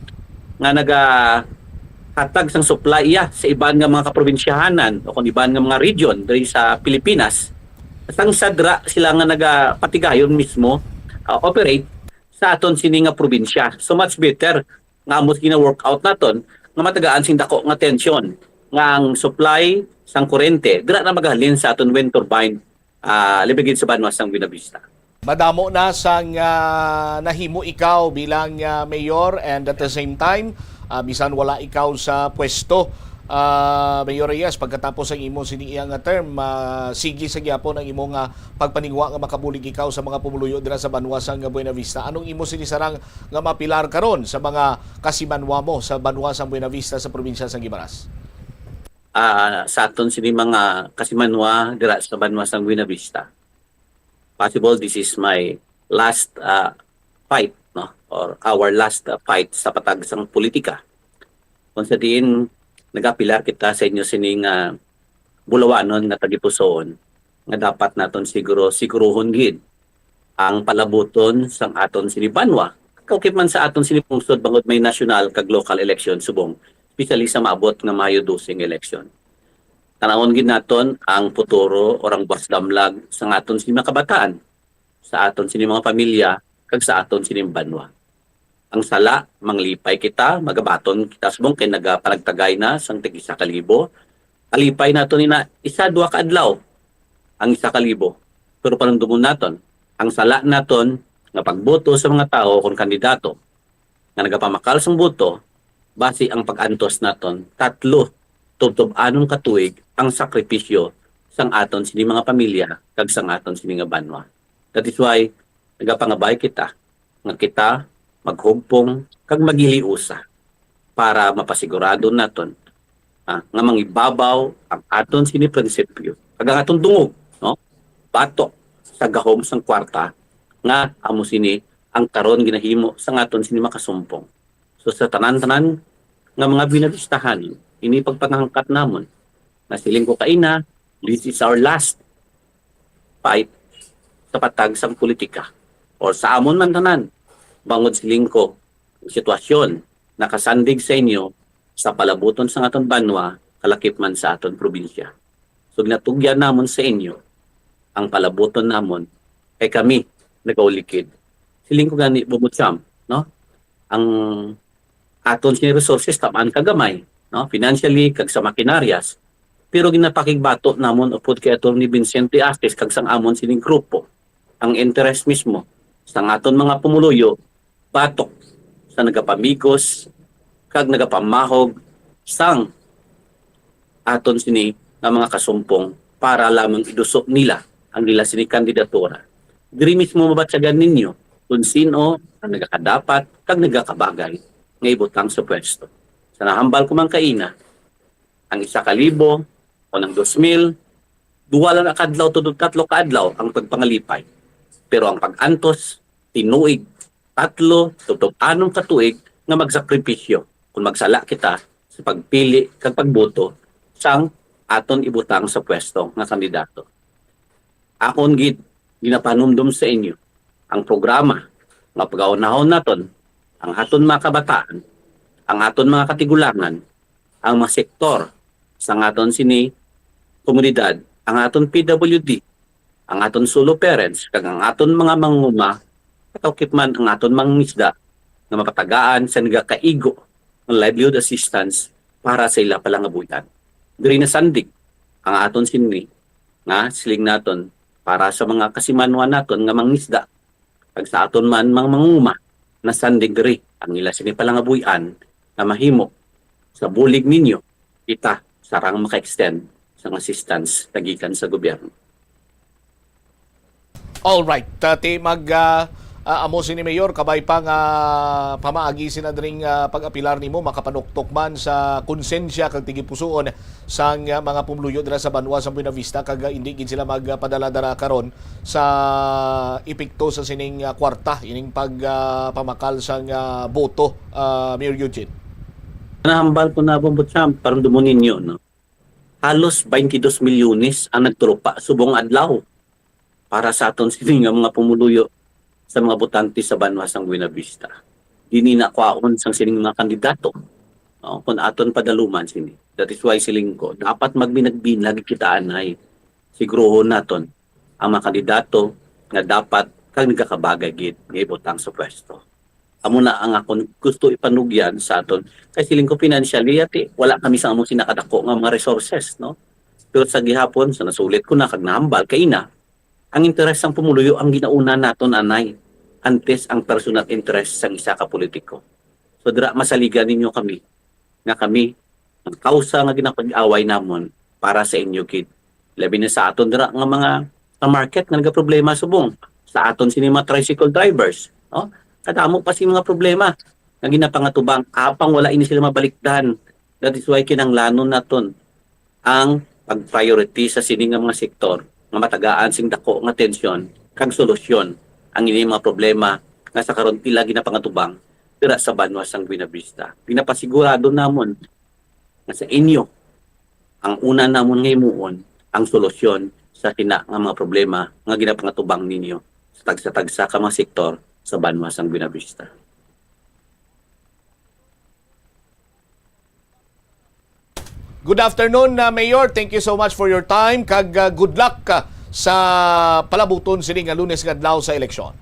nga nagahatag sang supply iya sa iban nga mga kaprobinsyahanan o kung iban nga mga region diri sa Pilipinas, sang sadra sila nga nagapatigayon mismo, ah, operate sa aton sini nga probinsya. So much better nga amo gina-work out naton nga matagaan sing dako nga tensyon nga ang supply sang kurente dira na magahalin sa aton wind turbine, ah, labi gid sa banwa sang Buenavista. Madamo na sang, ah, nahimo ikaw bilang, ah, mayor, and at the same time, ah, bisan wala ikaw sa pwesto, ah, Mayor Reyes, pagkatapos ang imo sini iya nga term, ah, sige sa gyapon ang imo nga pagpaningwa nga makabulig ikaw sa mga pumuluyo dira sa banwa sang Buenavista. Anong imo sini sarang nga mapilar karon sa mga kasimanwa mo sa banwa sang Buenavista sa probinsya sang Guimaras? Ah, sa aton sini mga kasimanwa dira sa banwa sang Buenavista, possible this is my last, ah, fight, no? Or our last, ah, fight sa patag sang politika. Kung sa diin, nagapilar kita sa inyo sini nga bulawanon nga tagipusoon nga dapat naton siguro siguruhon gid ang palabuton sang aton sini banwa, kaupod man sa aton sini pungsod, bangod may nasyonal kag lokal eleksyon subong, especially sa maabot nga Mayo dose nga eleksyon. Tan-awon gid naton ang futuro or ang buwas damlag sang aton sini mga kabataan, sa aton sini mga pamilya, kag sa aton sini banwa. Ang sala, manglipay kita, magabaton kita subong kay nagapanagtagay na sang tig-isa ka libo. Alipay naton ina isa, duha ka adlaw ang isa ka libo. Pero panumdumon naton, ang sala naton nga pagboto sa mga tawo kon kandidato nga nagapamakal sang boto, basi ang pag-antos naton tatlo tubtob-anon ka tuig ang sakripisyo sang aton sini mga pamilya kag sang aton sini nga banwa. That is why nagapangabay kita nga kita maghugpong kag maghiliusa para mapasigurado naton, ah, nga mangibabaw ang aton sini prinsipyo kag ang aton dungog, no? Batok sa gahom sang kwarta nga amo sini ang karon ginahimo sang aton sini makasumpong. So, sa tanan-tanan nga mga Buenavistahan, ini pagpangahangkat namon, nga siling ko kaina, this is our last fight sa patag sang politika. Or sa amon man tanan, bangod siling ko, ang sitwasyon nakasandig sa inyo sa palabuton sang aton banwa, kalakip man sa aton probinsya. So, ginatugyan namon sa inyo ang palabuton namon, kay kami nagaulikid. Siling ko gani, Bombo Champ, no? Ang aton sini resources taman kagamay, no? Financially kag sa makinaryas. Pero ginapakigbato namon upod kay Attorney Vincent Diasis kag sang amon sining grupo, ang interes mismo sang aton mga pumuluyo batok sa nagapamigos kag nagapamahog sang aton sini nga mga kasumpong para lamang iduso nila ang ila sini kandidatura. Diri mismo mabatyagan ninyo kung sin-o ang nagakadapat kag nagakabagay nga ibutang sa pwesto. Sa nahambal ko man kaina, ang isa ka libo o ang dos mil, duha lang ka adlaw, tudo tatlo ka adlaw ang pagpangalipay. Pero ang pag-antos, tinuig, tatlo, tutob anom ka tuig nga magsakripisyo kung magsala kita sa pagpili kag pagboto sang aton ibutang sa pwesto nga kandidato. Akon gid ginapanumdom sa inyo ang programa nga pagaunahon naton ang aton mga kabataan, ang aton mga katigulangan, ang mga sektor sa aton sini komunidad, ang aton P W D, ang aton solo parents, kag ang aton mga manguma, kataw-kit man ang aton mangisda nga mapatagaan sa nagakaigo nga livelihood assistance para sa ila palangabuhian. Diri nasandig ang aton sini nga siling naton para sa mga kasimanwa naton nga mangisda, kag sa aton man mga manguma, nasandig diri ang ila sini palangabuhian nga mahimo sa bulig ninyo kita sarang maka-extend sang assistance nga gikan sa gobyerno. All right. Ti mag ah, ah, amo sini, Mayor, kabay pa nga pamaagi sina dring ah, pag-apilar nimo, makapanuktok man sa konsensya kag tigipusuon sang ah, mga pumuluyo dira sa banwa sa Buenavista, kag ah, indi gid sila magpadala-dara karon sa epekto sa sining ah, kwarta, ining pag ah, pamakal sang ah, boto, ah, Mayor Eugene. Nahambal ko na, Bombo Champ, parang dumon ninyo, no? Halos twenty-dos milyones ang nagtrupa subong adlaw para sa aton sini nga mga pumuluyo, sa mga botante sa banwa sang Buenavista. Dini na kwaon sang sining mga kandidato, no? Kung aton padaluman sini. That is why siling ko, dapat magbinag-binag kita anay. Siguruhon naton ang mga kandidato nga dapat kag nagakabagay gid nga ibutang sa pwesto. Amo na ang akon gusto ipanugyan sa aton. Kay siling ko, financially, ati, wala kami sa amo sina kadako nga mga resources, no? Pero sa gihapon, sa nasulit ko na kag nahambal kaina, ang interes sang pumuluyo ang ginauna naton anay, antes ang personal interest sang isa ka politiko. So, dira masaligan ninyo kami nga kami ang kausa nga ginapag-away namon para sa inyo gid. Labi na sa aton dira nga mga sa market nga nagaproblema subong sa aton sini mga tricycle drivers, no? Kadamo pa sing mga problema nga ginapangatubang apang wala ini sila mabalikdan. That is why kinahanglanon naton ang pag-priority sa sini nga mga sektor nga matagaan sing dako nga atensyon kag solusyon ang ini mga problema nga sa karon ila ginapangatubang dira sa banwa sang Buenavista. Ginapasigurado namon nga sa inyo ang una namon nga himuon ang solusyon sa sina nga mga problema nga ginapangatubang ninyo sa tagsa-tagsa ka mga sektor sa banwa sang Buenavista. Good afternoon, uh, Mayor. Thank you so much for your time. Kag uh, good luck uh, sa palabuton sini nga Lunes nga adlaw sa eleksyon.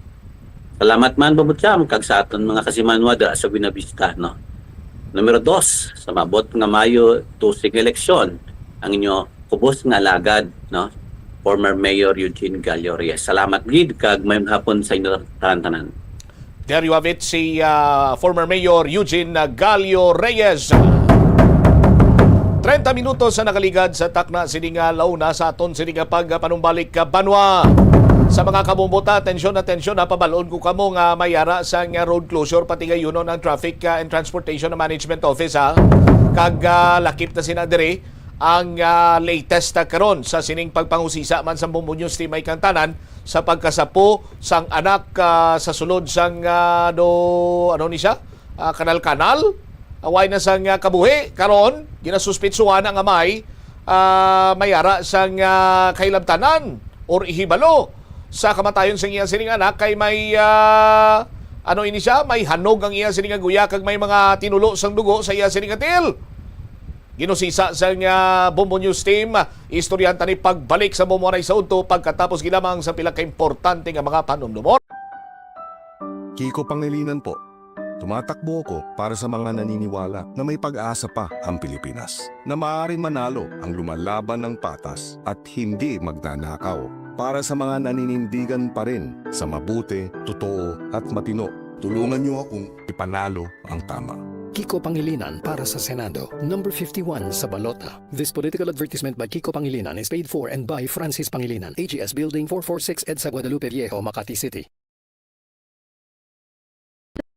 Salamat man, Bobo Cham, kag sa aton mga kasimanwa dira sa Buenavista, no? Numero dos, sa maabot nga Mayo, tusig eleksyon, ang inyo kubos nga alagad, no? Former Mayor Eugene Gallo Reyes. Salamat gid, kag may hapon sa inyo tanan-tanan. There you have it, si uh, former Mayor Eugene Gallo Reyes. Treinta minutos sa nakaligad sa takna sini nga launa sa aton sini nga pagpanumbalik ka banwa. Sa mga kabumbuta, atensyon, atensyon, ha, pabalon ko kamo nga may ara sang road closure pati gayunon ang Traffic uh, and Transportation Management Office, ha. Kag uh, lakip na sina diri ang uh, latest uh, karon sa sining pagpangusisa man sa Bombo News Team ay kang tanan sa pagkasapo sang anak uh, sa sulod sang uh, do ano ni siya uh, kanal-kanal, away na sang uh, kabuhi karon, ginasuspitsuhan ang amay uh, may ara sang uh, kahilabtanan or ihibalo sa kamatayon sang iya sining anak kay may uh, ano ini siya, may hanog ang iya sining aguya kag may mga tinulo sang dugo sa iya sining atil. Ginusisa sang uh, Bombo News Team, istoryahan ta ni pagbalik sa Bombo Anay sa udto pagkatapos gilamang sa pila ka importante nga mga panumdumon. Kiko Pangilinan po. Tumatakbo ako para sa mga naniniwala na may pag-asa pa ang Pilipinas, na maaaring manalo ang lumalaban ng patas at hindi magnanakaw, para sa mga naninindigan pa rin sa mabuti, totoo at matino. Tulungan niyo akong ipanalo ang tama. Kiko Pangilinan para sa Senado, number fifty-one sa balota. This political advertisement by Kiko Pangilinan is paid for and by Francis Pangilinan, A G S Building, four four six EDSA, Guadalupe Viejo, Makati City.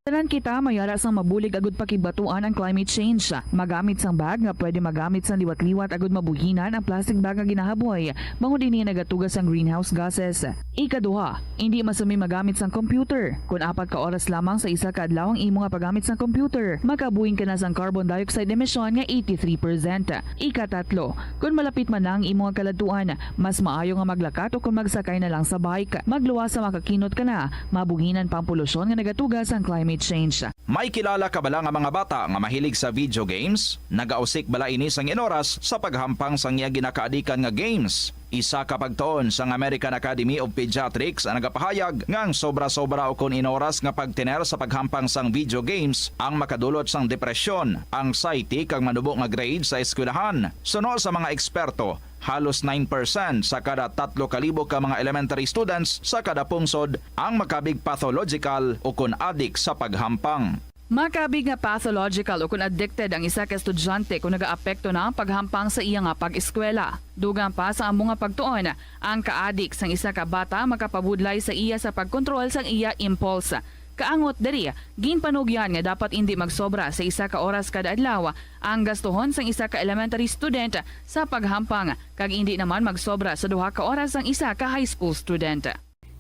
Tanan kita may ara sang mabulig agud pakibatuan ang climate change. Magamit sang bag nga pwede magamit sang liwat-liwat agud mabuhinan ang plastic bag nga ginahaboy, bangod ini nagatuga sang greenhouse gases. Ikaduha, indi masami magamit sang computer. Kon apat ka oras lamang sa isa ka adlaw ang imo nga paggamit sang computer, makabuhing ka na sang carbon dioxide emission nga eighty-three percent. Ikatatlo, kon malapit man na ang imo nga kaladtuan, mas maayo nga maglakat o kon magsakay na lang sa bike. Magluwas sa makakinot ka na, mabuhinan pa ang polusyon nga nagatuga sang climate change. May kilala ka bala nga mga bata nga mahilig sa video games? Nagausik bala ini sang inoras sa paghampang sang iya ginakaadikan nga games? Isa ka pagtuon sang American Academy of Pediatrics ang nagapahayag nga ang sobra-sobra o kon inoras nga pagtener sa paghampang sang video games ang makadulot sang depresyon, anxiety, kag manubo nga grade sa eskwelahan. Suno sa mga eksperto, halos nine percent sa kada tatlo ka libo ka mga elementary students sa kada pungsod ang makabig pathological o kon adik sa paghampang. Makabig nga pathological o kon addicted ang isa ka estudyante kon nagaapekto na ang paghampang sa iya nga pag-eskwela. Dugang pa sa amo nga pagtuon, ang kaadik sang isa ka bata makapabudlay sa iya sa pagkontrol sang iya impulse. Kaangot diri, ginpanugyan nga dapat indi magsobra sa isa ka oras kada adlaw ang gastuhon sang isa ka elementary student sa paghampang, kag indi naman magsobra sa duha ka oras ang isa ka high school student.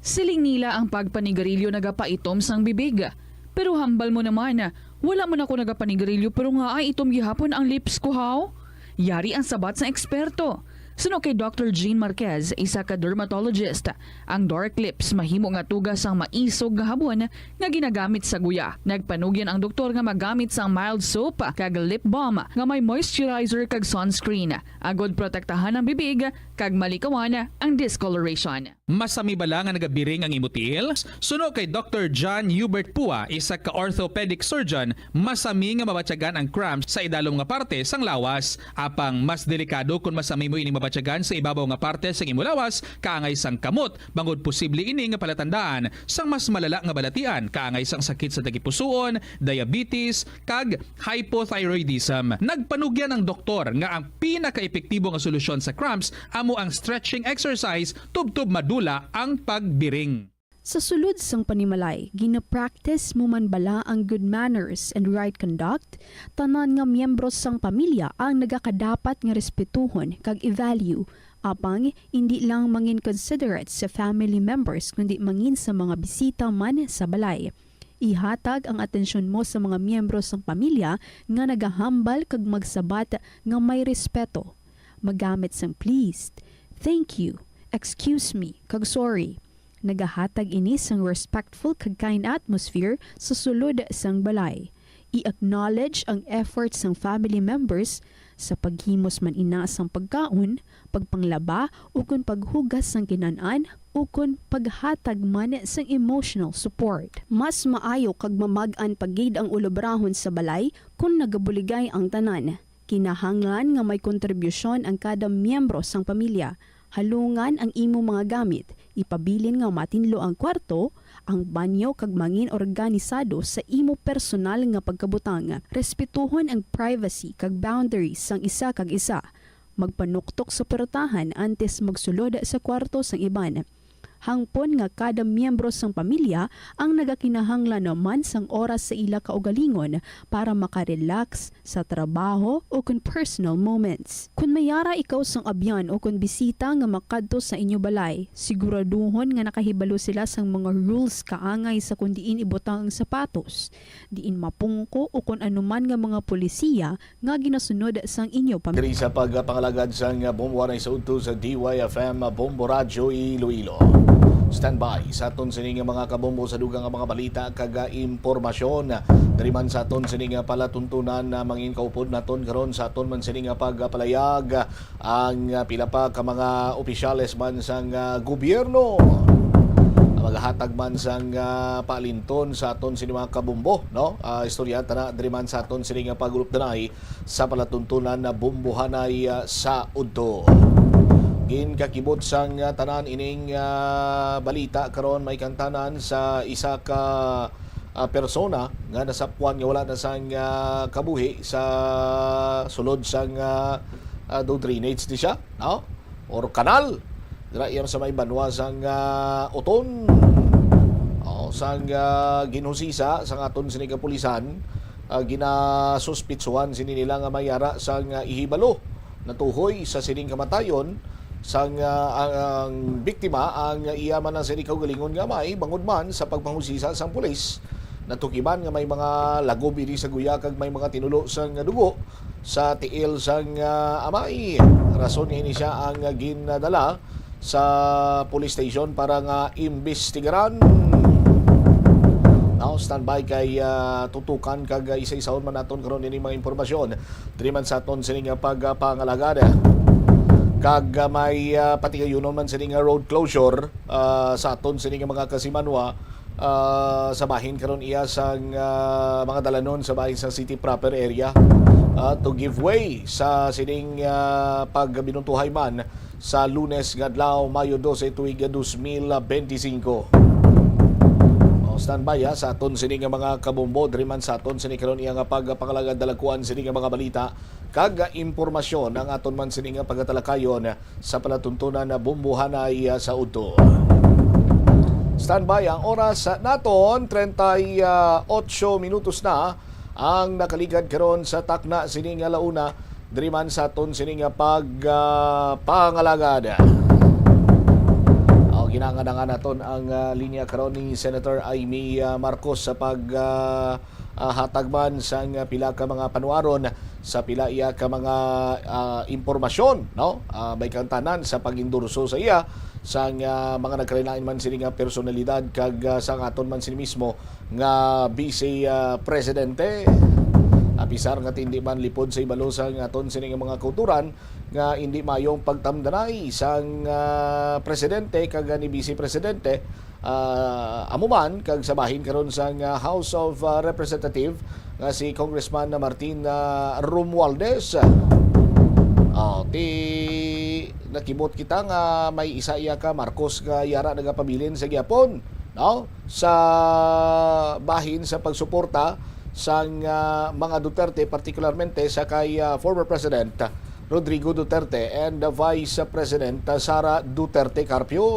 Siling nila ang pagpanigarilyo nagapaitom sang bibig. Pero hambal mo naman, wala man ako nagapanigarilyo pero nga ay itom gihapon ang lips ko, haw? Yari ang sabat sang eksperto. Suno kay Doctor Jean Marquez, isa ka dermatologist, ang dark lips mahimo nga tuga sang maisog nga habon nga ginagamit sa guya. Nagpanugyan ang doktor nga magamit sang mild soap kag lip balm nga may moisturizer kag sunscreen, agod protektahan ang bibig kag malikawan ang discoloration. Masami bala nga nagabiring ang imo tiil? Suno kay Doctor John Hubert Pua, isa ka orthopedic surgeon, masami nga mabatyagan ang cramps sa idalom nga parte sang lawas. Apang mas delikado kon masami mo ini mabatyagan sa ibabaw nga parte sang imo lawas, kaangay sang kamot, bangod posible ini nga palatandaan sang mas malala nga balatian, kaangay sang sakit sa tagipusoon, diabetes, kag hypothyroidism. Nagpanugyan ang doktor nga ang pinakaepektibo nga solusyon sa cramps amo ang stretching exercise tubtob madula ang pagbiring. Sa sulod sang panimalay, gina-practice mo man bala ang good manners and right conduct? Tanan nga miyembro sang pamilya ang nagakadapat nga respetuhon kag i-value. Apang indi lang mangin considerate sa family members, kundi mangin sa mga bisita man sa balay. Ihatag ang atensyon mo sa mga miyembro sang pamilya nga nagahambal kag magsabat nga may respeto. Magamit sang please, thank you, excuse me, kag sorry. Nagahatag ini sang respectful kag kind atmosphere sa sulod sang balay. I-acknowledge ang effort sang family members sa paghimos man ina sang pagkaon, pagpanglaba, ukon paghugas sang kinan-an, ukon paghatag man sang emotional support. Mas maayo kag mamag-an pa gid ang ulobrahon sa balay kon nagabuligay ang tanan. Kinahanglan nga may kontribusyon ang kada miyembro sang pamilya. Halungan ang imo mga gamit, ipabilin nga matinlo ang kwarto, ang banyo, kag mangin organisado sa imo personal nga pagkabutang. Respetuhon ang privacy kag boundaries sang isa kag isa. Magpanuktok sa portahan antes magsulod sa kwarto sang iban. Hangpon nga kada miyembro sang pamilya ang nagakinahanglan naman sang oras sa ila kaugalingon para makarelax sa trabaho o kon personal moments. Kon may ara ikaw sang abyan o kon bisita nga makadto sa inyo balay, siguraduhon nga nakahibalo sila sang mga rules kaangay sa kon diin ibutang ang sapatos, diin mapungko o kon anuman nga mga polisiya nga ginasunod sang inyo pamilya. Diri sa pagpangalagad sang Bombo anay sa udto sa D Y F M Bombo Radyo Iloilo. Standby sa aton sini nga mga kabombo sa dugang nga mga balita kag impormasyon. Diri man sa aton sini nga palatuntunan na mangin kaupod naton karon sa aton man sini nga pagpalayag ang, ah, pila pa ka mga opisyales man sang, ah, gobyerno. Maghatag man sang, ah, palinton sa aton sini mga kabombo, no? Ah, istorya ta na diri man sa aton sini nga pag-ulupdanay sa palatuntunan na bombohanay, ah, sa udto. Ginkakibot sang, ah, tanan ining, ah, balita karon may kantanan sa isa ka, ah, persona nga nasapwan nga wala na sang, ah, kabuhi sa sulod sang, ah, ah, do drainage ni siya, no? Or kanal. Dira iya sa may banwa sang, ah, Oton. Oh, sang ah, ginhusisa sang aton sini kapulisan, ah, ginasuspitsuhan sini nila nga may ara sang ah, ihibalo natuhoy sa sining kamatayon sang ah, ang, ang biktima, ang iya man ang sini kaugalingon nga amay, bangod man sa pagpanghusisa sang pulis, natukiban nga may mga lagob ini sa guya kag may mga tinulo sang dugo sa tiil sang ah, amay. Rason nga ini siya ang ginadala sa police station para nga imbestigaran. Now, standby kay ah, tutukan kag ah, isa-isahon man naton karon ini mga impormasyon diri man sa aton sini nga pagpangalagad. Kag ah, may ah, patigayunon man sini nga road closure ah, sa aton sini nga mga kasimanwa ah, sa bahin karon iya sang ah, mga dalanon sa bahin sa city proper area ah, to give way sa sining ah, pagbinuntuhay man sa Lunes nga adlaw, Mayo dose, tuig dos mil benti singko. O, standby ha, sa aton sini nga mga kabombo, diri man sa aton sini karon iya nga pagpangalagad, dalagkuan sini nga mga balita kag impormasyon ang aton man sini nga pagatalakayon sa palatuntunan na bumbuhanay ah, sa udto. Standby ang oras naton, treinta y ocho minutos na ang nakaligad karon sa takna sini nga launa diri man sa aton sini nga pag ah, pangalagad. O, ginanganangan naton ang ah, linya karon ni Senator Imee ah, Marcos sa pag ah, ah, hatag man sang pila ka mga panuaron, sa pila iya ka mga ah, impormasyon, no? Ah, may kang tanan sa pag-endorso sa iya sang ah, mga nagkalain-lain man sini nga personalidad kag ah, sang aton man sini mismo nga Vice ah, Presidente. Apisar nga hindi man lipod sa ibalo sang aton sini nga mga kauturan nga hindi mayong pagtamdanay sang ah, Presidente kag ni Vice Presidente, ah, amo man kag sa bahin karon sang ah, House of ah, Representative nga si Congressman Martin ah, Romualdez. Oh, ti nakibot kita nga may isa iya ka Marcos nga yara nagapabilin sa gyapon, no? Sa bahin sa pagsuporta sang ah, mga Duterte, partikularmente sa kay ah, former President Rodrigo Duterte and Vice President Sara Duterte Carpio.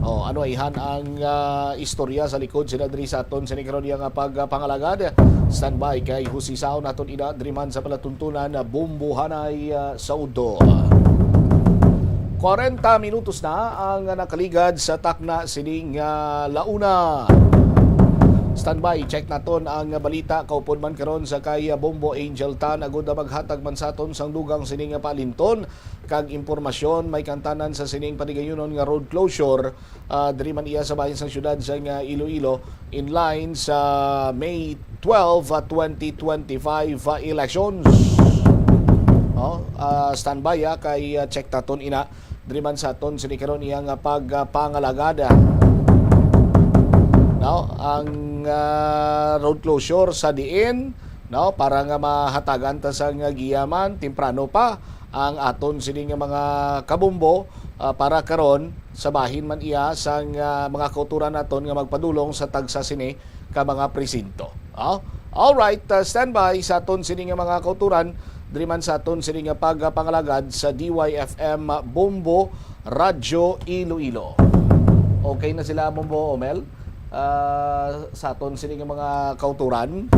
Oh, ano ihan ang ah, istorya sa likod sila diri sa aton sini karon iya nga pagpangalagad? Standby kay husisaon naton ina diri man sa palatuntunan na bumbuhanay ah, sa udto. Kwarenta minutos na ang nakaligad sa takna sining ah, launa. Standby, check naton ang balita kaupod man karon sa kay ah, Bombo Angel Tan, agud na maghatag man sa aton sang dugang sining nga palinton kag impormasyon may kang tanan sa sining patigayunon nga road closure ah, diri man iya sa bahin sang siyudad sang ah, Iloilo, in line sa May twelve, ah, twenty twenty-five ah, elections. Oh, ah, standby ah, kay ah, check taton ina diri man sa aton sini karon iya nga pagpangalagad. No, ang ah, road closure sa diin, no, para nga mahatagan ta sang giya man temprano pa ang aton sini nga mga kabombo ah, para karon sa bahin man iya sang ah, mga kauturan naton nga magpadulong sa tagsa sini ka mga presinto. Oh? All right, ah, standby sa aton sini nga mga kauturan diri man sa aton sini nga pagpangalagad sa D Y F M Bombo Radyo Iloilo. Okay na sila, Bombo Omel? Ah, sa aton sini nga mga kauturan.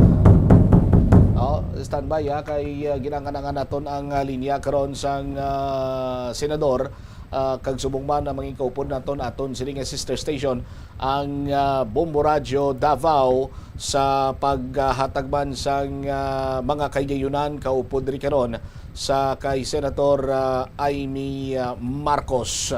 Oh, standby ha, kay ah, ginanganangan naton ang ah, linya karon sang ah, senador, ah, kag subong man ang mga kaupod naton, aton sini nga sister station, ang ah, Bombo Radyo Davao, sa paghatag man sang ah, mga kahigayonan kaupod diri karon sa kay Senator ah, Imee ah, Marcos.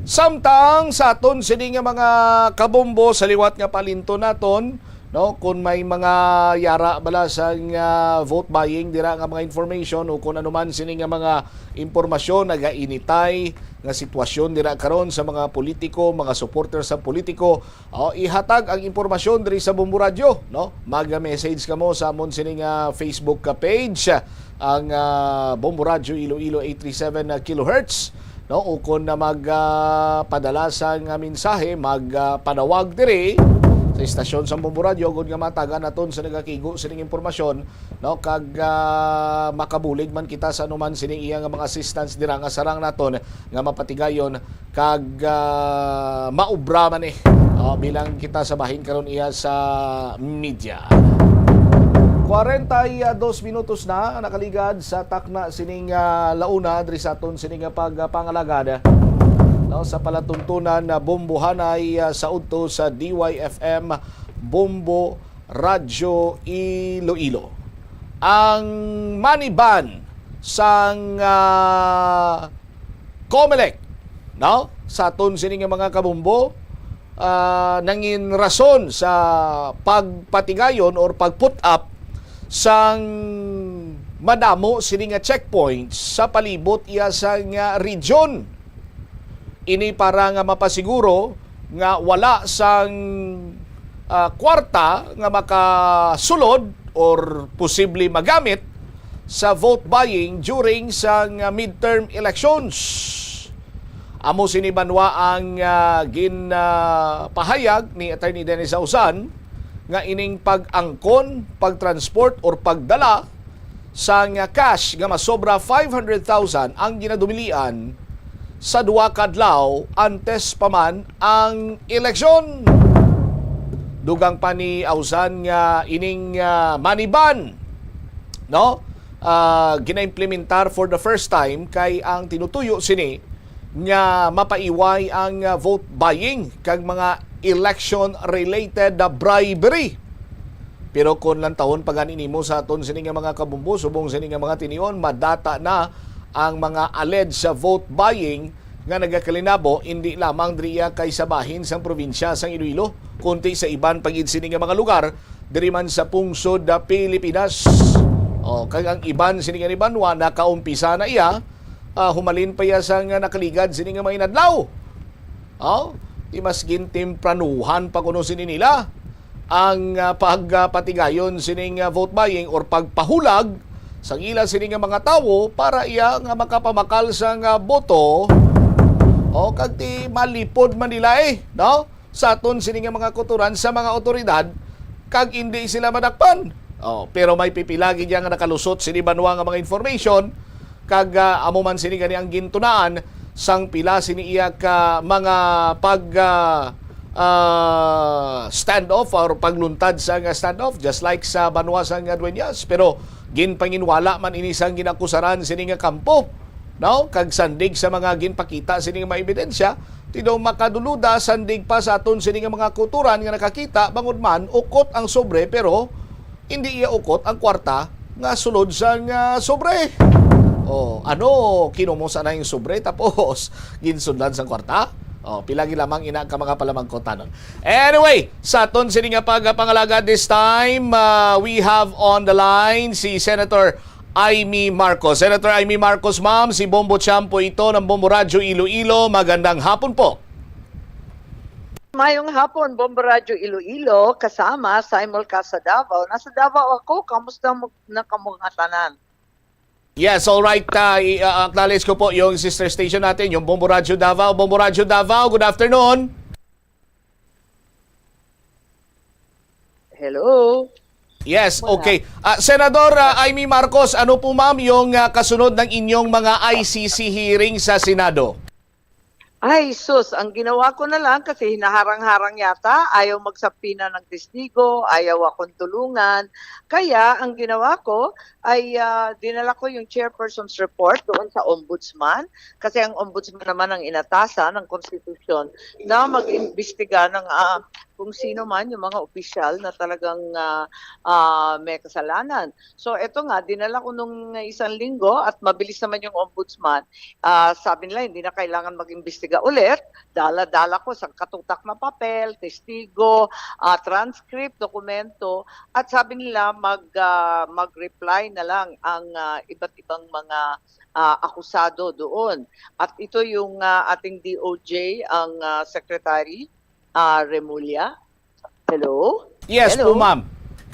Samtang sa aton sini nga mga kabombo sa liwat nga palinton naton, no, kung may mga yara bala sang ah, vote buying dira nga mga information o kung ano man sini nga mga impormasyon nagainitay nga sitwasyon dira karon sa mga politiko, mga supporter sa politiko, o ihatag ang impormasyon diri sa Bombo Radyo, no? Mag-message kamo sa amon sini nga Facebook ka page, ang ah, Bombo Radyo Iloilo eight three seven kilohertz, no? Ukon na mag ah, padala sang ah, mensahe, mag ah, panawag diri sa istasyon sa Bombo Radyo, gud nga matagan naton sa nagakigo sining impormasyon, no, kag, ah, makabulig man kita sa anuman sining iya nga mga assistance dira nga sarang naton nga mapatigayon kag, ah, maubra man eh, oh, bilang kita sa bahin karon iya sa media. Kwarenta y dos minutos na nakaligad sa takna sining, ah, launa diri sa aton sining, ah, pagpangalagad, no, sa palatuntunan na bombohanay, ah, sa udto sa D Y F M Bombo Radyo Iloilo. Ang money ban sang, ah, Comelec, no? Sa aton sini nga mga kabombo, ah, nangin rason sa pagpatigayon or pag-put up sang madamo sini nga checkpoints sa palibot iya sang, ah, region. Ini para nga mapasiguro nga wala sang, ah, kwarta nga makasulod or posible magamit sa vote buying during sang midterm elections. Amo sini banwa ang, ah, gin, ah, pahayag ni Attorney Dennis Auzan nga ining pag-angkon, pag-transport, or pagdala sang cash nga masobra five hundred thousand ang ginadumilian sa duha ka adlaw antes pa man ang eleksyon. Dugang pa ni Auzan nga ining, ah, money ban, no? Ah, ginaimplementar for the first time kay ang tinutuyo sini nga mapaiway ang, ah, vote buying kag mga election-related na bribery. Pero kung lantawon pa gani nimo sa aton sini nga mga kabumbo, subong sini nga mga tinion, madata na ang mga alleged sa vote buying nga nagakalinabo, hindi lamang diriya kay sa bahin sang probinsya sang Iloilo, kundi sa iban pa gid sini nga mga lugar diri man sa pungsod na Pilipinas. O, kag ang iban sini nga ni banwa nakaumpisa na iya, ah, humalin pa iya sang nakaligad sini nga mga inadlaw. O, di mas gintempranuhan pa kuno sini nila ang, ah, pagpatigayon sining, ah, vote buying or pagpahulag sang ila sini nga mga tawo para iya nga makapamakal sang, ah, boto. O, kag ti malipod man nila, eh, no? Sa aton sini nga mga kuturan sa mga awtoridad kag indi sila madakpan. O, pero may pipila gid nga nakalusot sini banwa nga mga information kag, ah, amo man sini gani ang gintunaan sang pila sini iya ka mga pag, ah, ah, standoff or pagluntad sa nga standoff, just like sa banwa sa nga Dueñas. Pero ginpanginwala man ini sang ginakusaran sini nga kampo, no? Kag sandig sa mga ginpakita sini nga mga ebidensya, ti daw makaduluda sandig pa sa aton sini nga mga kuturan nga nakakita bangod man ukot ang sobre, pero hindi iya ukot ang kwarta nga sulod sang, ah, sobre. O, ano, kinumos anay ang sobre tapos ginsundan sang kwarta? O, pila gid lamang ina ka mga palamangkot tanon. Anyway, sa aton sini nga pagpangalagad this time, ah, we have on the line si Senator Imee Marcos. Senator Imee Marcos, ma'am, si Bombo Champo ito ng Bombo Radyo Iloilo. Magandang hapon po. Mayong hapon, Bombo Radyo Iloilo, kasama Simulcast sa Davao. Nasa Davao ako, kamusta mo na kamo nga tanan? Yes, all right. Ah, i-, ah, acknowledge ko po yung sister station natin, yung Bombo Radyo Davao. Bombo Radyo Davao, good afternoon. Hello? Yes, Wala. Okay. Ah, Senador, ah, Imee Marcos, ano po, ma'am, yung, ah, kasunod ng inyong mga I C C hearing sa Senado? Ay, sus, ang ginawa ko na lang kasi hinaharang-harang yata, ayaw magsapina ng testigo, ayaw akong tulungan. Kaya ang ginawa ko ay, ah, dinala ko yung chairperson's report doon sa ombudsman kasi ang ombudsman naman ang inatasan ng konstitusyon na mag-imbestiga ng, ah, kung sino man yung mga opisyal na talagang, ah, ah, may kasalanan. So, eto nga, dinala ko nung isang linggo at mabilis naman yung ombudsman. Ah, sabi nila, hindi na kailangan mag-imbestiga ulit. Dala-dala ko sa katutak na papel, testigo, ah, transcript, dokumento. At sabi nila, mag, ah, mag-reply na lang ang, ah, iba't ibang mga, ah, akusado doon. At ito yung, ah, ating D O J, ang, ah, Secretary, ah, Remulla. Hello? Yes Hello? po, ma'am.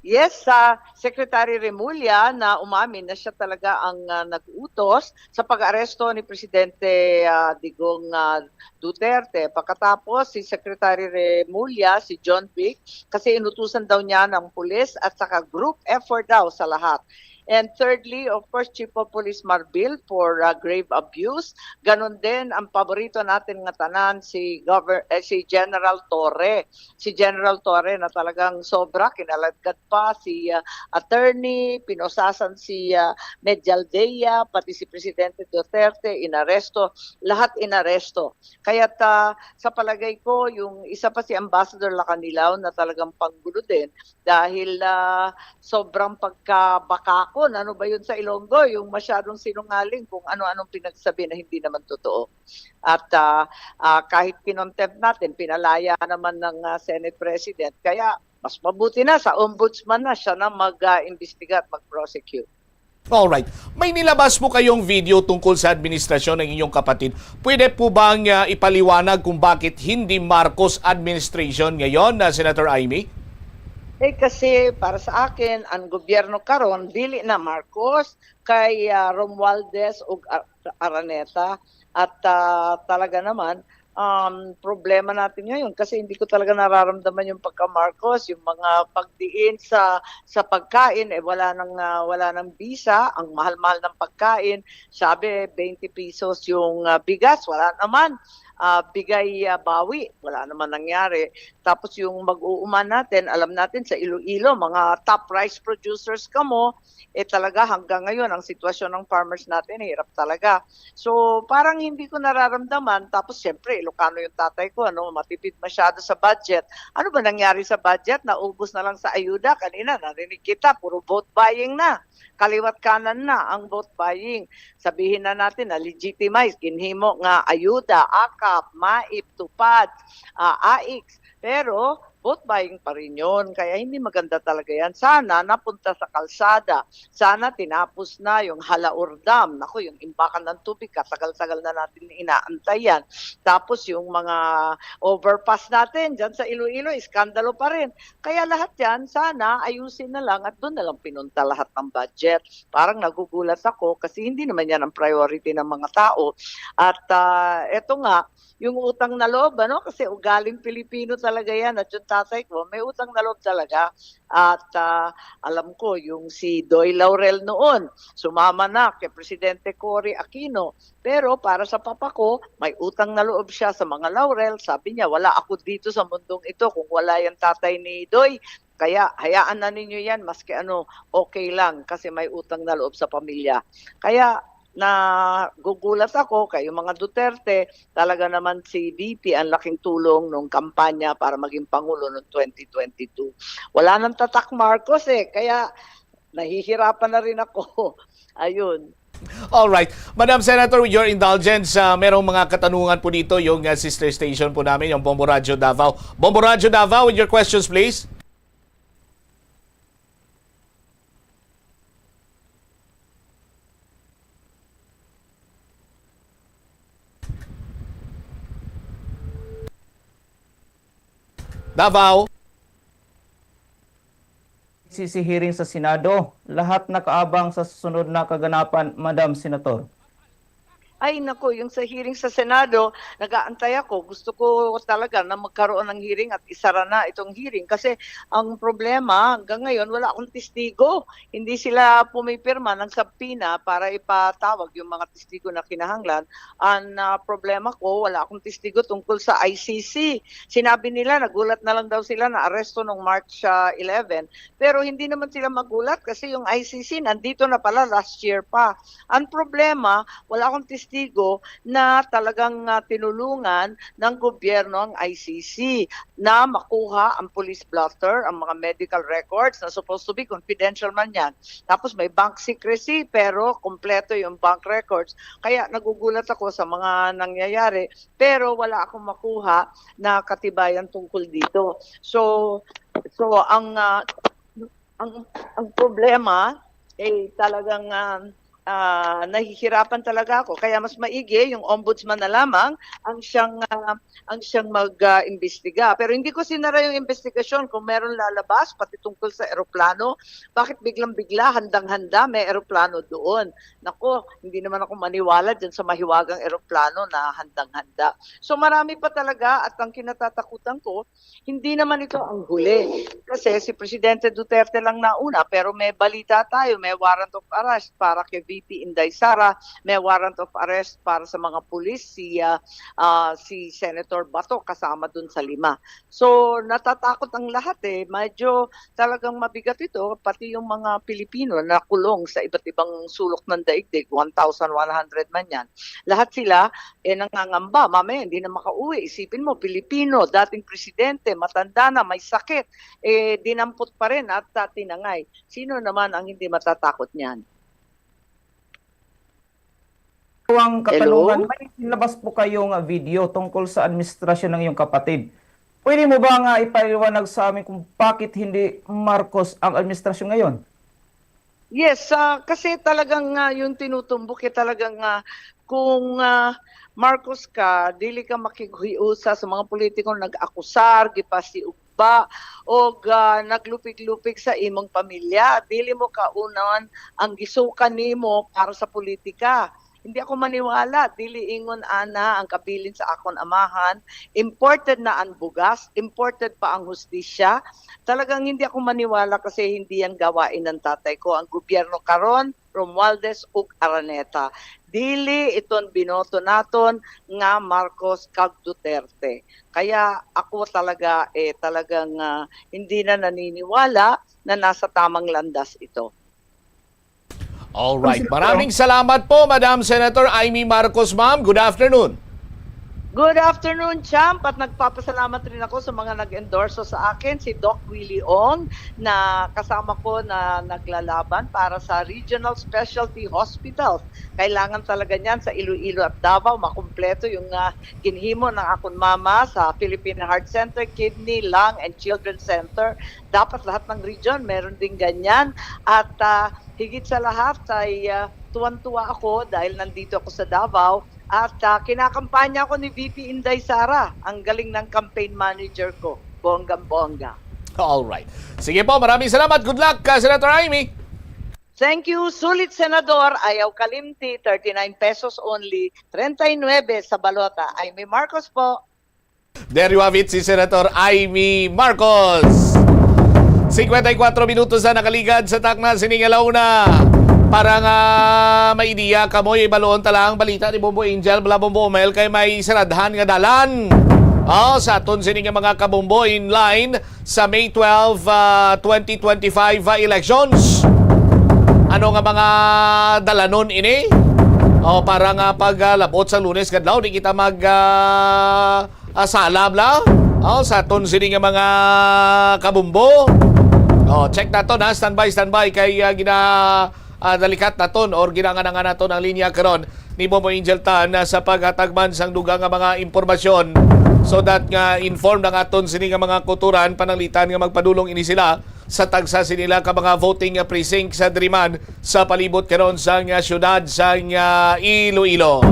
Yes, sa Secretary Remulla na umamin na siya talaga ang, ah, nag-utos sa pag-aresto ni Presidente, ah, Digong, ah, Duterte. Pagkatapos, si Secretary Remulla, si John Vic, kasi inutusan daw niya ng pulis at saka group effort daw sa lahat. And thirdly, of course, Chief of Police Marbil for, ah, grave abuse. Ganon din ang paborito natin nga tanan, si Gover-, eh, si General Torre. Si General Torre na talagang sobra, kinaladkad pa si, ah, attorney, pinusasan si, ah, Medialdea, pati si Presidente Duterte, inaresto, lahat inaresto. Kaya ta, sa palagay ko, yung isa pa si Ambassador Lacanilaw na talagang panggulo din dahil, ah, sobrang pagkabakakon. Ano ba yun sa Ilonggo? Yung masyadong sinungaling kung ano-anong pinagsabi na hindi naman totoo. At, ah, ah, kahit kinontempt natin, pinalaya naman ng, ah, Senate President. Kaya mas mabuti na sa ombudsman na siya na mag, ah, imbestiga at mag-prosecute. Alright. May nilabas po kayong video tungkol sa administrasyon ng inyong kapatid. Pwede po bang, ah, ipaliwanag kung bakit hindi Marcos administration ngayon, ah, Senator Imee? Eh, kasi para sa akin, ang gobyerno karon dili na Marcos, kay, ah, Romualdez ug Ar-, Araneta. At, ah, talaga naman, um, problema natin ngayon kasi hindi ko talaga nararamdaman yung pagka-Marcos, yung mga pagdiin sa, sa pagkain, eh, wala nang, ah, wala nang bisa, ang mahal-mahal ng pagkain. Sabi, twenty pesos yung, ah, bigas, wala naman. Ah, bigay, ah, bawi, wala naman nangyari. Tapos yung mag-uuman natin, alam natin sa Iloilo, mga top rice producers kamo, eh, talaga hanggang ngayon ang sitwasyon ng farmers natin, hirap talaga. So, parang hindi ko nararamdaman. Tapos, siyempre, Ilocano yung tatay ko, ano, matipid masyado sa budget. Ano ba nangyari sa budget? Naubos na lang sa ayuda. Kanina, narinig kita, puro vote buying na. Kaliwat kanan na ang vote buying. Sabihin na natin na legitimize, ginhimo nga ayuda, akap, maip, tupad, ah, aiks. Pero vote buying pa rin yun. Kaya hindi maganda talaga yan. Sana napunta sa kalsada. Sana tinapos na yung Halaur Dam. Naku, yung imbakan ng tubig, katagal-tagal na natin inaantay yan. Tapos yung mga overpass natin dyan sa Iloilo, iskandalo pa rin. Kaya lahat yan, sana ayusin na lang at doon na lang pinunta lahat ng budget. Parang nagugulat ako kasi hindi naman yan ang priority ng mga tao. At, ah, eto nga, yung utang na loob, ano? Kasi ugaling Pilipino talaga yan. At yung tatay ko, may utang na loob talaga. At, ah, alam ko, yung si Doy Laurel noon, sumama na kay Presidente Cory Aquino. Pero para sa papa ko, may utang na loob siya sa mga Laurel. Sabi niya, "Wala ako dito sa mundong ito kung wala yung tatay ni Doy. Kaya hayaan na ninyo yan, maski ano, okay lang kasi may utang na loob sa pamilya." Kaya nagugulat ako kay yung mga Duterte, talaga naman si V P ang laking tulong nung kampanya para maging Pangulo noong twenty twenty-two. Wala nang tatak Marcos eh, kaya nahihirapan na rin ako. Ayun. All right. Madam Senator, with your indulgence, ah, merong mga katanungan po dito yung, ah, sister station po namin, yung Bombo Radyo Davao. Bombo Radyo Davao, with your questions, please. Davao. C C hearing sa Senado, lahat nakaabang sa susunod na kaganapan, Madam Senator. Ay, naku, yung sa hearing sa Senado, nag-aantay ako. Gusto ko talaga na magkaroon ng hearing at isara na itong hearing. Kasi ang problema, hanggang ngayon, wala akong testigo. Hindi sila pumipirma ng subpoena para ipatawag yung mga testigo na kinahanglan. Ang, ah, problema ko, wala akong testigo tungkol sa I C C. Sinabi nila, nagulat na lang daw sila na aresto nung March, ah, eleven. Pero hindi naman sila magulat kasi yung I C C nandito na pala last year pa. Ang problema, wala akong testigo na talagang, ah, tinulungan ng gobyerno ang I C C na makuha ang police blotter, ang mga medical records na supposed to be confidential man yan. Tapos may bank secrecy, pero kompleto yung bank records. Kaya nagugulat ako sa mga nangyayari, pero wala akong makuha na katibayan tungkol dito. So, so ang, ah, ang, ang problema, eh, talagang, ah, ah, nahihirapan talaga ako. Kaya mas maigi yung ombudsman na lamang ang siyang, ah, ang siyang mag, ah, imbestiga. Pero hindi ko sinara yung investigasyon. Kung meron lalabas, pati tungkol sa eroplano, bakit biglang-bigla, handang-handa, may eroplano doon? Nako, hindi naman ako maniwala dyan sa mahiwagang eroplano na handang-handa. So marami pa talaga, at ang kinatatakutan ko, hindi naman ito ang huli. Kasi si Presidente Duterte lang nauna, pero may balita tayo, may warrant of arrest para kay V P Inday Sara, may warrant of arrest para sa mga pulis, si, ah, ah, si Senator Bato kasama dun sa lima. So natatakot ang lahat eh. Medyo talagang mabigat ito, pati yung mga Pilipino na kulong sa iba't ibang sulok ng daigdig, one thousand one hundred man yan. Lahat sila eh nangangamba, mamaya hindi na makauwi. Isipin mo, Pilipino, dating presidente, matanda na, may sakit, eh dinampot pa rin at, ah, tinangay. Sino naman ang hindi matatakot niyan? Ang katanungan, may nilabas po kayong, ah, video tungkol sa administrasyon ng iyong kapatid. Pwede mo ba nga ipaliwanag sa amin kung bakit hindi Marcos ang administrasyon ngayon? Yes, ah, kasi talagang, ah, yung tinutumbok eh talagang, ah, kung, ah, Marcos ka, dili ka makighiusa sa mga politiko nag-akusar, gipasiugba, o, ah, naglupig-lupig sa imong pamilya. Dili mo kaunan ang gisukan nimo para sa politika. Hindi ako maniwala, dili ingon ana ang kabilin sa akon amahan. Imported na ang bugas, imported pa ang hustisya. Talagang hindi ako maniwala kasi hindi yan gawain ng tatay ko. Ang gobyerno karon, Romualdez ug Araneta. Dili iton binoto naton nga Marcos kag Duterte. Kaya ako talaga, eh, talagang, ah, hindi na naniniwala na nasa tamang landas ito. Alright. Maraming salamat po, Madam Senator Imee Marcos, ma'am. Good afternoon. Good afternoon, Champ, at nagpapasalamat rin ako sa mga nag-endorso sa akin, si Doc Willie Ong, na kasama ko na naglalaban para sa Regional Specialty Hospitals. Kailangan talaga niyan sa Iloilo at Davao, makumpleto yung, ah, ginhimo ng akon mama sa Philippine Heart Center, Kidney, Lung, and Children's Center. Dapat lahat ng region meron din ganyan. At, ah, higit sa lahat ay, ah, tuwan-tuwa ako dahil nandito ako sa Davao at, ah, kinakampanya ako ni V P Inday Sara. Ang galing ng campaign manager ko. Bonggang-bongga. Alright. Sige po, maraming salamat. Good luck, ah, Senator Imee. Thank you. Sulit, Senador. Ayaw kalimti, thirty-nine pesos only, treinta y nueve sa balota. Imee Marcos po. There you have it, si Senator Imee Marcos. Cincuenta y cuatro minutos na nakaligad sa takna sining alauna. Para nga may ideya kamo, ibaluon ta lang balita ni Bombo Angel, bala Bombo Omel, kay may saradhan nga dalan. Oh, sa aton sini nga mga kabombo in line sa May twelve, ah, twenty twenty-five, ah, elections. Ano nga mga dalanon ini? Oh, para nga pag, ah, labot sa Lunes kadlaw, di kita mag, ah, ah, sala bala. Oh, sa aton sini nga mga kabumbo. Oh, check naton ha, standby, standby kay, ah, gina, ah, dalikat naton or ginanganangan naton ang linya karon ni Bombo Angel Tan, ah, sa paghatag man sang dugang nga mga impormasyon, so that nga informed ang aton sini nga mga kautoran, pananglitan nga magpadulong ini sila sa tagsa sini ka mga voting precinct sa diri man sa palibot karon sang, ah, siyudad sang, ah, Iloilo.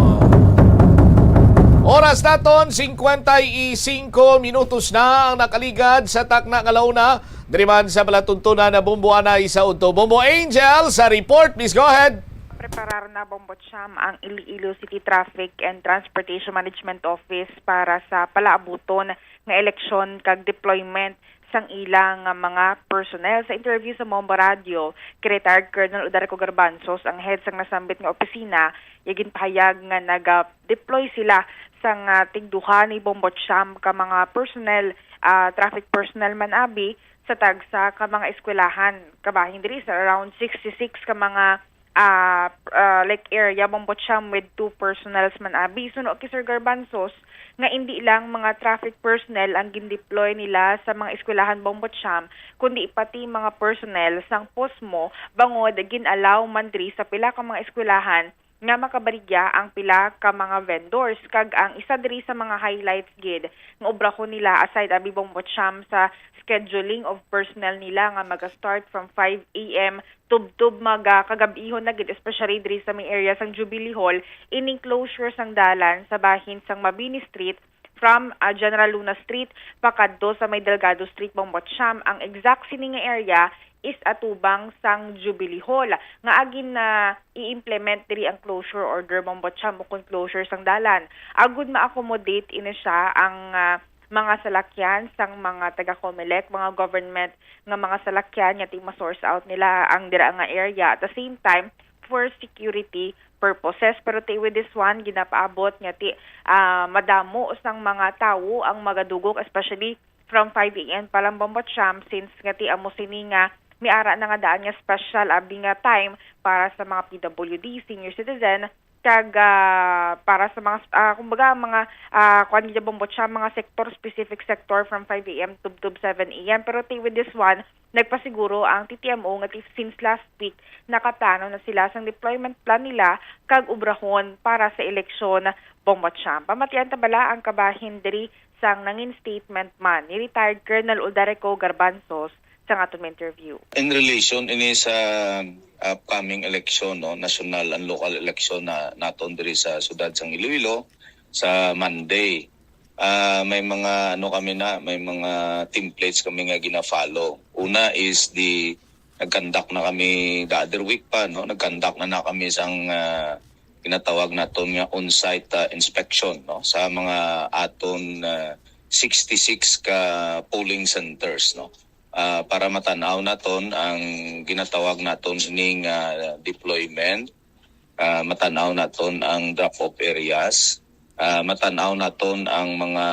Oras naton, cincuenta y cinco minutos na ang nakaligad sa takna nga alauna. Diri man sa palatuntunan na Bombo anay sa udto. Bombo Angel sa report, please go ahead. Preparar na, Bombo Cham, ang Iloilo City Traffic and Transportation Management Office para sa palaabuton nga eleksyon kag deployment sang ila nga mga personnel. Sa interview sa Bombo Radio kay retired Colonel Udarco Garbanzos, ang head sang nasambit nga opisina, iya ginpahayag nga naga-deploy sila sang, ah, tigduha ni Bombo Cham ka mga personnel, ah, traffic personnel man abi, sa tagsa ka mga eskwelahan. Kabahin diri sa around sixty-six ka mga, ah, ah, like, area, Bombo Cham, with two personnels man abi. Suno kay Sir Garbanzos, nga indi lang mga traffic personnel ang gindeploy nila sa mga eskwelahan, Bombo Cham, kundi pati mga personnel sang POSMO, bangod gin-allow man diri sa pila ka mga eskwelahan nga makabaligya ang pila ka mga vendors, kag ang isa diri sa mga highlights gid nga obrahon nila aside abi Bombo Cham sa scheduling of personnel nila nga maga-start from five a m tubtob maga kagab-ihon na gid, especially diri sa may area sang Jubilee Hall, ining closure sang dalan sa bahin sang Mabini Street from ah, General Luna Street pakadto sa may Delgado Street, Bombo Cham. Ang exact sini nga area is atubang sang Jubilee Hall nga agin na i-implement diri ang closure order, Bombo Cham, ukon closure sang dalan, agud ma-accommodate ini siya ang ah, mga salakyan sang mga taga-Comelec, mga government nga mga salakyan nga ti ma-source out nila ang dira nga area. At the same time, for security purposes. Pero ti with this one, ginapaabot nga ti ah, madamo sang mga tawo ang magadugok, especially from five a m pa lang, Bombo Cham, since nga ti amo sini nga may ara na nga daan nga special abi nga time para sa mga P W D, senior citizen, kag ah, para sa mga ah, kumbaga mga ah, kuan gid, Bombo Cham, mga sector, specific sector from five a m tubtob seven a m. Pero ti with this one, nagpasiguro ang T T M O nga ti since last week nakaplano na sila sang deployment plan nila kag obrahon para sa eleksyon, Bombo Cham. Pamatian ta bala ang kabahin diri sang nangin statement man ni retired Colonel Uldarico Garbanzos sang aton interview. In relation ini sa upcoming election, no, national and local election na naton diri sa siyudad sang Iloilo sa Monday, ah, may mga ano kami na, may mga templates kami nga gina-follow. Una is the nag-conduct na kami the other week pa, no? Nag-conduct na na kami sang ah, ginatawag naton nga on-site ah, inspection, no, sa mga aton ah, sixty-six ka polling centers, no, ah, para matan-aw naton ang ginatawag naton ining ah, deployment, ah, matan-aw naton ang drop-off areas, ah, matan-aw naton ang mga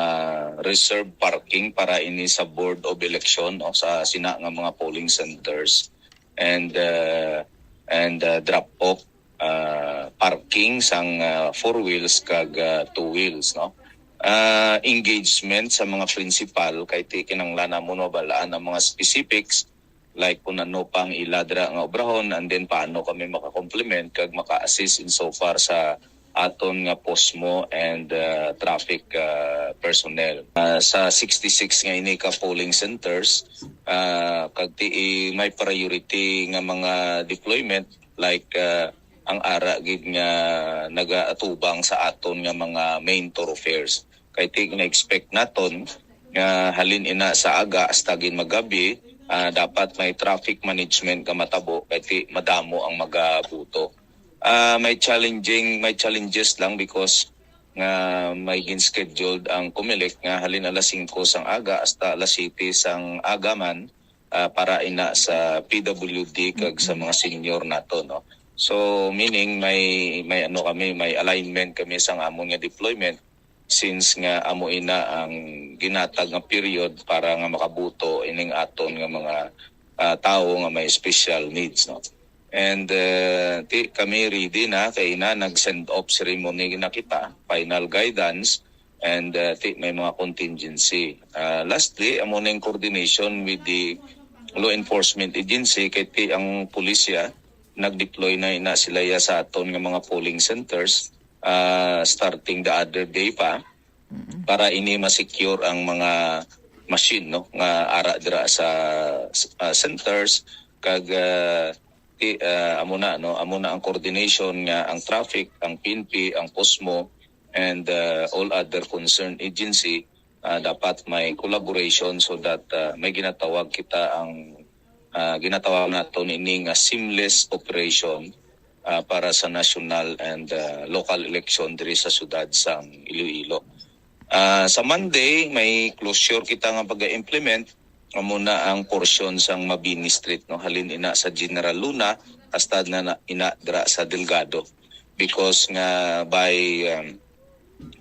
reserve parking para ini sa Board of Election, no, sa sina nga mga polling centers and ah, and ah, drop-off ah, parking sang ah, four wheels kag ah, two wheels, no? Ah, engagement sa mga principal, kay ti kinahanglan namon mabalaan ang mga specifics, like kung ano pang ila dira nga obrahon, and then paano kami maka-complement kag maka-assist in so far sa aton nga POSMO and ah, traffic ah, personnel. Ah, sa sixty-six nga ini ka polling centers, ah, kag ti may priority nga mga deployment, like ah, ang ara gid nga nagaatubang sa aton nga mga main thoroughfares. Kay ti na-expect naton nga halin ina sa aga hasta gid magabi, ah, dapat may traffic management nga matabo kay ti madamo ang magabuto. Ah, may challenging, may challenges lang because nga may gin-scheduled ang Comelec nga halin alas singko sang aga hasta alas siyete sang aga man, ah, para ina sa P W D kag sa mga senior nato, no? So, meaning may, may ano kami, may alignment kami sang amon nga deployment since nga amo ina ang ginatag nga period para nga makabuto ining aton nga mga ah, tawo nga may special needs, no? And ah, ti kami ready na kay ina nag-send off ceremony na kita, final guidance, and ah, ti may mga contingency. Ah, lastly, amo ning coordination with the law enforcement agency kay ti ang pulisya nag-deploy na ina sila ya sa aton nga mga polling centers ah, starting the other day pa para ini ma-secure ang mga machine, no, nga ara dira sa ah, centers kag ah, ti, ah, amo na, no, amo na ang coordination nga ang traffic, ang P N P, ang POSMO, and ah, all other concerned agency ah, dapat may collaboration so that ah, may ginatawag kita ang ah, ginatawag nato nini nga seamless operation ah, para sa national and ah, local election diri sa siyudad sang Iloilo. Ah, sa Monday, may closure kita nga pag-implement, amo na ang portion sang Mabini Street, no, halin ina sa General Luna hasta na, na ina dira sa Delgado, because nga by um,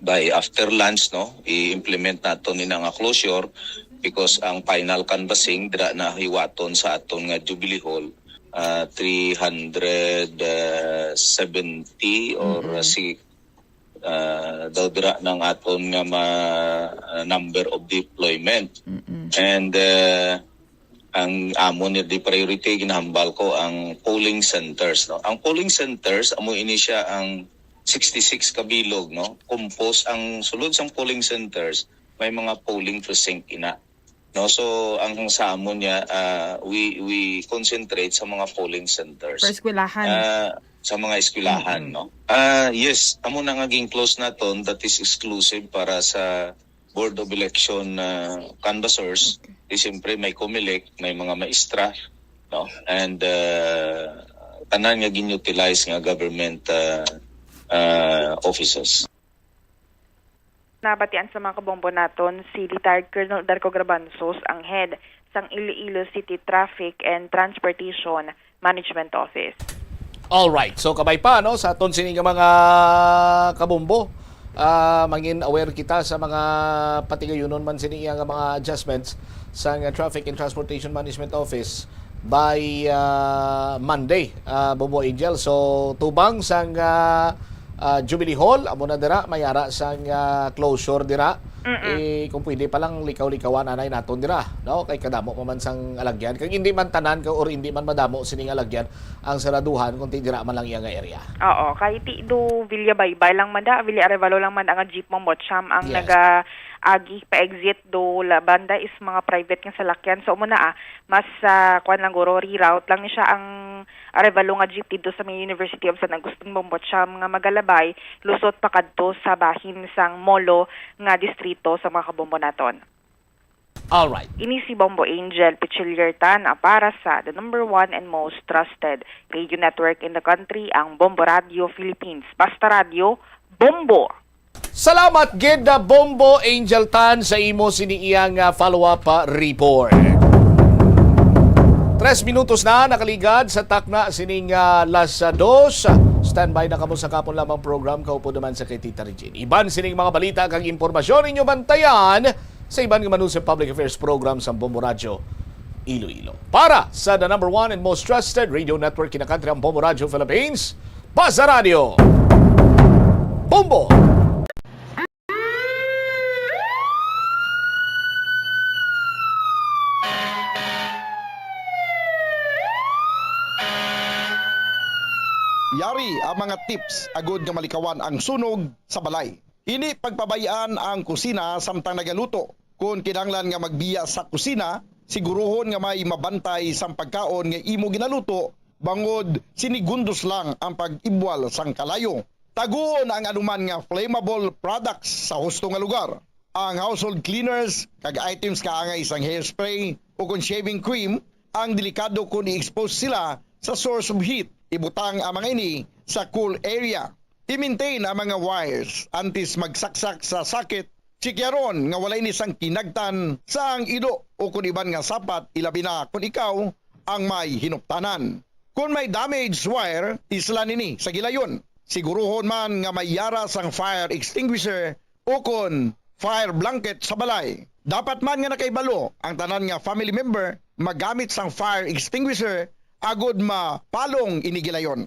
by after lunch, no, i-implement naton ina nga closure because ang final canvassing dira na hiwaton sa aton nga Jubilee Hall, ah, three hundred seventy or ah, si ah, daw dira nang aton nga ma, ah, number of deployment. And ah, Ang amo ni di priority, ginahambal ko ang polling centers, no? Ang polling centers, amo ini siya ang sixty-six ka bilog, no? Compose ang sulod sang polling centers, may mga polling precinct ina. No, so ang sa amon niya, ah, we we concentrate sa mga polling centers. Sa eskwelahan. Ah, sa mga eskwelahan, Mm-mm. no? Ah, yes, amo na nga gin-close naton, that is exclusive para sa Board of Election, ah, canvassers. Okay. Di siyempre may COMELEC, may mga maestra, no? And, ah, tanan nga gin-utilize nga government, ah, ah, offices. Nabatian sa mga kabombo naton si Retired Colonel Darko Grabanzos, ang head sang Iloilo City Traffic and Transportation Management Office. All right. So, kabay pa, no, sa aton sini nga mga kabombo, ah, mangin aware kita sa mga patigayunon man sini nga mga adjustments sa nga Traffic and Transportation Management Office by, ah, Monday, ah, Bombo Angel. So, tubang sang, ah, ah, Jubilee Hall, amo na dira, may ara sang, ah, closure dira. Mm-mm. Eh, kung pwede pa lang, likaw-likawan anay naton dira, no? Kay kadamo pa man sang alagyan. Kag hindi man tanan, ka-, or hindi man madamo sining alagyan ang saraduhan, kung ti dira man lang iya nga area. Oo, kay ti do Villa Baybay lang man da, Villa Arevalo lang man da nga jeep mo, Mocham, ang Yes. naga-agi pa exit do La Banda is mga private nga salakyan. So, amo na, ah, mas, ah, kuwan lang guro, reroute lang ni siya ang Arevalo nga jeep didto sa may University of San Agustin, Bombo Cham, nga magalabay, lusot pa kadto sa bahin sang Molo nga distrito sa mga kabombo naton. All right. Ini si Bombo Angel Pichillier Tan, ah, para sa the number one and most trusted radio network in the country, ang Bombo Radio Philippines. Basta Radio, Bombo! Salamat gid, ah, Bombo Angel Tan, sa imo sini iyang, ah, follow-up, ah, report. Tres minutos na nakaligad sa takna sining, ah, las, ah, dos. Standby na kamo sa kapon lamang program, kaupod naman sa kay Tita Regine. Iban sining mga balita kag impormasyon inyo bantayan sa iban nga Manunsa Public Affairs Program sa Bombo Radyo Iloilo. Para sa the number one and most trusted radio network in the country, ang Bombo Radyo Philippines, Basta Radyo Bombo! Yari ang mga tips agud nga malikawan ang sunog sa balay. Hindi pagpabay-an ang kusina samtang nagaluto. Kon kinahanglan nga magbiya sa kusina, siguruhon nga may mabantay sang pagkaon nga imo ginaluto, bangod sinigundos lang ang pag-ibwal sang kalayo. Taguon ang anuman nga flammable products sa husto nga lugar. Ang household cleaners kag items kaangay sang hairspray ukon shaving cream ang delikado kon i-expose sila sa source of heat. Ibutang ang mga ini sa cool area. I-maintain ang mga wires antes magsaksak sa socket. Tsikyaron nga wala ini sang kinagtan sang ido ukon iban nga sapat, ilabi na kon ikaw ang may hinuptanan. Kon may damaged wire, islan ini sa gilayon. Siguruhon man nga may yara sang fire extinguisher ukon fire blanket sa balay. Dapat man nga nakahibalo ang tanan nga family member magamit sang fire extinguisher agud mapalong ini gilayon.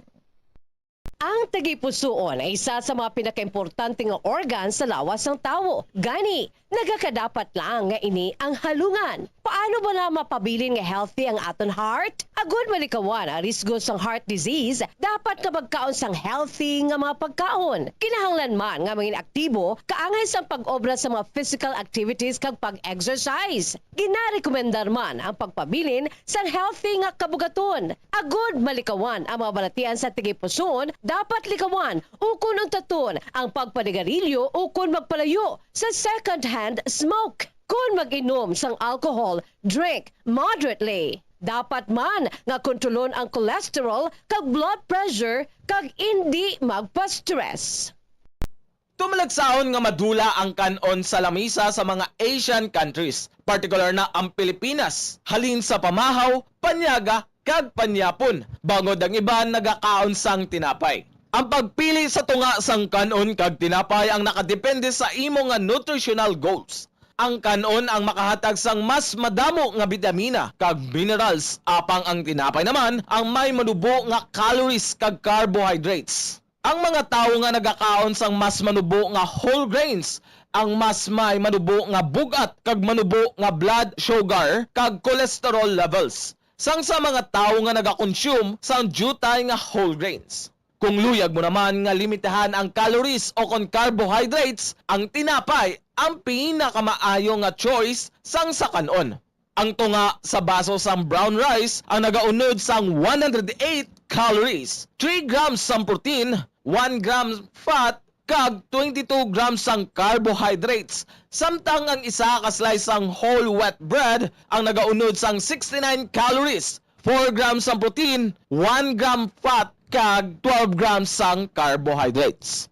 Ang tagipusoon ay isa sa mga pinakaimportante nga organ sa lawas sang tawo. Gani, nagakadapat lang nga ini ang halungan. Paano bala mapabilin nga healthy ang aton heart? Agud malikawan ang risgo sang heart disease, dapat nga magkaon sang healthy nga mga pagkaon. Kinahanglan man nga mangin aktibo kaangay sang pag-obra sa mga physical activities kag pag-exercise. Ginarekomendar man ang pagpabilin sang healthy nga kabugaton. Agud malikawan ang mga balatian sa tagipusoon, dapat likawan ukon untaton ang pagpanigarilyo ukon magpalayo sa second-hand smoke. Kon mag-inom sang alcohol, drink moderately. Dapat man nga kontrolon ang cholesterol kag blood pressure kag indi magpa-stress. Tumalagsaon nga madula ang kan-on sa lamisa sa mga Asian countries, partikular na ang Pilipinas, halin sa pamahaw, panyaga, kag panyapon, bangod ang iban nagakaon sang tinapay. Ang pagpili sa tunga sang kan-on kag tinapay ang nakadepende sa imo nga nutritional goals. Ang kan-on ang makahatag sang mas madamo nga bitamina kag minerals, apang ang tinapay naman ang may manubo nga calories kag carbohydrates. Ang mga tawo nga nagakaon sang mas manubo nga whole grains ang mas may manubo nga bug-at kag manubo nga blood sugar kag cholesterol levels sang sa mga tawo nga nagakonsume sang diutay nga whole grains. Kung luyag mo naman nga limitahan ang calories o kon carbohydrates, ang tinapay ang pinakamaayo nga choice sang sa kan-on. Ang tunga sa baso sang brown rice ang nagaunod sang one hundred eight calories, three grams sang protein, one gram fat, kag twenty-two grams sang carbohydrates, samtang ang isa ka slice sang whole wheat bread ang nagaunod sang sixty-nine calories, four grams sang protein, one gram fat, kag twelve grams sang carbohydrates.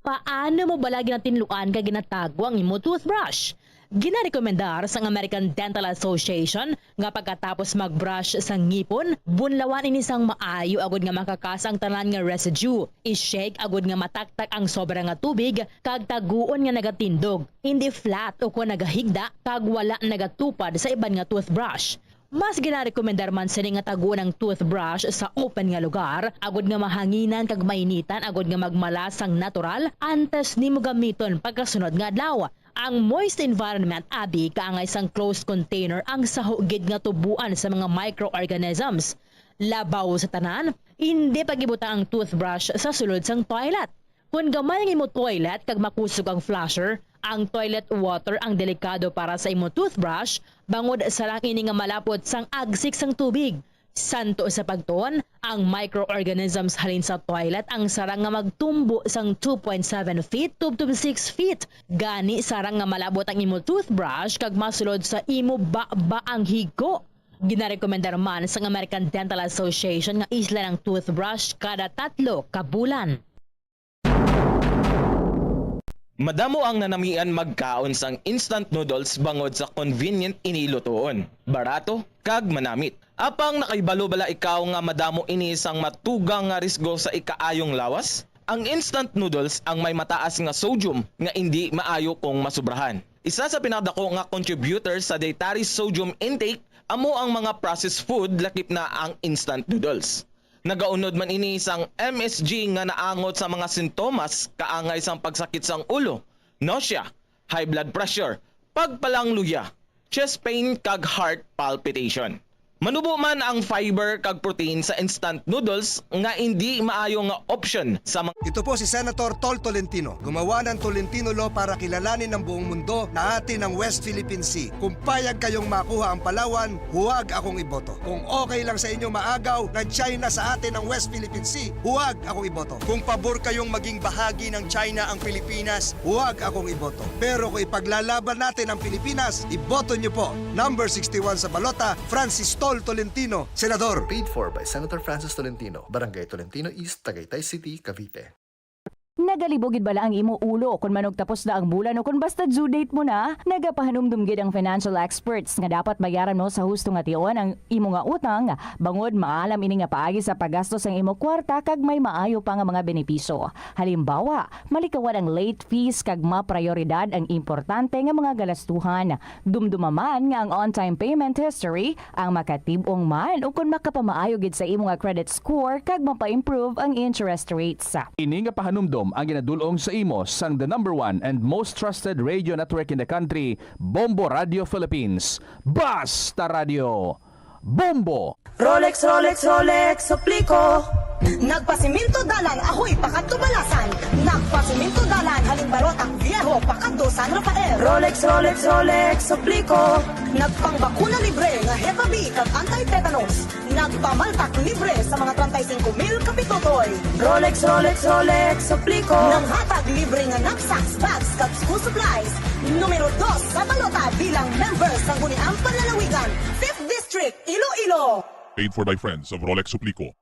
Paano mo bala ginatinluan kag ginatago ang imo toothbrush? Ginarekomendar sang American Dental Association nga pagkatapos mag-brush sa ngipon, bunlawan ini sang maayo agud nga makakasa ang tanan nga residue. I-shake agud nga mataktak ang sobra nga tubig kag taguon nga nagatindog, hindi flat o kon nagahigda kag wala nagatupad sa iban nga toothbrush. Mas ginarekomendar man sini nga taguon ang toothbrush sa open nga lugar, agud nga mahanginan kag mainitan agud nga magmala sang natural antes nimo gamiton pagkasunod nga adlaw. Ang moist environment abi kaangay sang closed container ang saho gid nga tubuan sa mga microorganisms. Labaw sa tanan, hindi pag-ibutang ang toothbrush sa sulod sang toilet. Kon gamay ang imo toilet kag makusog ang flusher, ang toilet water ang delikado para sa imo toothbrush, bangod sarang ini nga malapot sang agsik sang tubig. Santo sa pagtuon, ang microorganisms halin sa toilet ang sarang nga magtumbo sang two point seven feet tubtob six feet. Gani, sarang nga malabot ang imo toothbrush kag masulod sa imo baba ang higko. Ginarekomendar man sang American Dental Association nga islan ang toothbrush kada tatlo ka bulan. Madamo ang nanamian magkaon sang instant noodles bangod sa convenient ini lutoon, barato, kag manamit. Apang nakahibalo bala ikaw nga madamo ini sang matugang nga risgo sa ikaayong lawas? Ang instant noodles ang may mataas nga sodium nga indi maayo kung masubrahan. Isa sa pinakadako nga contributor sa dietary sodium intake amo ang mga processed food, lakip na ang instant noodles. Nagaunod man ini sang M S G nga naangot sa mga sintomas kaangay sang pagsakit sang ulo, nausea, high blood pressure, pagpalangluya, chest pain, kag heart palpitation. Manubo man ang fiber kag protein sa instant noodles nga indi maayo nga option sa mga Ito po si Senator Tol Tolentino. Gumawa ng Tolentino Law para kilalanin ng buong mundo na atin ang West Philippine Sea. Kung payag kayong makuha ang Palawan, huwag akong iboto. Kung okay lang sa inyo maagaw ng China sa atin ang West Philippine Sea, huwag akong iboto. Kung pabor kayong maging bahagi ng China ang Pilipinas, huwag akong iboto. Pero kung ipaglalaban natin ang Pilipinas, iboto niyo po. Number sixty-one sa balota, Francis Tol Tolentino, Senador. Paid for by Senator Francis Tolentino, Barangay Tolentino East, Tagaytay City, Cavite. Nagalibog gid bala ang imo ulo kon manugtapos na ang bulan o kon basta due date mo na? Nagapahanumdom gid ang financial experts nga dapat bayaran mo sa husto nga tion ang imo nga utang, bangod maalam ini nga paagi sa paggasto sang imo kwarta kag may maayo pa nga mga benepisyo. Halimbawa, malikawan ang late fees kag maprayoridad ang importante nga mga galastuhan. Dumduma man nga ang on-time payment history ang makatib-ong man ukon makapamaayo gid sa imo nga credit score kag mapa-improve ang interest rates. Ini nga pahanumdom ang ginadul-ong sa imo sang the number one and most trusted radio network in the country, Bombo Radio Philippines. Basta Radio, Bombo! Rolex, Rolex, Rolex, suplico. Nagpasiminto dalan, Ahoy, pakadto Balasan. Nagpasiminto dalan, halin Barotac Viejo, pakadto San Rafael. Rolex, Rolex, Rolex, suplico. Nagpangbakuna libre nga Hep B kag anti-tetanus. Nagpamaltak libre sa mga treinta y cinco mil kapitutoy. Rolex, Rolex, Rolex, suplico. Naghatag libre nga knapsacks, bags, kag school supplies. Numero dos sa balota bilang member sa Sangguniang Panlalawigan, Fifth District, Iloilo. Paid for by Friends of Rolex Suplico.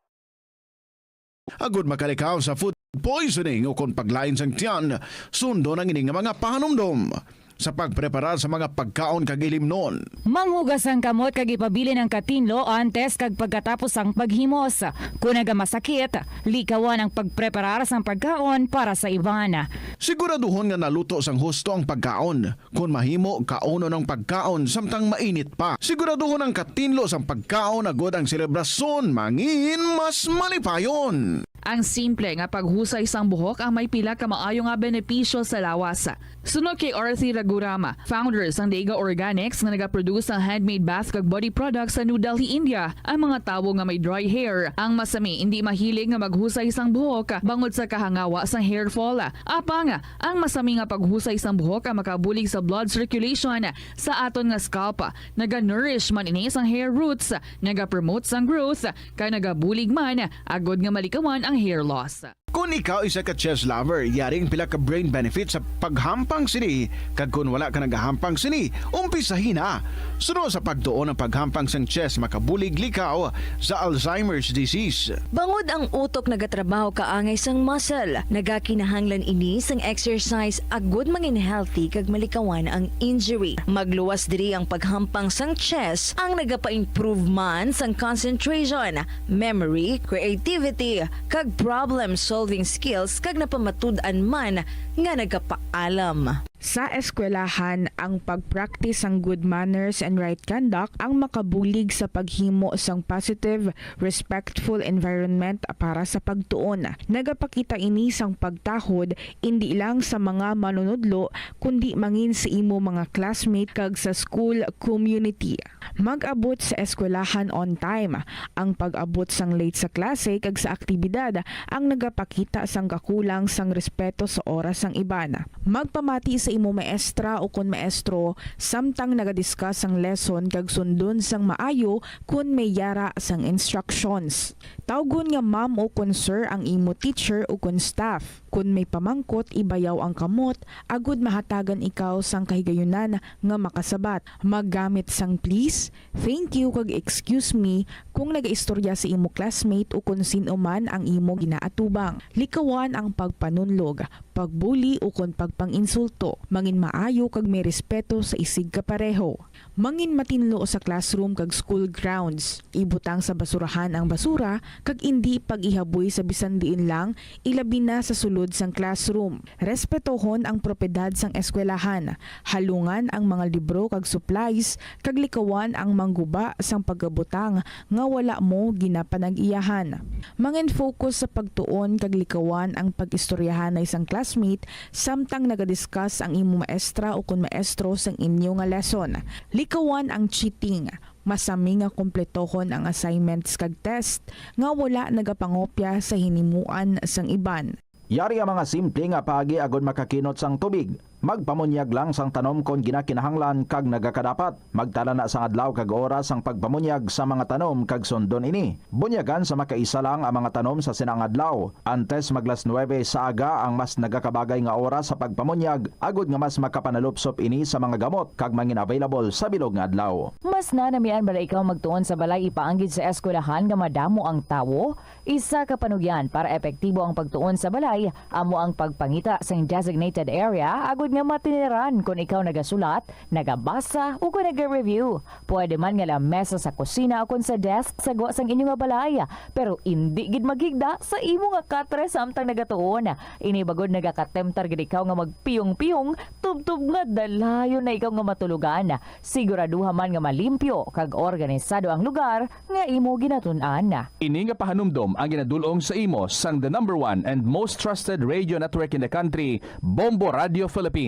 Agud makalikaw sa food poisoning o kon paglain sang tiyan, sundon ang ini nga mga pahanumdom sa pagpreparar sa mga pagkaon kag ilimnon. Manghugas ang kamot kag ipabilin ang katinlo antes kag pagkatapos sang paghimos. Kon nagamasakit, likawan ang pagpreparar sang pagkaon para sa iban. Siguraduhon nga naluto sang husto ang pagkaon. Kon mahimo, kaunon ang pagkaon samtang mainit pa. Siguraduhon ang katinlo sang pagkaon agod ang selebrasyon mangin mas malipayon. Ang simple nga paghusay sang buhok ang may pila ka maayo nga benepisyo sa lawas. Suno kay Arthi Ragurama, founder sang Daiga Organics nga nagaproduce sang handmade bath kag body products sa New Delhi, India, ang mga tawo nga may dry hair ang masami indi mahilig nga maghusay sang buhok bangod sa kahangawa sang hair fall. Apang, ang masami nga paghusay sang buhok ang makabulig sa blood circulation sa aton nga scalp. Naga-nourish man ini sang hair roots, nagapromote sang growth, kag nagabulig man agod nga malikawan ang hair loss. Kon ikaw isa ka chess lover, yari ang pila ka brain benefits sa paghampang sini, kag kon wala ka nagahampang sini, umpisahi na. Suno sa pagtuon ang paghampang sang chess makabulig likaw sa Alzheimer's disease. Bangod ang utok nagatrabaho kaangay sang muscle, nagakinahanglan ini sang exercise agud mangin healthy kag malikawan ang injury. Magluwas diri ang paghampang sang chess ang nagapa-improve man sang concentration, memory, creativity, kag problem-solving skills kag napamatud-an man nga nagapaalam. Sa eskwelahan, ang pag-practice sang good manners and right conduct ang makabulig sa paghimo sang positive, respectful environment para sa pagtuon. Nagapakita ini sang pagtahod indi lang sa mga manunudlo, kundi mangin sa imo mga classmate kag sa school community. Mag-abot sa eskwelahan on time. Ang pag-abot sang late sa klase kag sa aktibidad ang nagapakita sang kakulang sang respeto sa oras sang iban. Magpamati sa imo maestra ukon maestro samtang naga-discuss sang lesson kag sundon sang maayo kon may yara sang instructions. Tawgon nga ma'am ukon sir ang imo teacher ukon staff. Kon may pamangkot, ibayaw ang kamot agud mahatagan ikaw sang kahigayunan nga makasabat. Maggamit sang please, thank you, kag excuse me kon nagaistorya sa imo classmate ukon sin-o man ang imo ginaatubang. Likawan ang pagpanunlog, pagbuli, ukon pagpang-insulto. Mangin maayo kag may respeto sa isigkapareho. Mangin matinlo sa classroom kag school grounds. Ibutang sa basurahan ang basura kag indi pag-ihaboy sa bisan diin lang, ilabi na sa sulod sang classroom. Respetohon ang propiedad sang eskwelahan. Halungan ang mga libro kag supplies, kag likawan ang mangguba sang pagabutang nga wala mo ginapanag-iyahan. Mangin-focus sa pagtuon kag likawan ang pag-istoryahanay sang classmate samtang naga-discuss ang imo maestra ukon maestro sang inyo nga lesson. Likawan ang cheating. Masami nga kumpletohon ang assignments kag test nga wala nagapangopya sa hinimuan sang iban. Yari ang mga simple nga paagi agud makakinot sang tubig. Magpamunyag lang sang tanom kon ginakinahanglan kag nagakadapat. Magtala na sang adlaw kag oras sang pagpamunyag sa mga tanom kag sundon ini. Bunyagan sa makaisa lang ang mga tanom sa sina nga adlaw. Antes maglas nuwebe sa aga ang mas nagakabagay nga oras sa pagpamunyag, agud nga mas makapanalupsop ini sa mga gamot kag mangin-available sa bilog nga adlaw. Mas nanamian bala ikaw magtuon sa balay ipaanggid sa eskwelahan nga madamo ang tawo? Isa ka panugyan para epektibo ang pagtuon sa balay amo ang pagpangita sing designated area agud nga matiniran kon ikaw nagasulat, nagabasa, o kon naga-review. Pwede man nga lamesa sa kusina o kon sa desk sa gwa sang inyo nga balay, pero indi gid maghigda sa imo nga katre samtang nagatuon. Ini bagod nagakatemtar gid ikaw nga magpiyong-piyong tubtob nga dalayon na ikaw nga matulogan. Siguraduha man nga malimpyo kag organisado ang lugar nga imo ginatun-an. Ini nga pahanumdom ang ginadul-ong sa imo sang the number one and most trusted radio network in the country, Bombo Radio Philippines.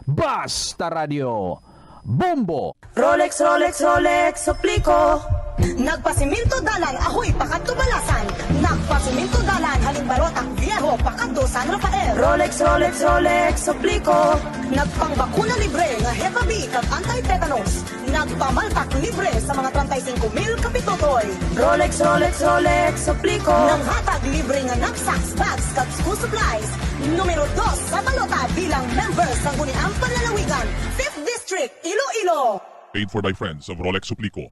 Basta Radio Bombo! Rolex, Rolex, Rolex, suplico. Nagpasimento dalan, Ahoy, pakadto Balasan. Nagpasimento dalan, halin Barotac Viejo, pakadto San Rafael. Rolex, Rolex, Rolex, suplico. Nagpangbakuna libre nga Hepa B kag anti-tetanus. Nagpamaltak libre sa mga treinta y cinco mil kapitutoy. Rolex, Rolex, Rolex, suplico. Naghatag libre nga knapsacks, bags, kag school supplies. Numero dos sa balota bilang member sa Guniang Panlalawigan, Fifth District, Iloilo. Paid for by friends of Rolex Suplico.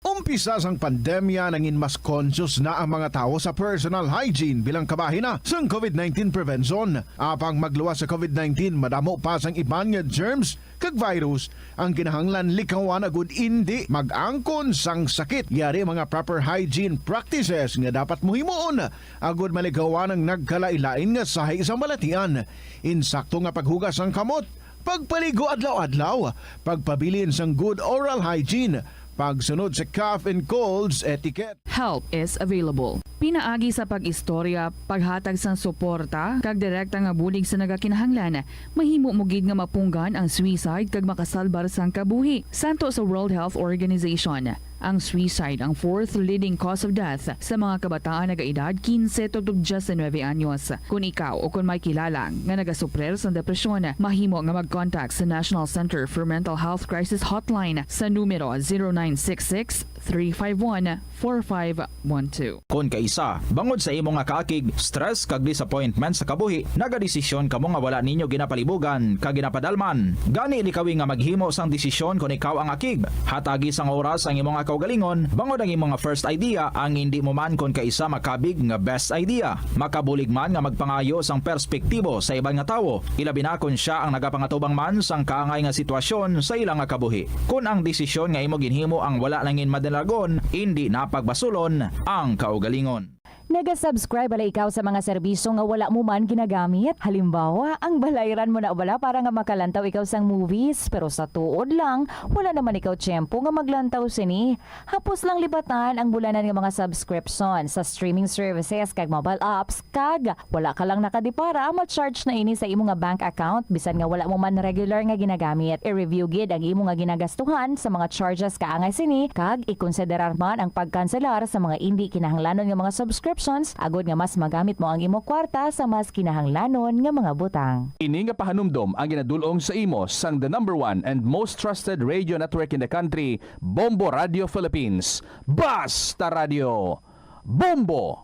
Umpisa sang pandemya, nangin mas conscious na ang mga tawo sa personal hygiene bilang kabahin na sang COVID nineteen prevention. Apang magluwas sa COVID nineteen, madamo pa sang iban nga germs kag virus ang kinahanglan likawan agud indi mag-angkon sang sakit. Yari ang mga proper hygiene practices nga dapat mo himuon agud malikawan ang nagkalain-lain nga sahi sang balatian. Insakto nga paghugas sang kamot, pagpaligo adlaw-adlaw, pagpabilin sang good oral hygiene, pagsunod sa cough and colds etiquette. Help is available. Pinaagi sa pag-istorya, paghatag sang suporta, kag direkta nga bulig sa nagakinahanglan, mahimo mo gid nga mapunggan ang suicide kag makasalbar sang kabuhi. Santo sa World Health Organization, ang suicide ang fourth leading cause of death sa mga kabataan nagaedad quince tubtob diecinuebe anyos. Kon ikaw o kon may kilala nga nagasuprir sang depresyon, mahimo nga mag-contact sa National Center for Mental Health Crisis Hotline sa numero zero nine six six, three five one, four five one two. Kon kaisa, bangod sa imo nga kaakig, stress kag disappointment sa kabuhi, nagadesisyon kamo nga wala ninyo ginapalibugan kag ginapadalman. Gani, likawi nga maghimo sang desisyon kon ikaw ang akig. Hatagi sang oras ang imo nga kaugalingon, bangod ang imo nga first idea ang indi mo man kon kaisa makabig nga best idea. Makabulig man nga magpangayo sang perspektibo sa iban nga tawo, ilabi na kon sia ang nagapangatubang man sang kaangay nga sitwasyon sa ila nga kabuhi. Kon ang desisyon nga imo ginhimo ang wala nangin madalagon, indi na pagbasulon ang kaugalingon. Naga-subscribe bala ikaw sa mga serbisyo nga wala mo man ginagamit? Halimbawa, ang balayran mo na bala para nga makalantaw ikaw sang movies, pero sa tuod lang, wala naman ikaw tiyempo nga maglantaw sini. Hapos lang libatan ang bulanan nga mga subscription sa streaming services kag mobile apps, kag wala ka lang nakadipara, ma-charge na ini sa imo nga bank account bisan nga wala mo man regular nga ginagamit. I-review gid ang imo nga ginagastuhan sa mga charges kaangay sini, kag ikonsiderar man ang pagkanselar sa mga indi kinahanglanon nga mga subscriptions agod nga mas magamit mo ang imo kwarta sa mas kinahanglanon nga mga butang. Ini nga pahanumdom ang ginadul-ong sa imo sang the number one and most trusted radio network in the country, Bombo Radio Philippines. Basta Radio, Bombo!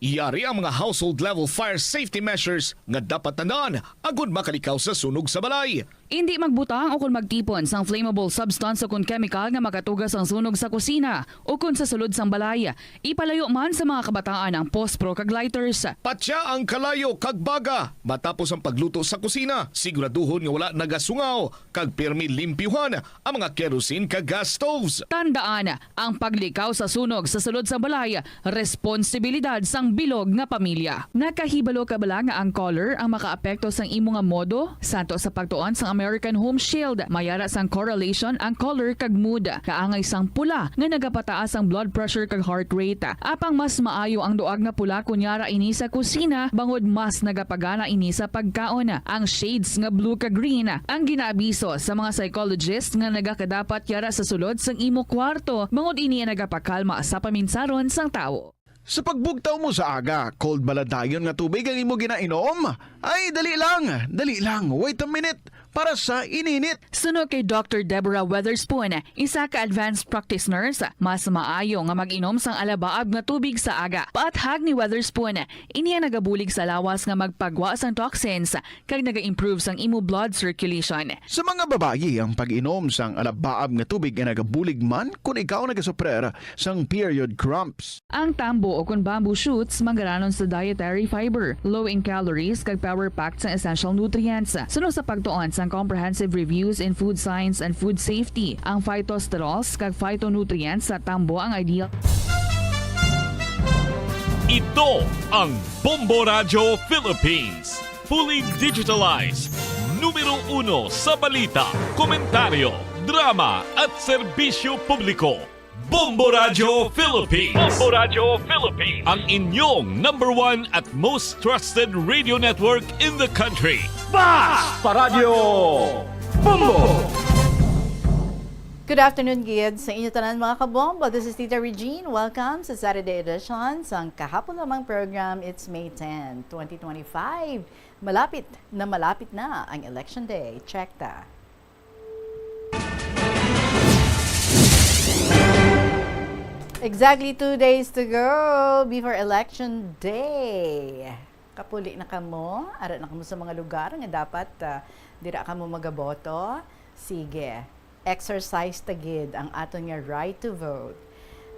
Yari ang mga household level fire safety measures nga dapat tandaan agud makalikaw sa sunog sa balay. Indi magbutang o kon magtipon sang flammable substance o kon chemical nga makatuga sang sunog sa kusina o kon sa sulod sang balay. Ipalayo man sa mga kabataan ang pospro kag lighters. Patya ang kalayo kag baga matapos ang pagluto sa kusina. Siguraduhon nga wala nagasungaw kag pirmi limpyuhan ang mga kerosene kag gas stoves. Tandaan, ang paglikaw sa sunog sa sulod sang balay, responsibilidad sang bilog nga pamilya. Nakahibalo ka bala nga ang color ang makaapekto sang imo nga modo? Santo sa pagtuon sang American Home Shield, may ara sang correlation ang color kag mood. Kaangay sang pula nga nagapataas ang blood pressure kag heart rate. Apang mas maayo ang duag nga pula kon yara ini sa kusina, bangod mas nagapagana ini sa pagkaon. Ang shades nga blue kag green ang ginaabiso sa mga psychologist nga nagakadapat yara sa sulod sang imo kwarto, bangod ini ang nagapakalma sa paminsaron sang tawo. Sa pagbugtaw mo sa aga, cold bala dayon nga tubig ang imo ginainom? Ay, dali lang, dali lang, wait a minute, para sa ininit. Suno kay Doctor Deborah Weatherspoon, isa ka advanced practice nurse, mas maayo nga mag-inom sang alabaab nga tubig sa aga. Paathag ni Weatherspoon, ini ang nagabulig sa lawas nga magpagwa sang toxins kag naga-improve sang imo blood circulation. Sa mga babayi, ang pag-inom sang alabaab nga tubig ay nagabulig man kon ikaw nagasuprer sang period cramps. Ang tambo o kon bamboo shoots manggaranon sa dietary fiber, low in calories, kag power-packed sang essential nutrients. Suno sa pagtuon sang Comprehensive Reviews in Food Science and Food Safety, ang phytosterols kag phytonutrients sa tambo ang ideal. Ito ang Bombo Radyo Philippines. Fully digitalized. Numero uno sa balita, komentaryo, drama, at serbisyo publiko. Bombo Radyo Philippines. Bombo Radyo Philippines. Ang inyong number one at most trusted radio network in the country. Basta Radyo Bombo! Good afternoon, gid sa inyo tanan, mga kabombo. This is Tita Regine. Welcome sa Saturday edition sang kahapon lamang program. It's May ten, twenty twenty-five. Malapit na malapit na ang Election Day. Check ta. Exactly two days to go before Election Day. Kapuli na kamo, ara na kamo sa mga lugar nga dapat, ah, dira kamo magaboto. Sige, exercise ta gid ang aton nga right to vote.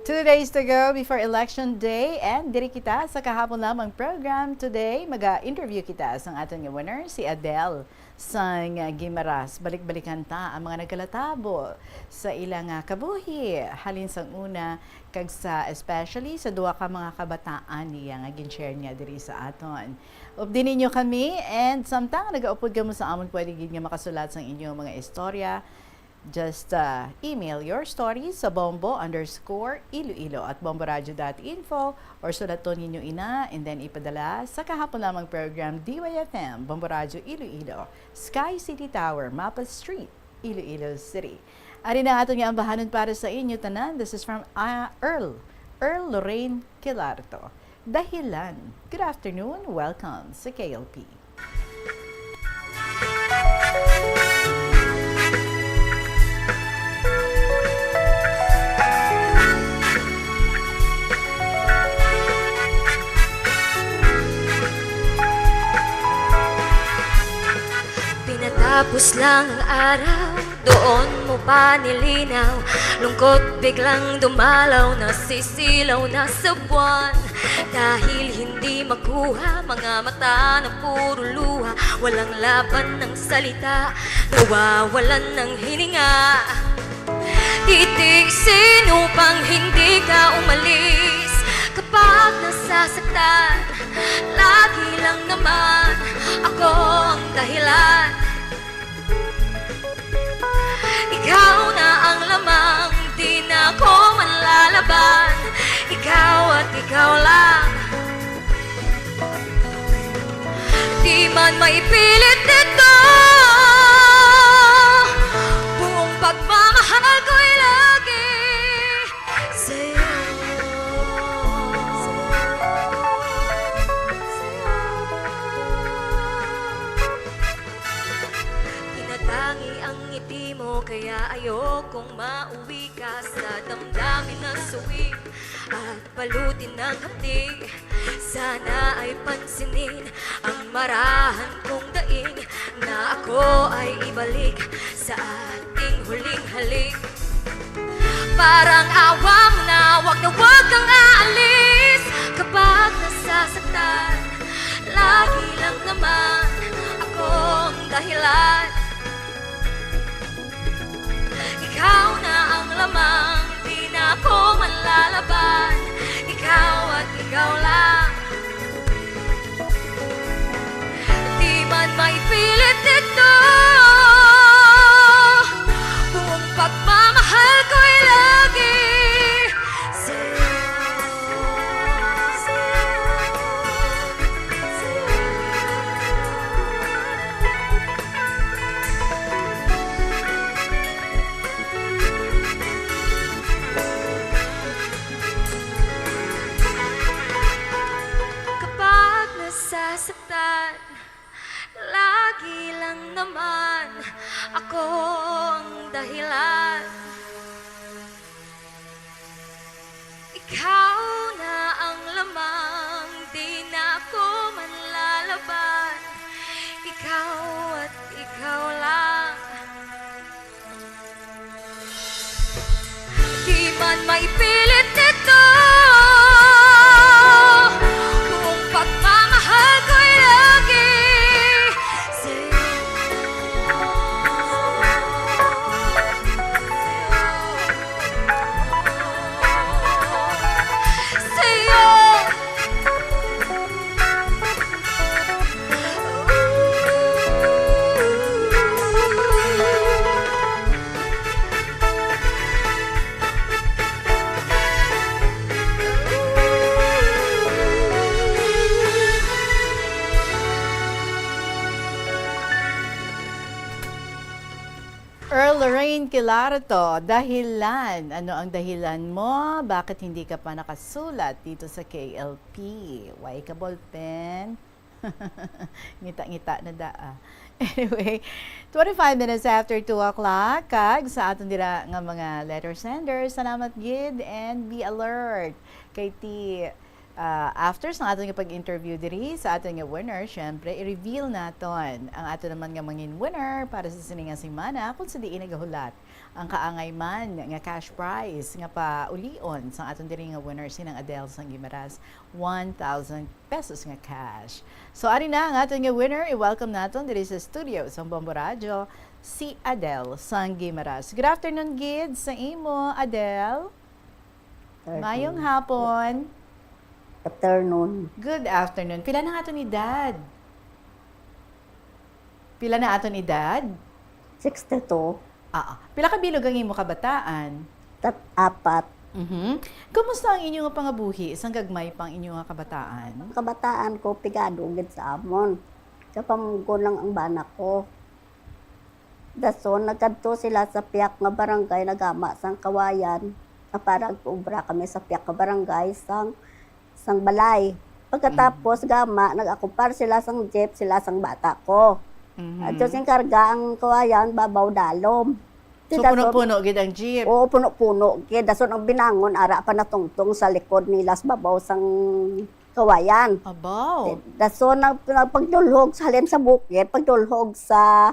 Two days to go before election day, and diri kita sa kahapon lamang program. Today, maga-interview kita sa aton nga winner, si Adele sang Guimaras. Balik-balikan ta ang mga nagkalatabo sa ilang, ah, kabuhi halin sang una, kag sa, especially sa duha ka mga kabataan niya nga gin-share niya diri sa aton. Updi ninyo kami, and samtang nagaupod kamo sa amon, pwede gid nga makasulat sang inyong mga istorya. Just, uh, email your stories sa bombo underscore iloilo at bomboradio dot info, or sulaton ninyo ina and then ipadala sa kahapon lamang program, D Y F M, Bombo Radio Iloilo, Sky City Tower, Mapa Street, Iloilo City. Ari na aton nga ambahanon para sa inyo tanan. This is from, uh, Earl, Earl Lorraine Quilarto. Dahilan. Good afternoon. Welcome sa K L P. Pinatapos lang ang araw, doon mo pa nilinaw. Lungkot biglang dumalaw, nasisilaw na sa buwan. Dahil hindi makuha, mga mata na puro luha. Walang laban ng salita, nawawalan ng hininga. Titiisin upang hindi ka umalis. Kapag nasasaktan, lagi lang naman ako ang dahilan. Ikaw na ang lamang, di na ko manlalaban. Ikaw at ikaw lang. Di man maipilit ito, buong pagmamahal ko'y lagi sa'yo. Tinatangi ang ngiti mo, kaya ayokong mauwi ka sa damdamin na suwi at balutin ng hapdi. Sana ay pansinin ang marahan kong daing, na ako ay ibalik sa ating huling halik. Parang awa mo na, wag na wag kang aalis. Kapag nasasaktan, lagi lang naman ako ang dahilan. Ikaw na ang lamang, di na ako manlalaban. Ikaw at ikaw lang. Di man maipilit ito, buong pagmamahal ko'y lagi sa'yo. Kapag nasasaktan, lagi lang naman ako ang dahilan. Ikaw na ang lamang, di na ako manlalaban. Ikaw at ikaw lang. Di man maipilit ito, buong pagmamahal ko'y lagi sa'yo. Sa'yo. Earl Lorraine Quilarto, Dahilan. Ano ang dahilan mo? Bakit hindi ka pa nakasulat dito sa K L P? Way ka ballpen? Ngita-ngita na da, ah. Anyway, twenty-five minutes after two o'clock, kag sa aton dira nga mga letter senders, salamat gid and be alert kay ti Ah, after sa aton nga pag-interview diri sa aton nga winner, syempre, i-reveal naton ang aton naman nga mangin winner para sa sini nga semana kung sa diin nagahulat ang kaangay man nga cash prize nga paulion sa aton diri nga winner, si Nang Adele Sanggimaras, one thousand pesos nga cash. So, ari na ang aton nga winner. I-welcome naton diri sa studio sa Bombo Radyo si Adele Sanggimaras. Good afternoon, gid, sa imo, Adele. Mayong hapon. Afternoon. Good afternoon. Pila na aton edad? Pila na aton edad? Sixty-two. Ah, ah. Pila ka bilog ang imo kabataan? Tat-, apat. Mhm. Kumusta ang inyo nga pangabuhi sang gagmay pang inyo nga kabataan? Kabataan ko, pigado gid sa amon. Sa pamangkon lang ang bana ko. Dason, nagkadto sila sa piyak nga barangay, nagama sang kawayan, nga para obra kami sa piyak nga barangay sang, sang balay. Pagkatapos, Mm. gama, nag-akupar sila sang jeep, sila sang bata ko. Mhm. At sing karga ang kawayan, babaw dalom. So, Ti dason, puno-puno gid ang jeep? Oo, puno-puno gid. Dason, ang binangon, ara pa natungtong sa likod nila sa babaw sang kawayan. Abaw. Ti dason, nag-, nagpagdulhog sa halin sa bukid, pagdulhog sa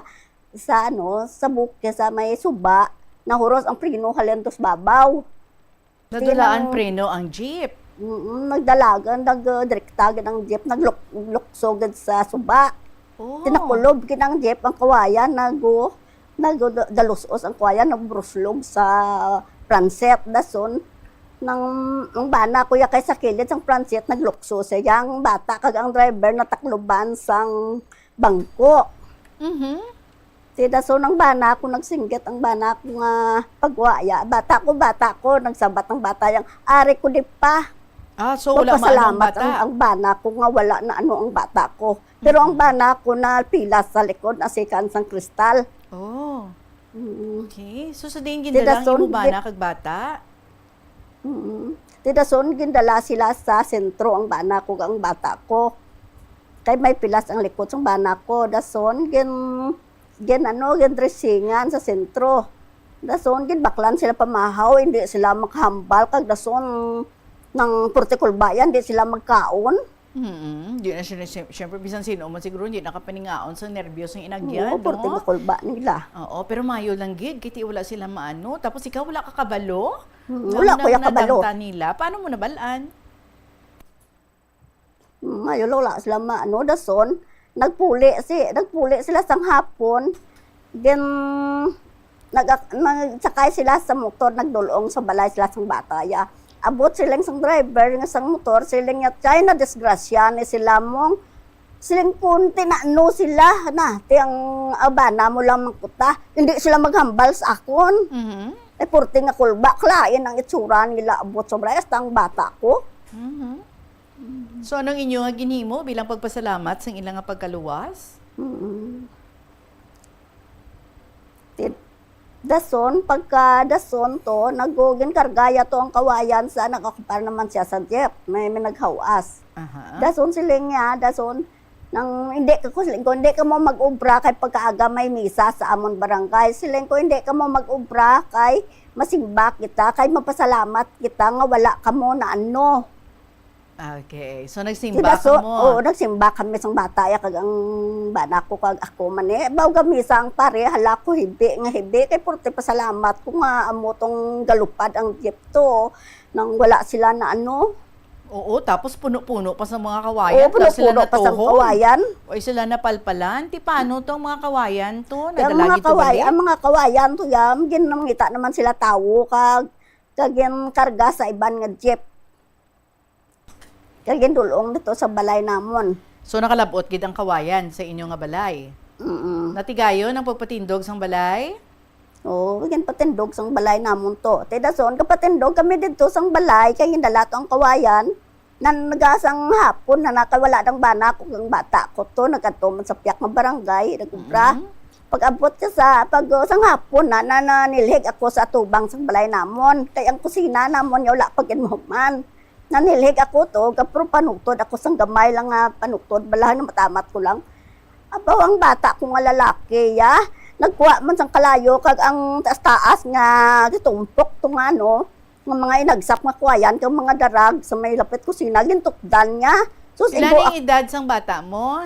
sa, ano, sa bukid, sa may suba, nahuros ang preno halin to sa babaw. Nadulaan Tinang preno ang jeep. Mm, nagdalagan, nagdirekta gid ang jeep, nagluk-, lukso gid sa suba. Oh. Tinakulob gid ang jeep, ang kawayan, nagu-, nagu-, dalusos ang kawayan, nagbruslog sa pranset, dason. Nang, ang bana ko ya kay sa kilid sang pranset, naglukso siya. Ang bata kag ang driver natakloban sang bangko. Mhm. Ti dason ang bana ko, nagsinggit ang bana ko nga pagwaya. Bata ko, bata ko, nagsabat ang bata yang, "Ari ko di pa." Ah, so wala maano ang Nagpasalamat bata? ang, ang bana ko nga wala na ano ang bata ko. Pero ang Mm. bana ko na pilas sa likod, nasikan sang kristal. Oh. Mm. Okay. So, sa diin Ti gindala ang dason, imo bana di- kag bata? Mm. Ti dason, gindala sila sa sentro ang bana ko, ang bata ko. Kay may pilas ang likod sang bana ko. Dason, gin-, gin-, ano, gindressingan sa sentro. Dason, ginbaklan sila pamahaw, hindi sila makahambal. Kag dason, nang purti kulbayan, di sila magkaon. Mm, di na siya, si-, siyempre, bisan sino man siguro, di nakapaningaon sa nerbiyos ng inagyan, Oo, no? Purti nga kulba nila. Oo, pero mayo lang gid, kay ti wala sila maano. Tapos ikaw, wala ka kabalo? Mm, Nga wala mo ko ya nang kabalo. nadangta nila. Paano mo nabalaan? Mm, mayo lang, wala sila maano. Dason, nagpuli si, nagpuli sila sang hapon. Then, nag-, nagsakay sila sa motor, nagdulong sa balay sila sang bata, ya. Abot siling sang driver nga sang motor, siling niya, "Chay, nadisgrasya ni sila mong." Siling ko, "Ti naano sila na, ti ang abana mo lang mangkuta. Hindi sila maghambal sa akon." Mhm. Eh, purti nga kulba, lain ang itsura nila abot sa balay, hasta ang bata ko. Mhm. So, anong inyo nga ginhimo bilang pagpasalamat sang ila nga pagkaluwas? Mm. Ti-, dason, pagka dason to, nag-, ginkarga ya to ang kawayan sa, nag-akupar naman siya sa jeep, may, may naghawas. Aha. Dason, siling niya, dason, nang, "Hindi ka," ko, siling ko, "hindi ka mo mag-obra kay pagkaaga may misa sa amon barangay." Siling ko, "Hindi ka mo mag-obra kay masimba kita, kay mapasalamat kita nga wala ka mo na ano." Okay. So, Ti nagsimba dason, ka mo? Oo, nagsimba kami sang bata ya, kag ang bana ko, kag ako man eh. Baw gamisa ang pare, hala ko, hibi nga hibi. Kay purti pasalamat ko nga amo tong galupad ang jeep to, nang wala sila na ano. Oo, tapos puno-puno pa sa mga kawayan, Oo, tapos sila puno-puno pa sa natuhog. kawayan. O sila napalpalan. Ti paano tong mga kawayan to? Ti ang Nadala mga gid to kaway-, balik? ang mga kawayan to, ya, gin-, nangita naman sila tawo, kag, kag ginkarga sa iban nga jeep. Kag gindul-ong dito sa balay namon. So, nakalab-ot gid ang kawayan sa inyo nga balay? Mm-mm. Natigayon ang pagpatindog sang balay? Oo, ginpatindog sang balay namon to. Ti dason, kapatindog kami dito sang balay, kay gindala to ang kawayan. Nan-, nagasang hapon na nakawala ang bana ko, ang bata ko to, nagkadto man sa piyak nga barangay, nag-obra. Mm-mm. Pag-abot ka sa, pag, sang hapon na, na, nanilhig ako sa atubang sang balay namon. Kay ang kusina namon, ya, wala pa ginhuman. Nanilhig ako to, kapro panutod ako sang gamay lang nga panutod, balahan nga matamat ko lang. Abaw, ang bata ko nga lalaki, ya, nagkuha man sang kalayo, kag ang taas-taas nga gitumpok to nga, no, Nga mga inagsak nga kuwayan kag mga darag sa may lapit kusina, gintukdan niya. Sus, Pila igo na ak-, ang edad sang bata mo?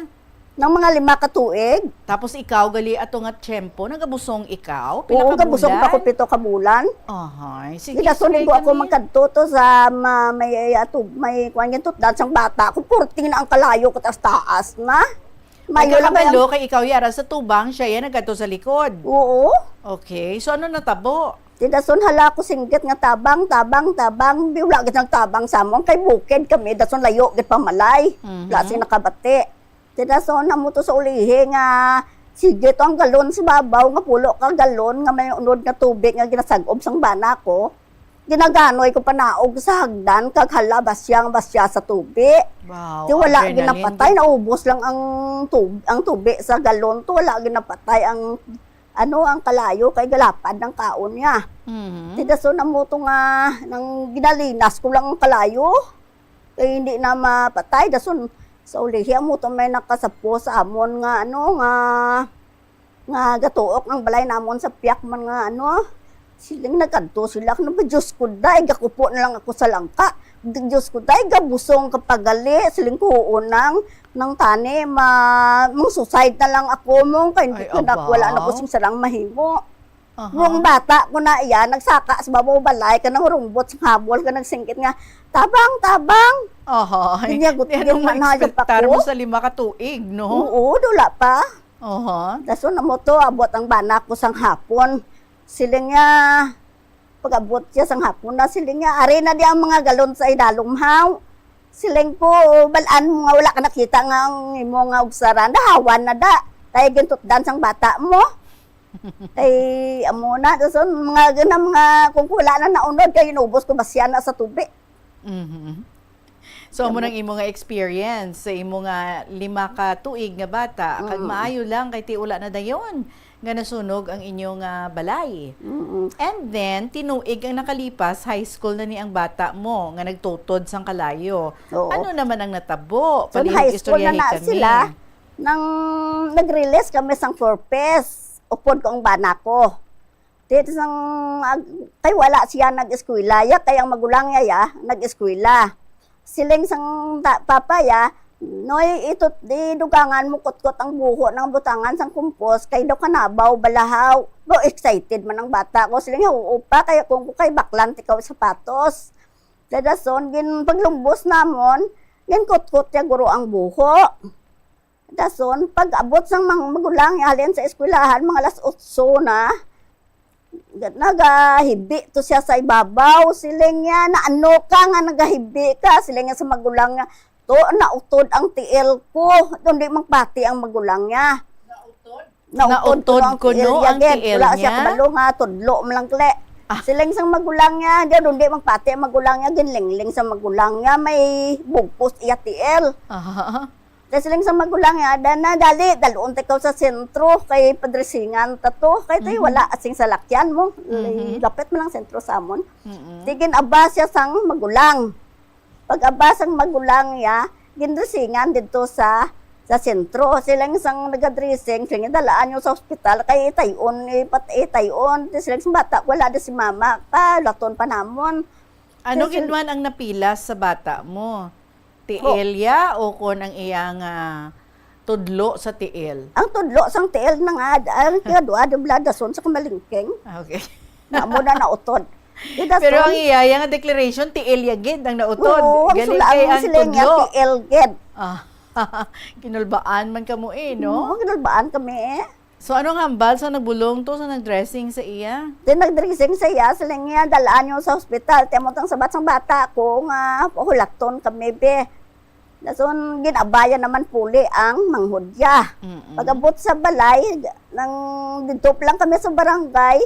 Nang mga lima ka tuig. Tapos ikaw, gali ato nga tiyempo, nagabusong ikaw? Oo, Pila ka gabusong pa ko, bulan? Pito ka bulan. Ahay, sige, Gidason explain ko ako kami. Magkadto to sa ma-, may, ato, may kuwan, gintukdan sang bata ko, kurting na ang kalayo ko, taas-taas na. Mayo lang Nagkakabalo ang kay ikaw yara sa tubang, siya yan nagkadto sa likod. Oo. Okay, so ano natabo? Ti dason hala ko singgit nga tabang, tabang, tabang. Di, wala gid nagtabang sa amon kay bukid kami, dason layo gid pamalay. Mhm. Wala sing nakabati. Ti dason amo to sa ulihi nga sige to ang galon sa babaw, nga pulo ka galon nga may unod nga tubig nga ginasag-ob sang bana ko. Ginaganoy ko panaog sa hagdan kag hala, basya nga basya sa tubi. Wow, Ti wala adrenaline ginapatay, gid. Naubos lang ang tub-, ang tubi sa galon to, wala ginapatay ang ano, ang kalayo kay galapad ang kaon niya. Mhm. Ti dason amo to nga nang ginalinas ko lang ang kalayo. Kay hindi na mapatay. Dason sa ulihi amo to may nakasapo sa amon nga ano, nga, nga gatuok ang balay namon sa piyak man nga ano. Siling nagkadto sila, "Ano ba, Diyos ko, day, gakupo na lang ako sa langka. Diyos ko, day, gabusong ka pa gali." Siling ko, "Oo nang, nang tani, ma-, mang suicide na lang ako mo, kay hindi Ay, ko na, aba. Wala na ko sing sarang mahimo." Aha. Nung bata ko na iya, nagsaka sa babaw balay, ka nang rumbot sa habol, ka nagsingkit nga, "Tabang, tabang!" Aha. Hindi niya gut-, Di, anong hindi man, hayop maekspektar ako. Mo sa lima ka tuig, no? Oo, dula pa. Aha. Dason amo to, abot ang bana ko sang hapon. Siling niya, pag-abot siya sang hapon na, siling niya, "Ari na di ang mga galon sa idalom, haw." Siling ko, "Balaan mo nga wala ka nakita nga ang imo nga ugsaran, dahawan na da. Kay gintutdan sang bata mo." Kay amo na, dason, mga gana, mga, kung wala na naunod, kay inubos ko, basya na sa tubi. Mhm. So, amo Amo. Nang imo nga experience sa imo nga lima ka tuig nga bata, kag Mm. Maayo lang kay ti wala na dayon nga nasunog ang inyo nga balay. Mm-mm. And then, tinuig ang nakalipas, high school na ni ang bata mo nga nagtutod sang kalayo. Oo. Ano naman ang natabo? So, high school na istoryahi na kami. Sila, nang nag-release kami sang Four Ps, upod ko ang bana ko. Ti sang ag-, kay wala siya nag-eskwela, ya kay ang magulang niya, ya, nag-eskwela. Siling sang ta-, papa, ya, "Noy, ito, di dugangan mo kutkot ang buho ng butangan sang kumpos, kay daw kanabaw balahaw." Bo, excited man ang bata ko. Siling, "Oo pa, kaya kung ko kay baklan tikaw sapatos." Dadason, gin paglumbos namon, gin kutkot niya guro ang buho. Dason, pag-abot sang mga magulang niya halin sa eskwelahan, mga alas otso na, nagahibi to siya sa ibabaw. Siling niya, "Naano ka nga nagahibi ka?" Siling niya sa magulang niya, "To, nautod ang tiil ko." Doon di magpati ang magulang niya. Nautod? Nautod Nautod kuno ang kuno tiil niya, ang gid. Tiil niya? Wala siya kabalo nga tudlo man lang kle. Ah. Siling sang magulang niya, di, doon di magpati ang magulang niya, ginlingling sa magulang niya, may bugpos iya tiil. Aha. Kay siling sa magulang niya, "Dana, dali, dalon ta ikaw sa sentro, kay padresingan ta to." Kay tayo, mhm, wala asing salakyan mo. Mhm. Lapit man lang sentro sa amon. Mhm. Di gin-aba siya sang magulang. Pag-aba sang magulang niya, gindresingan didto sa, sa sentro. Siling sang nagadressing, siling, "Dalaan niyo sa ospital, kay itayon, ipat-, itayon." Di siling sang bata, "Wala di si mama, pa, laton pa namon." Ano gid man ang napilas sa bata mo? Tiil ya o kon ang iyang, ah, tudlo sa tiil? Ang tudlo sang tiil na nga, ang kadwa, di bala dason sa kamalingking. Okay. Na mo na nautod. Di dason. Pero ang iya, iya nga declaration, tiil ya gid ang nautod. Oo, ang sula-, kay ang sila niya, tudlo, tiil gid. Ah, kinulbaan man kamo eh, no? Oo, kinulbaan kami eh. So, anong hambal sa nagbulong to, sa nagdressing sa iya? Di nagdressing sa iya, siling niya, "Dalaan niyo sa hospital." Ti amo tang sabat sang bata ko nga, "Pahulaton kami, be." Dason, gin-abayan naman puli ang manghudya. Mm-mm. Pag-abot sa balay, nang didto pa lang kami sa barangay,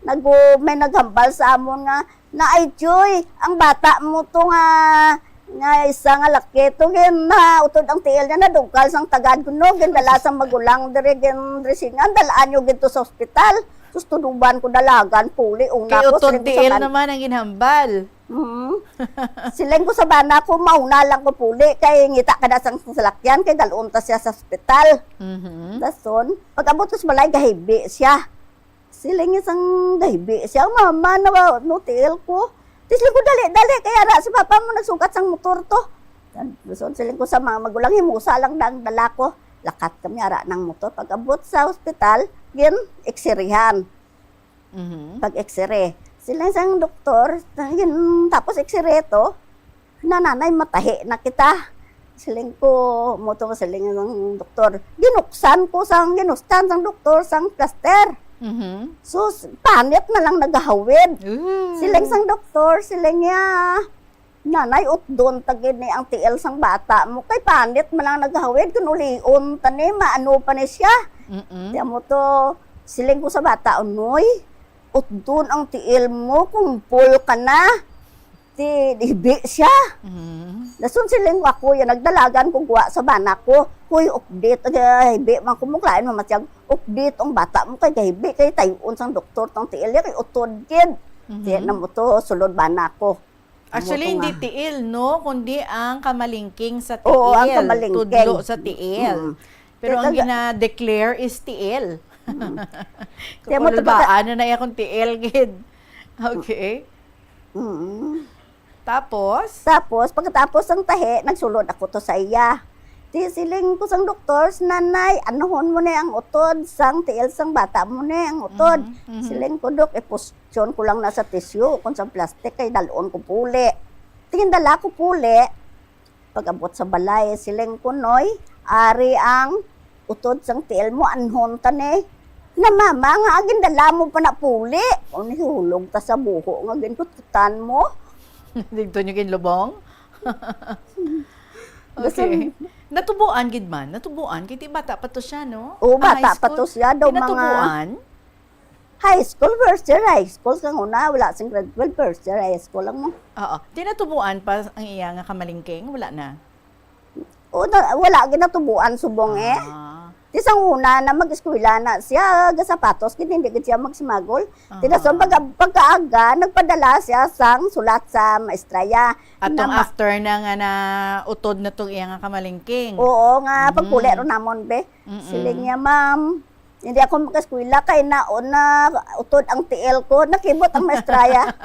nag-, may naghambal sa amon nga, "Naay, Joy, ang bata mo to nga, nga isa nga laki to, gin, nautod ang tiil niya, nadungkal sang tagad kuno, gindala sa magulang diri, gindresingan, dalaan niyo gid to sa ospital." Sus, tuduban ko dalagan, puli, una ko, siling ko sa ban-, kay utod tiil naman ang ginhambal. Mm. Siling ko sa bana ko, "Mauna lang ko puli, kay ngita ka na sang salakyan, kay dalon ta siya sa ospital." Mhm. Dason, pag-abot ko sa balay, gahibi siya. Siling niya sang gahibi siya, "Mama, nawa-, no, tiil ko." Ti siling ko, "Dali, dali, kay ara si papa mo nagsugat sang motor to." So, siling ko sa mga magulang, "Himusa lang dang dala ko." Lakat kami, ara nang motor. Pag-abot sa hospital, gin-x-rayhan. Mhm. Pag-x-ray. Siling sang doktor, gin-, tapos x-ray to, "Nanay, matahi na kita." Siling ko, mo to, siling ng doktor. Ginuksan ko sang, ginuksan sang doktor sang plaster. Mhm. Sus, panit na lang nagahawid. Ooh. Siling sang doktor, siling niya, "Nanay, utdon ta gid ni ang tiil sang bata mo. Kay panit man lang nagahawid, kun ulion ta ni, maano pa ni siya." Mm-mm. Tiyan mo to, siling ko sa bata, "Unoy, utdon ang tiil mo, kumpol ka na." Ti, hibi siya. Mm. Dason siling ako, yan, nagdalagan ko guwa sa bana ko. "Hoy, update, aga, hibi man ko mo, klain mo masyag, update ang bata mo, kay gahibi, kay tayon sang doktor tong tiil, kay utod gid." Mhm. Ti, na mo to, sulod bana ko. Actually, Amo to hindi nga. Tiil, no? Kundi ang kamalingking sa tiil. Oo, ang kamalingking. Tudlo sa tiil. Mm. Pero ang Kaya gina-declare is tiil. Mm. Kaya mo to Kakulbaan na na akong tiil, gid. Okay. Mm. Tapos? Tapos, pagkatapos ng tahi, nagsulod ako to sa iya. Ti siling ko sang doktor, "Nanay, anuhon mo ni ang utod sang tiil sang bata mo ni ang utod." Mhm, mhm. Siling ko, "Dok, ipus-, Tyon ko lang na sa tissue, kung sa plastic, kay dalon ko puli." Tingin dala ko puli. Pag-abot sa balay, siling ko, "Noy, ari ang utod sang tiil mo, anhon ta ni." "Na, mama, nga agin dala mo pa na puli?" O, nihulog ta sa buho nga ginputputan mo. Dito nyo ginlubong? Basta Okay. Natubuan gid man, natubuan. Kay ti bata pa to siya, no? Oo, Ah, high bata pa school. to siya. Daw mga Tinatubuan? High school, first year high school. Kang una, wala sing grade twelve, first year high school lang mo. Oo. Tinatubuan pa ang iya nga kamalingking? Wala na? O, na, wala, ginatubuan subong eh. Ah. Ti sang una na mag-eskwela na siya, gasapatos, gid hindi gid siya magsimagol. Ti dason Aha. pag, pagkaaga, nagpadala siya sang sulat sa maestraya. Atong Na ma- after na nga na utod na tong iya nga kamalingking. Oo, nga Mhm. pagpuli ro namon, be. Mm-mm. Siling niya, "Ma'am, hindi ako makaskwela kay naon na utod ang tiil ko." Nakibot ang maestraya.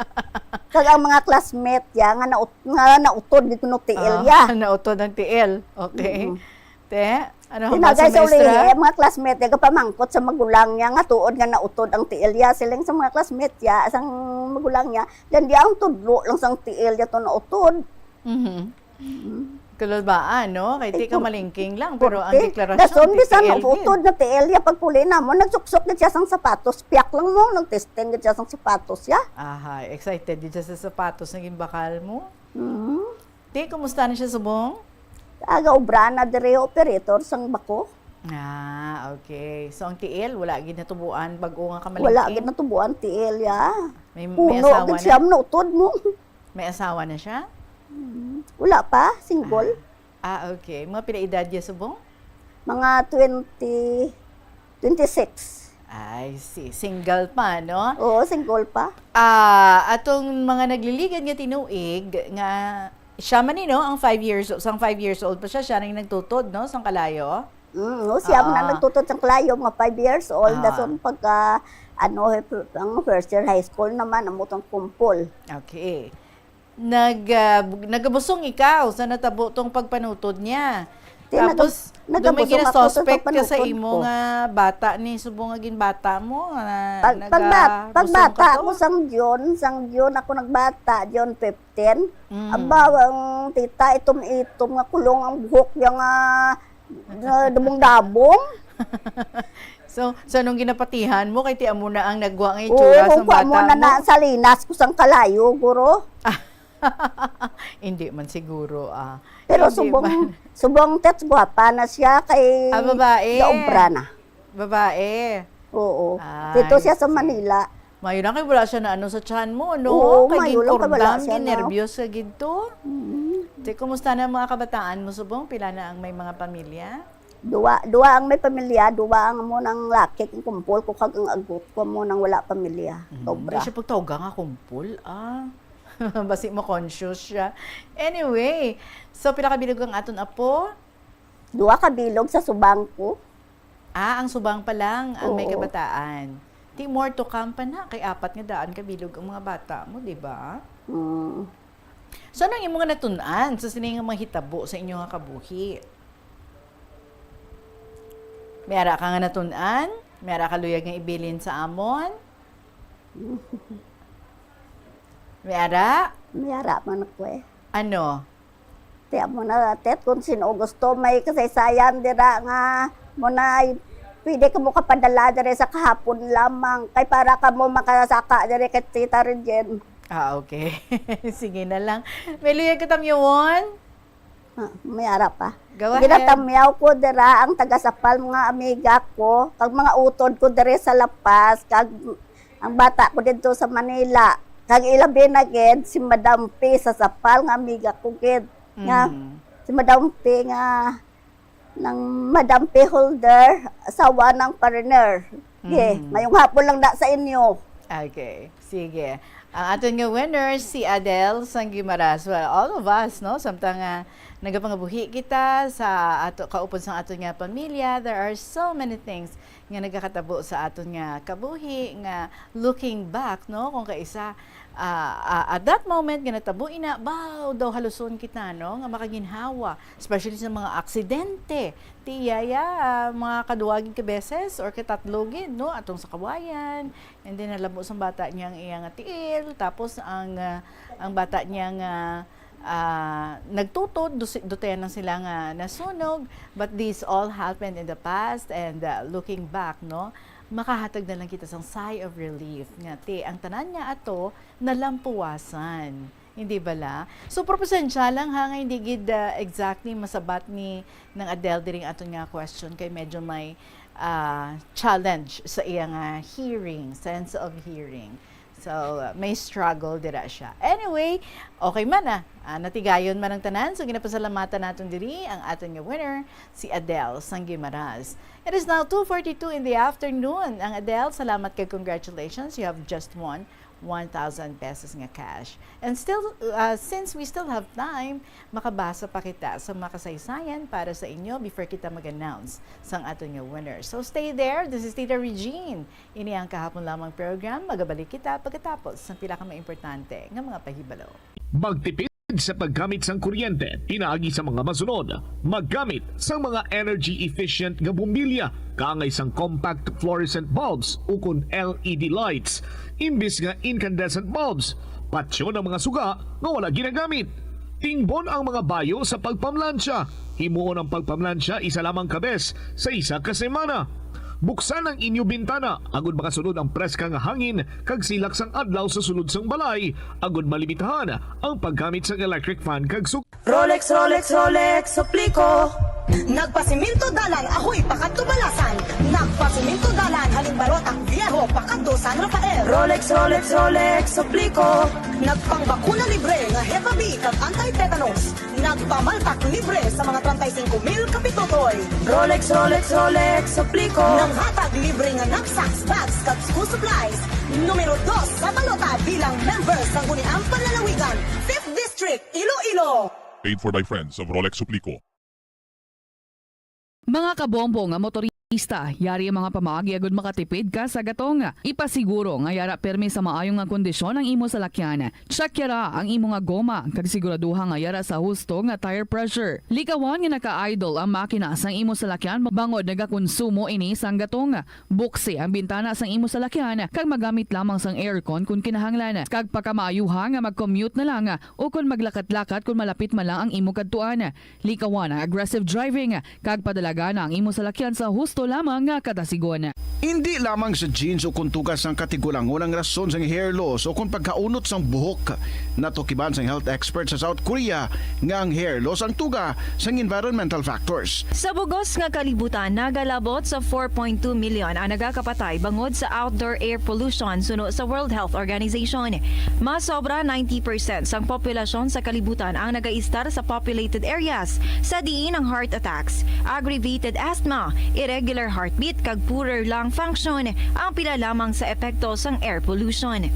Kag ang mga classmate ya nga naut-, nga nautod gid kuno tiil Ah, ya. nautod ang tiil. Okay. Mm-mm. Te, ano ang Tinagay sa sa maestra? ulihi, mga classmate niya, gapamangkot sa magulang niya nga tuod nga nautod ang tiil ya. Siling sa mga classmate ya, sang magulang niya, "Yan di ang tudlo lang sang tiil ya to nautod." Mhm. Mm. Kalabaan, no? Kay Ay, ti ka pur-, malingking lang, pero ang purti. deklarasyon, Dason, ti bisan tiil gid. Utod na tiil ya, pagpuli namo, nagsuksok gid siya sang sapatos. Piyak lang mo, nagtesting gid siya sang sapatos ya. Aha, excited gid siya sa sapatos nga ginbakal mo. Mhm. Ti, kumusta na siya subong? Aga obra na diri, operator sang bako. Ah, okay. So, ang tiil, wala gid natubuan, bag-o nga kamalingking? Wala gid natubuan tiil ya. May, may Puno asawa gid na? siya, nautod mo. May asawa na siya? Mm. Wala pa, single. Ah. Ah, okay. Mga pila edad niya subong? Mga twenty, twenty-six. I see. Single pa, no? Oo, single pa. Ah, atong mga nagliligad nga tinuig nga siya man ni, no, ang five years, sang five years old pa siya, siya ning nagtutod, no, sang kalayo? Mm, no, siya man ang Ah. nagtutod sang kalayo, mga five years old, Ah. dason pagka, ano, ang first year high school naman, amo tong kumpol. Okay. Nag-, ah, nagabusong ikaw sa natabo tong pagpanutod niya. Di, nagab-, Tapos, doon may nagabusong ako sa gina-suspect ka sa pagpanutod imo ko. nga bata ni subong nga ginbata mo, nga Pag, pagba-, naga-, busong ka pagbata to? ko sang June, sang June ako nagbata, June fifteen. Mm. Aba, ang tita, itom-itom nga kulong ang buhok niya nga, nga dabong-dabong. So, so nung ginapatihan mo, kay ti amo na ang nagwa nga Oo, itsura sang kung kuha mo bata na mo? na Salinas ko sang kalayo, guro. Hindi man siguro, ah. Pero Hindi subong, man. subong tets, gwapa na siya kay Ah, babae. gaobra na. Babae. Oo. Ay, Dito siya sa sige. Manila. Mayo lang kay wala siya na ano sa tiyan mo, no? Oo, Kay mayo lang kay wala ginkordam, siya na. ginerbyos ka gid to. Mm. Te, kumusta na ang mga kabataan mo subong? Pila na ang may mga pamilya? Duwa, duwa ang may pamilya, duwa ang amo nang laki, ang kumpol ko kag ang agot ko amo nang wala pamilya. Mm, Sobra. di siya pagtawag nga kumpol, ah. Basi mo conscious siya. Anyway, so pila ka bilog ang aton apo? Duwa ka bilog sa subang ko. Ah, ang subang pa lang ang may Oo. kabataan. Di more to come pa na, kay apat nga daan ka bilog ang mga bata mo, di ba? Mm. So, ano ang imo nga natun-an sa sini nga mga hitabo sa inyo nga kabuhi? May ara ka nga natun-an? May ara ka luyag nga ibilin sa amon? May ara? May ara man ako eh. Ano? Ti amo na, tet, kung sino gusto, may kasaysayan dira nga mo na, pwede ka mo kapadala diri sa kahapon lamang. Kay para ka mo makasaka diri kay Tita Regine. Ah, okay. Sige na lang. May luyag ka tamyawon? Ah, may ara pa. Go ahead. Ginatamyaw ko dira ang taga Sapal, mga amiga ko, kag mga utod ko diri sa La Paz, kag ang bata ko didto sa Manila. Kag ilabi na gid si Madam P sa Sapal, nga amiga ko gid. Nga Mm. si Madam P nga nang Madam P holder, asawa ng foreigner. Ge, Mm. mayong hapon lang da sa inyo. Okay. Sige. Ang aton nga winner, si Adele sang Guimaras. Well, all of us, no? Samtang nga nagapangabuhi kita sa ato, kaupod sang aton nga pamilya, there are so many things nga nagakatabo sa aton nga kabuhi, nga looking back, no? Kung kaisa, ah, ah, at that moment nga natabo ina, baw daw haluson kita, no? Nga makaginhawa, especially sa mga aksidente. Ti yaya, ah, mga kaduwa gid ka beses or katatlo gid, no? Atong sa kawayan, and then nalabo sang bata niya ang iya nga tiil, tapos ang, ah, ang bata niya nga, ah, nagtutod, dus-, dutenan sila nga nasunog. But this all happened in the past, and, ah, looking back, no, makahatag na lang kita sang sigh of relief nga, ti, ang tanan nga ato nalampuwasan. Hindi bala? So, propasensya lang ha, nga hindi gid, ah, exactly masabat ni nang Adele diring aton nga question, kay medyo may, ah, challenge sa iya nga hearing, sense of hearing. So, ah, may struggle dira siya. Anyway, okay man, ah. Ah, natigayon man ang tanan, so ginapasalamatan naton diri ang aton nga winner, si Adele sang Guimaras. It is now two forty-two in the afternoon. Ang Adele, salamat kag congratulations. You have just won one thousand pesos nga cash. And still, uh, since we still have time, makabasa pa kita sa mga kasaysayan para sa inyo before kita mag-announce sang aton nga winner. So stay there. This is Tita Regine. Ini ang Kahapon Lamang program. Magabalik kita pagkatapos sang pila ka mga importante nga mga pahibalo. Magtipid sa paggamit sang kuryente pinaagi sa mga masunod: maggamit sang mga energy-efficient nga bombilya kaangay sang compact fluorescent bulbs ukon L E D lights imbis nga incandescent bulbs. Patyon ang mga suga nga wala ginagamit. Tingbon ang mga bayo sa pagpamlansya. Himuon ang pagpamlansya isa lamang ka bes sa isa ka semana. Buksan ang inyo bintana agud makasulod ang preska nga hangin kag silak sang adlaw sa sulod sang balay, agud malimitahan ang paggamit sang electric fan kag sug- Rolex, Rolex, Rolex, suplico. Nagpasiminto dalan, ahoy, pakadto Balasan. Nagpasiminto dalan, halin Barotac Viejo, pakadto San Rafael. Rolex, Rolex, Rolex, suplico. Nagpangbakuna libre nga Hepa B kag anti-tetanus. Nagpamaltak libre sa mga treinta y cinco mil kapitutoy. Rolex, Rolex, Rolex, suplico. Naghatag libre nga knapsacks, bags, kag school supplies. Numero dos sa balota bilang member sang Guniang Panlalawigan, Fifth District, Iloilo. Paid for by Friends of Rolex Suplico. Mga kabombo nga motorista, yari ang mga pamaagi agud makatipid ka sa gatong. Ipasiguro nga yara pirmi sa maayo nga kondisyon ang imo salakyan. Check yara ang imo nga goma, kag siguraduha nga yara sa husto nga tire pressure. Likawan nga naka-idle ang makina sang imo salakyan bangod nagakonsumo ini sang gatong. Buksi ang bintana sang imo salakyan kag magamit lamang sang aircon kon kinahanglan. Kag pakamaayuha nga mag-commute na lang ukon maglakat-lakat kon malapit man lang ang imo kadtuan. Likawan ang aggressive driving kag padalagan ang imo salakyan sa husto lamang nga katasigon. Indi lamang sa genes o kon tuga sang katigulangon ang rason sang hair loss o kon pagkaunot sang buhok. Natukiban sang health expert sa South Korea nga ang hair loss ang tuga sang environmental factors. Sa bugos nga kalibutan, nagalabot sa four point two million ang nagakapatay bangod sa outdoor air pollution suno sa World Health Organization. Mas sobra ninety percent sang populasyon sa kalibutan ang nagaistar sa populated areas, sa diin ang heart attacks, aggravated asthma, irregular heartbeat, kag poorer lung function ang pila lamang sa epekto sang air pollution.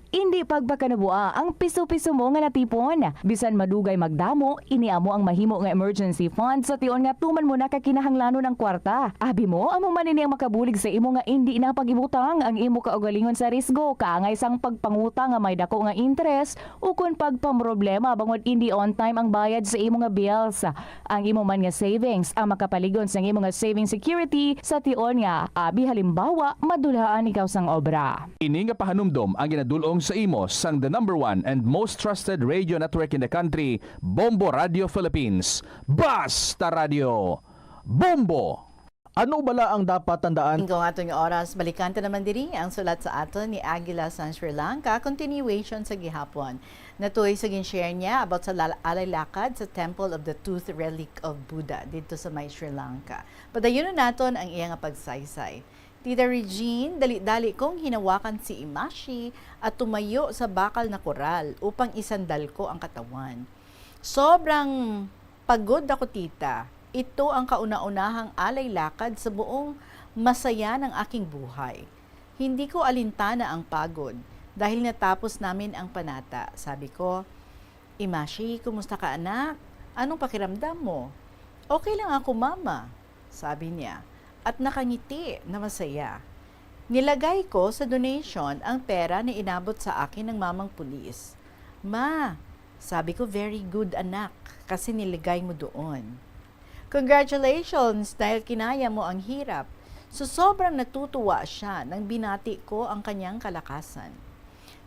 Indi pagpakanabua ang piso-piso mo nga natipon. Bisan madugay magdamo, ini amo ang mahimo nga emergency fund sa tion nga tuman mo na ka kinahanglanon ang kwarta. Abi mo, amo man ini ang makabulig sa imo nga indi na pag-ibutang ang imo kaugalingon sa risgo, kaangay sang pagpangutang nga may dako nga interes, ukon pagpamroblema bangod indi on time ang bayad sa imo nga bills. Ang imo man nga savings ang makapaligon sang imo nga saving security sa tion nga, abi halimbawa, madulhaan ikaw sang obra. Ini nga pahanumdom ang ginadul-ong sa imo sang the number one and most trusted radio network in the country, Bombo Radio Philippines. Basta Radio, Bombo! Ano bala ang dapat tandaan? Ing-o nga aton nga oras, balikan ta naman diri ang sulat sa aton ni Aguila sang Sri Lanka, continuation sa gihapon. Natuoy sa gin-share niya about sa lal-, alay lakad sa Temple of the Tooth Relic of Buddha didto sa may Sri Lanka. Padayunon naton ang iya nga pagsaysay. Tita Regine, dali-dali kong hinawakan si Imashi at tumayo sa bakal na koral upang isandal ko ang katawan. Sobrang pagod ako, tita. Ito ang kauna-unahang alay lakad sa buong masaya ng aking buhay. Hindi ko alintana ang pagod dahil natapos namin ang panata. Sabi ko, "Imashi, kumusta ka, anak? Anong pakiramdam mo?" "Okay lang ako, mama," sabi niya, at nakangiti na masaya. Nilagay ko sa donation ang pera na inabot sa akin ng mamang pulis. "Ma," sabi ko, "very good, anak, kasi nilagay mo doon." "Congratulations, dahil kinaya mo ang hirap." So, sobrang natutuwa siya nang binati ko ang kanyang kalakasan.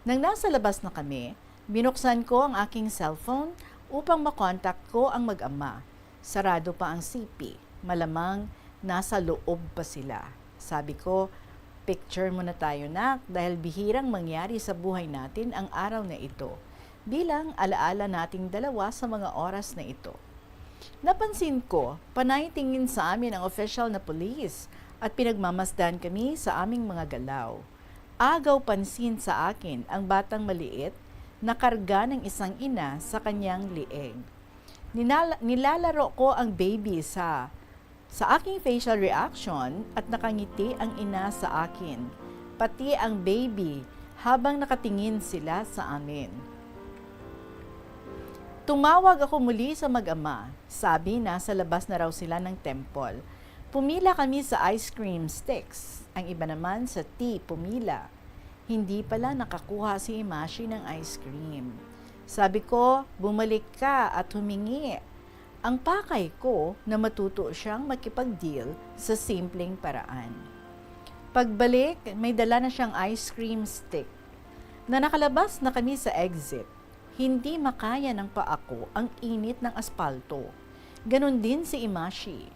Nang nasa labas na kami, binuksan ko ang aking cellphone upang makontak ko ang mag-ama. Sarado pa ang C P. Malamang nasa loob pa sila. Sabi ko, "Picture muna tayo, nak, dahil bihirang mangyari sa buhay natin ang araw na ito. Bilang alaala nating dalawa sa mga oras na ito." Napansin ko, panay tingin sa amin ang opisyal na pulis at pinagmamasdan kami sa aming mga galaw. Agaw pansin sa akin ang batang maliit na karga ng isang ina sa kanyang liig. Ninal-, nilalaro ko ang baby sa, sa aking facial reaction at nakangiti ang ina sa akin, pati ang baby habang nakatingin sila sa amin. Tumawag ako muli sa mag-ama. Sabi, nasa labas na raw sila ng temple. Pumila kami sa ice cream sticks. Ang iba naman sa tea pumila. Hindi pala nakakuha si Imashi ng ice cream. Sabi ko, "Bumalik ka at humingi." Ang pakay ko na matuto siyang makipag-deal sa simpleng paraan. Pagbalik, may dala na siyang ice cream stick. Na nakalabas na kami sa exit, hindi makaya ng paa ko ang init ng aspalto. Ganun din si Imashi.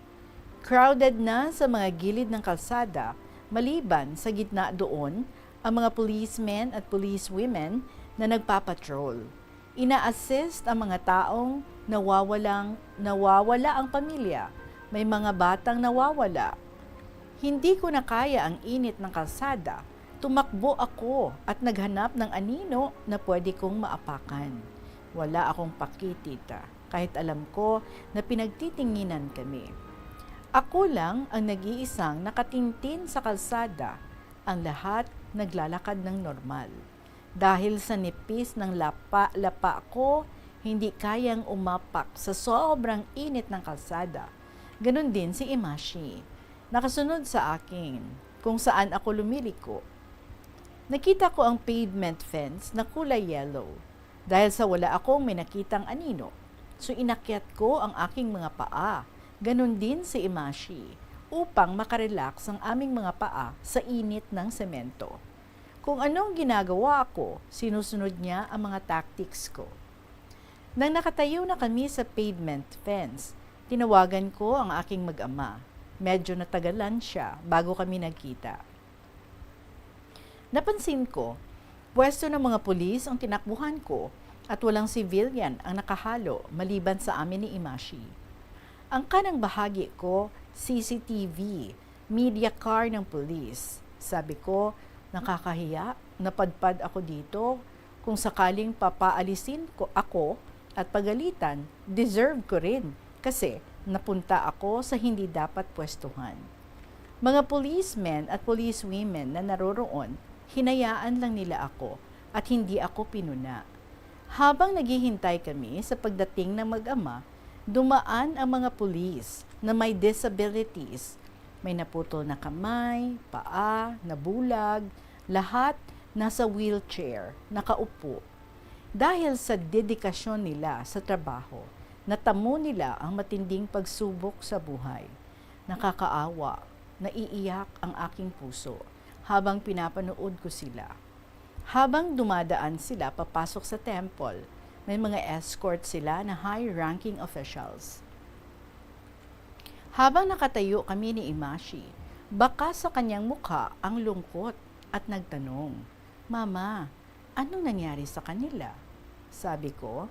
Crowded na sa mga gilid ng kalsada, maliban sa gitna doon ang mga policemen at policewomen na nagpapatrol. Ina-assist ang mga taong nawawalang, nawawala ang pamilya. May mga batang nawawala. Hindi ko na kaya ang init ng kalsada. Tumakbo ako at naghanap ng anino na pwede kong maapakan. Wala akong paki, tita, kahit alam ko na pinagtitinginan kami. Ako lang ang nag-iisang nakatintin sa kalsada. Ang lahat naglalakad ng normal. Dahil sa nipis ng lapa-lapa ko, hindi kayang umapak sa sobrang init ng kalsada. Ganun din si Imashi. Nakasunod sa akin kung saan ako lumiliko. Nakita ko ang pavement fence na kulay yellow. Dahil sa wala akong may nakitang anino, so inakyat ko ang aking mga paa. Ganun din si Imashi, upang makarelax ang aming mga paa sa init ng semento. Kung anong ginagawa ko, sinusunod niya ang mga tactics ko. Nang nakatayo na kami sa pavement fence, tinawagan ko ang aking mag-ama. Medyo natagalan siya bago kami nagkita. Napansin ko, pwesto ng mga pulis ang tinakbuhan ko at walang civilian ang nakahalo maliban sa amin ni Imashi. Ang kanang bahagi ko, C C T V, media car ng pulis. Sabi ko, "Nakakahiya, napadpad ako dito. Kung sakaling papaalisin ko ako at pagalitan, deserve ko rin kasi napunta ako sa hindi dapat pwestuhan." Mga policemen at policewomen na naroroon, hinayaan lang nila ako at hindi ako pinuna. Habang naghihintay kami sa pagdating ng mag-ama, dumaan ang mga pulis na may disabilities. May naputol na kamay, paa, nabulag, lahat nasa wheelchair, nakaupo. Dahil sa dedikasyon nila sa trabaho, natamo nila ang matinding pagsubok sa buhay. Nakakaawa, naiiyak ang aking puso habang pinapanood ko sila. Habang dumadaan sila papasok sa temple, may mga escort sila na high-ranking officials. Habang nakatayo kami ni Imashi, bakas sa kanyang mukha ang lungkot at nagtanong, "Mama, anong nangyari sa kanila?" Sabi ko,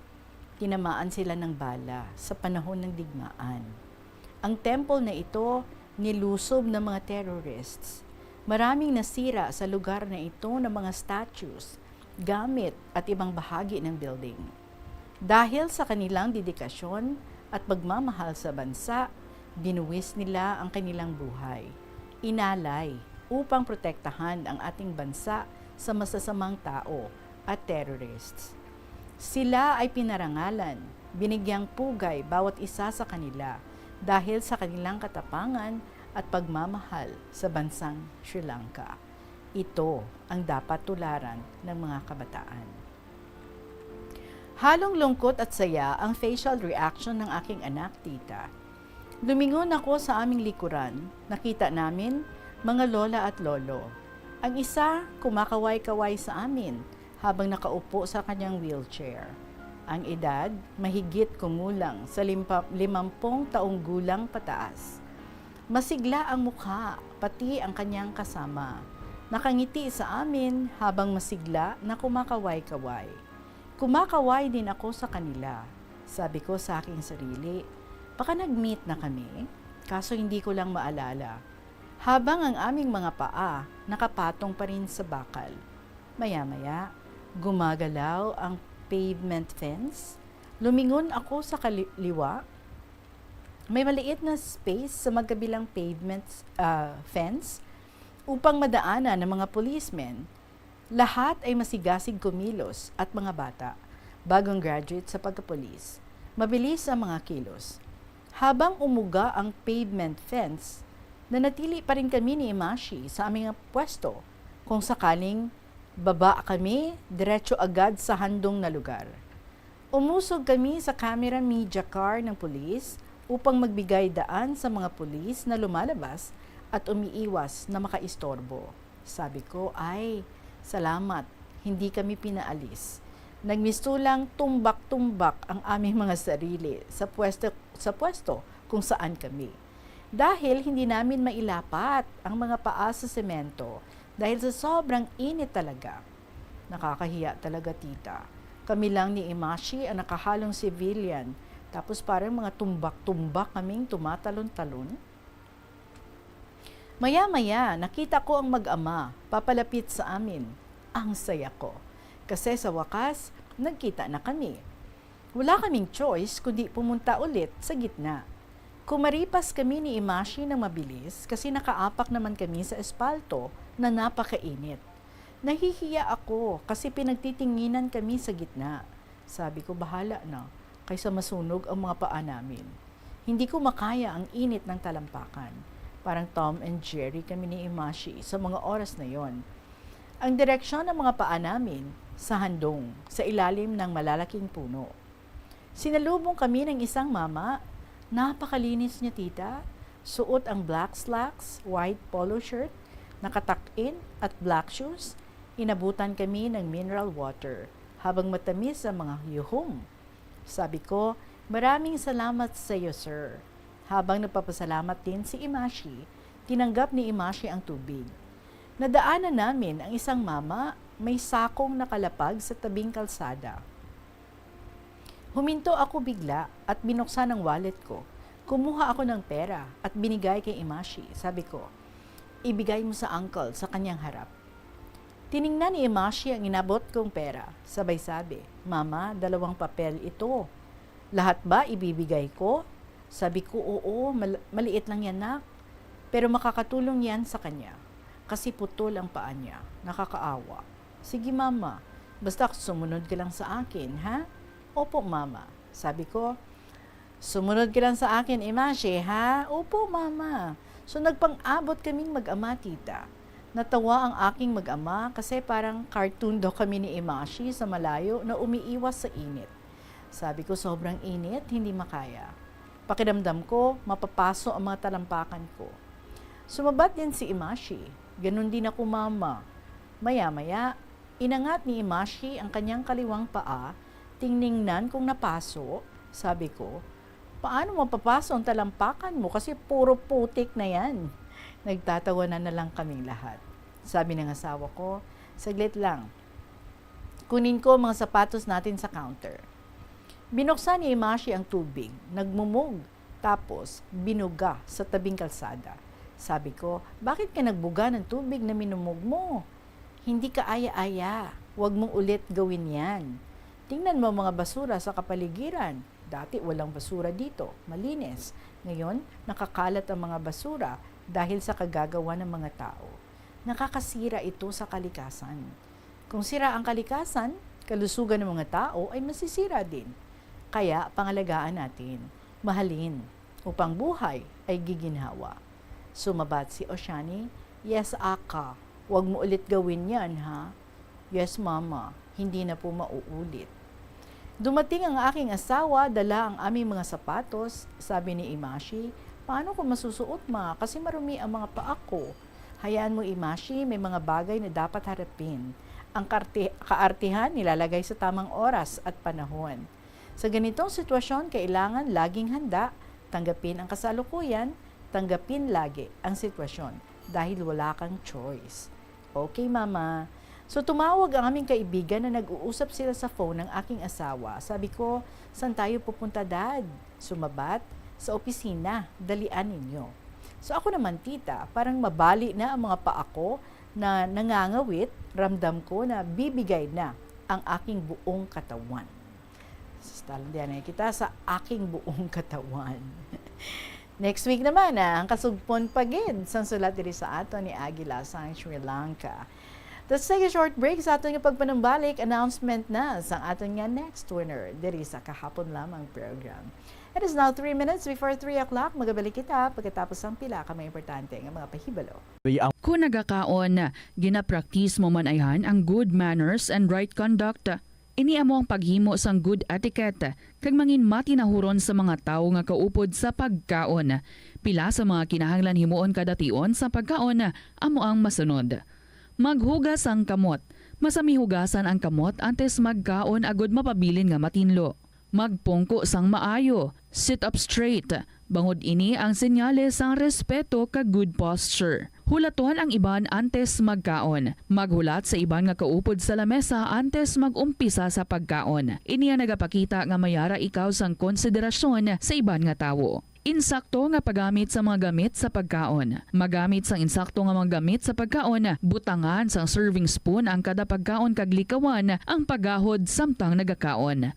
"Tinamaan sila ng bala sa panahon ng digmaan. Ang temple na ito nilusob ng mga terrorists. Maraming nasira sa lugar na ito ng mga statues, gamit at ibang bahagi ng building. Dahil sa kanilang dedikasyon at pagmamahal sa bansa, binuwis nila ang kanilang buhay. Inalay upang protektahan ang ating bansa sa masasamang tao at terrorists. Sila ay pinarangalan, binigyang pugay bawat isa sa kanila dahil sa kanilang katapangan at pagmamahal sa bansang Sri Lanka. Ito ang dapat tularan ng mga kabataan." Halong lungkot at saya ang facial reaction ng aking anak, tita. Lumingon ako sa aming likuran, nakita namin mga lola at lolo. Ang isa kumakaway-kaway sa amin habang nakaupo sa kanyang wheelchair. Ang edad, mahigit kumulang sa limpa-, limampung taong gulang pataas. Masigla ang mukha, pati ang kanyang kasama. Nakangiti sa amin habang masigla na kumakaway-kaway. Kumakaway din ako sa kanila. Sabi ko sa aking sarili, "Baka nag-meet na kami, kaso hindi ko lang maalala." Habang ang aming mga paa nakapatong pa rin sa bakal. Maya-maya, gumagalaw ang pavement fence. Lumingon ako sa kaliwa. May maliit na space sa magkabilang pavement, ah, fence upang madaanan ng mga policemen. Lahat ay masigasig kumilos at mga bata, bagong graduate sa pagkapulis. Mabilis ang mga kilos. Habang umuga ang pavement fence, nanatili pa rin kami ni Imashi sa aming pwesto. Kung sakaling baba kami, diretso agad sa handong na lugar. Umusog kami sa camera media car ng pulis upang magbigay daan sa mga pulis na lumalabas at umiiwas na makaistorbo. Sabi ko, "Ay, salamat, hindi kami pinaalis." Nagmistulang tumbak-tumbak ang aming mga sarili sa pwesto, sa pwesto kung saan kami. Dahil hindi namin mailapat ang mga paa sa semento dahil sa sobrang init talaga. Nakakahiya talaga, tita. Kami lang ni Imashi ang nakahalong civilian, tapos parang mga tumbak-tumbak kaming tumatalon-talon. Maya-maya, nakita ko ang mag-ama papalapit sa amin. Ang saya ko, kasi sa wakas, nagkita na kami. Wala kaming choice kundi pumunta ulit sa gitna. Kumaripas kami ni Imashi ng mabilis kasi nakaapak naman kami sa espalto na napakainit. Nahihiya ako kasi pinagtitinginan kami sa gitna. Sabi ko, "Bahala na, kaysa masunog ang mga paa namin." Hindi ko makaya ang init ng talampakan. Parang Tom and Jerry kami ni Imashi sa mga oras na yon. Ang direksyon ng mga paa namin sa handong, sa ilalim ng malalaking puno. Sinalubong kami ng isang mama. Napakalinis niya, tita. Suot ang black slacks, white polo shirt, nakatuck-in, at black shoes. Inabutan kami ng mineral water habang matamis ang mga yuhum. Sabi ko, "Maraming salamat sa iyo, sir." Habang nagpapasalamat din si Imashi, tinanggap ni Imashi ang tubig. Nadaanan namin ang isang mama may sakong nakalapag sa tabing kalsada. Huminto ako bigla at binuksan ang wallet ko. Kumuha ako ng pera at binigay kay Imashi. Sabi ko, "Ibigay mo sa uncle sa kanyang harap." Tiningnan ni Imashi ang inabot kong pera. Sabay sabi, "Mama, dalawang papel ito. Lahat ba ibibigay ko?" Sabi ko, "Oo, mal-, maliit lang yan, nak. Pero makakatulong yan sa kanya. Kasi putol ang paa niya. Nakakaawa." "Sige, mama." Basta sumunod ka lang sa akin, ha? "Opo, Mama." Sabi ko, "Sumunod ka lang sa akin, Imashi, ha?" "Opo, Mama." So, nagpang-abot kaming mag-ama, tita. Natawa ang aking mag-ama kasi parang cartoon daw kami ni Imashi sa malayo na umiiwas sa init. Sabi ko, "Sobrang init, hindi makaya." Pakiramdam ko, mapapaso ang mga talampakan ko. Sumabat din si Imashi. "Ganun din ako, Mama." Maya-maya, inangat ni Imashi ang kanyang kaliwang paa, tiningnan kung napaso. Sabi ko, "Paano mapapaso ang talampakan mo kasi puro putik na yan?" Nagtatawanan na lang kaming lahat. Sabi ng asawa ko, "Saglit lang. Kunin ko ang mga sapatos natin sa counter." Binuksan ni Imashi ang tubig, nagmumog, tapos binuga sa tabing kalsada. Sabi ko, "Bakit ka nagbuga ng tubig na minumog mo? Hindi ka aya-aya. Huwag mong ulit gawin yan. Tingnan mo ang mga basura sa kapaligiran. Dati walang basura dito, malinis. Ngayon, nakakalat ang mga basura dahil sa kagagawa ng mga tao. Nakakasira ito sa kalikasan. Kung sira ang kalikasan, kalusugan ng mga tao ay masisira din. Kaya pangalagaan natin, mahalin, upang buhay ay giginhawa." Sumabat si Oshani, "Yes, Aka. Huwag mo ulit gawin yan, ha?" "Yes, Mama. Hindi na po mauulit." Dumating ang aking asawa, dala ang aming mga sapatos. Sabi ni Imashi, "Paano ko masusuot, Ma? Kasi marumi ang mga paa ko." "Hayaan mo, Imashi, may mga bagay na dapat harapin. Ang karte- kaartehan nilalagay sa tamang oras at panahon." Sa ganitong sitwasyon, kailangan laging handa, tanggapin ang kasalukuyan, tanggapin lagi ang sitwasyon dahil wala kang choice. "Okay, Mama." So, tumawag ang aming kaibigan na nag-uusap sila sa phone ng aking asawa. Sabi ko, "Saan tayo pupunta, Dad?" Sumabat, "Sa opisina, dalian ninyo." So, ako naman, tita, parang mabali na ang mga paa ko na nangangawit, ramdam ko na bibigay na ang aking buong katawan. Talandianay kita sa aking buong katawan. Next week naman, ah, ang kasugpon pa gid sang sulat diri sa aton ni Aguila sang Sri Lanka. Let's take a short break sa aton nga pagpanumbalik. Announcement na sang aton nga next winner diri sa Kahapon Lamang program. It is now three minutes before three o'clock. Magabalik kita pagkatapos sang pila ka mga importante nga mga pahibalo. Kung nagakaon, ginapraktis mo man ayhan ang good manners and right conduct. Ini amo ang paghimo sang good etiquette kag mangin matinahuron sa mga tawo nga kaupod sa pagkaon. Pila sa mga kinahanglan himuon kada tion sa pagkaon amo ang masunod: maghugas sang kamot. Masami hugasan ang kamot antes magkaon agud mapabilin nga matinlo. Magpungko sang maayo, sit up straight, bangod ini ang senyales sang respeto kag good posture. Hulaton ang iban antes magkaon. Maghulat sa iban nga kaupod sa lamesa antes mag-umpisa sa pagkaon. Ini ang nagapakita nga may ara ikaw sang konsiderasyon sa iban nga tawo. Insakto nga paggamit sa mga gamit sa pagkaon. Magamit sang insakto nga mga gamit sa pagkaon, butangan sang serving spoon ang kada pagkaon kag likawan ang paghahod samtang nagakaon.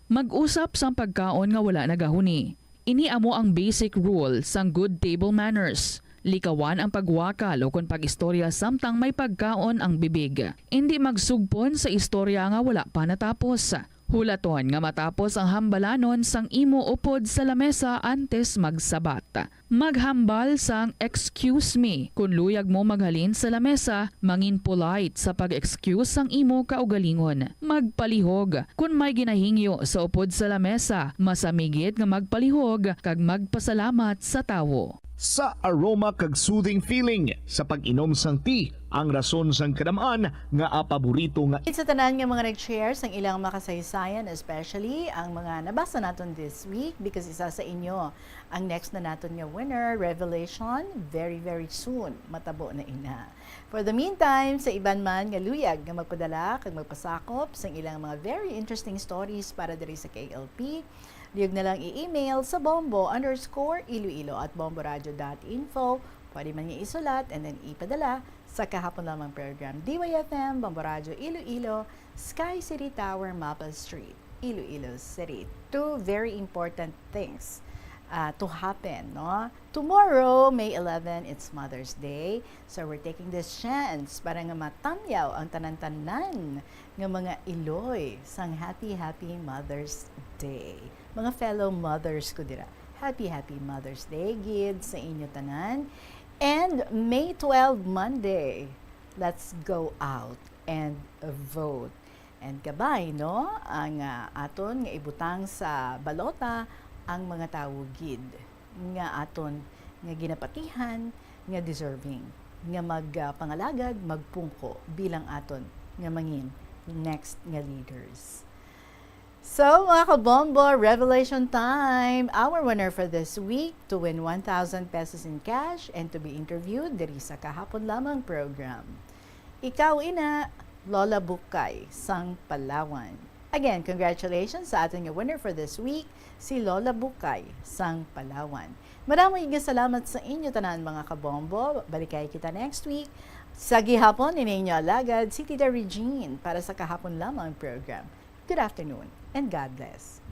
Mag-usap sang pagkaon nga wala nagahuni. Ini amo ang basic rule sang good table manners. Likawan ang pagwakal ukon pag-istorya samtang may pagkaon ang bibig. Indi magsugpon sa istorya nga wala pa natapos. Hulaton nga matapos ang hambalanon sang imo upod sa lamesa antes magsabat. Maghambal sang "Excuse me" kon luyag mo maghalin sa lamesa. Mangin polite sa pag-excuse sang imo kaugalingon. Magpalihog. Kon may ginahingyo sa upod sa lamesa, masami gid nga magpalihog kag magpasalamat sa tawo. Sa aroma kag soothing feeling sa pag-inom sang tea, ang rason sang kadam-an nga paborito nga Sa tanan nga mga nag-share sang ilang makasaysayan, especially ang mga nabasa naton this week, because isa sa inyo ang next na naton nga winner, revelation, very, very soon, matabo na ina. For the meantime, sa iban man nga luyag nga magpadala kag magpasakop sang ilang mga very interesting stories para diri sa K L P, luyag na lang i-email sa bombo underscore iloilo at bomboradio dot info. Pwede man nga isulat and then ipadala sa Kahapon Lamang Program, D Y F M, Bombo Radyo Iloilo, Sky City Tower, Maple Street, Iloilo City. Two very important things. ah, to happen, no? Tomorrow, May eleven, it's Mother's Day. So we're taking this chance para nga matamyaw ang tanan-tanan nga mga iloy sang happy, happy Mother's Day. Mga fellow mothers ko dira, happy, happy Mother's Day gid sa inyo tanan. And May twelve, Monday, let's go out and vote. And kabay, no, ang, ah, aton nga ibutang sa balota ang mga tawo gid nga aton nga ginapatihan, nga deserving, nga mag, ah, pangalagad, magpungko bilang aton nga mangin next nga leaders. So, mga kabombo, revelation time! Our winner for this week to win one thousand pesos in cash and to be interviewed diri sa Kahapon Lamang program. Ikaw ina, Lola Bukay sang Palawan. Again, congratulations sa aton nga winner for this week, si Lola Bukay sang Palawan. Marami nga salamat sa inyo tanan, mga kabombo. Balikay kita next week. Sa gihapon, ini inyo alagad, si Tita Regine para sa Kahapon Lamang program. Good afternoon and God bless.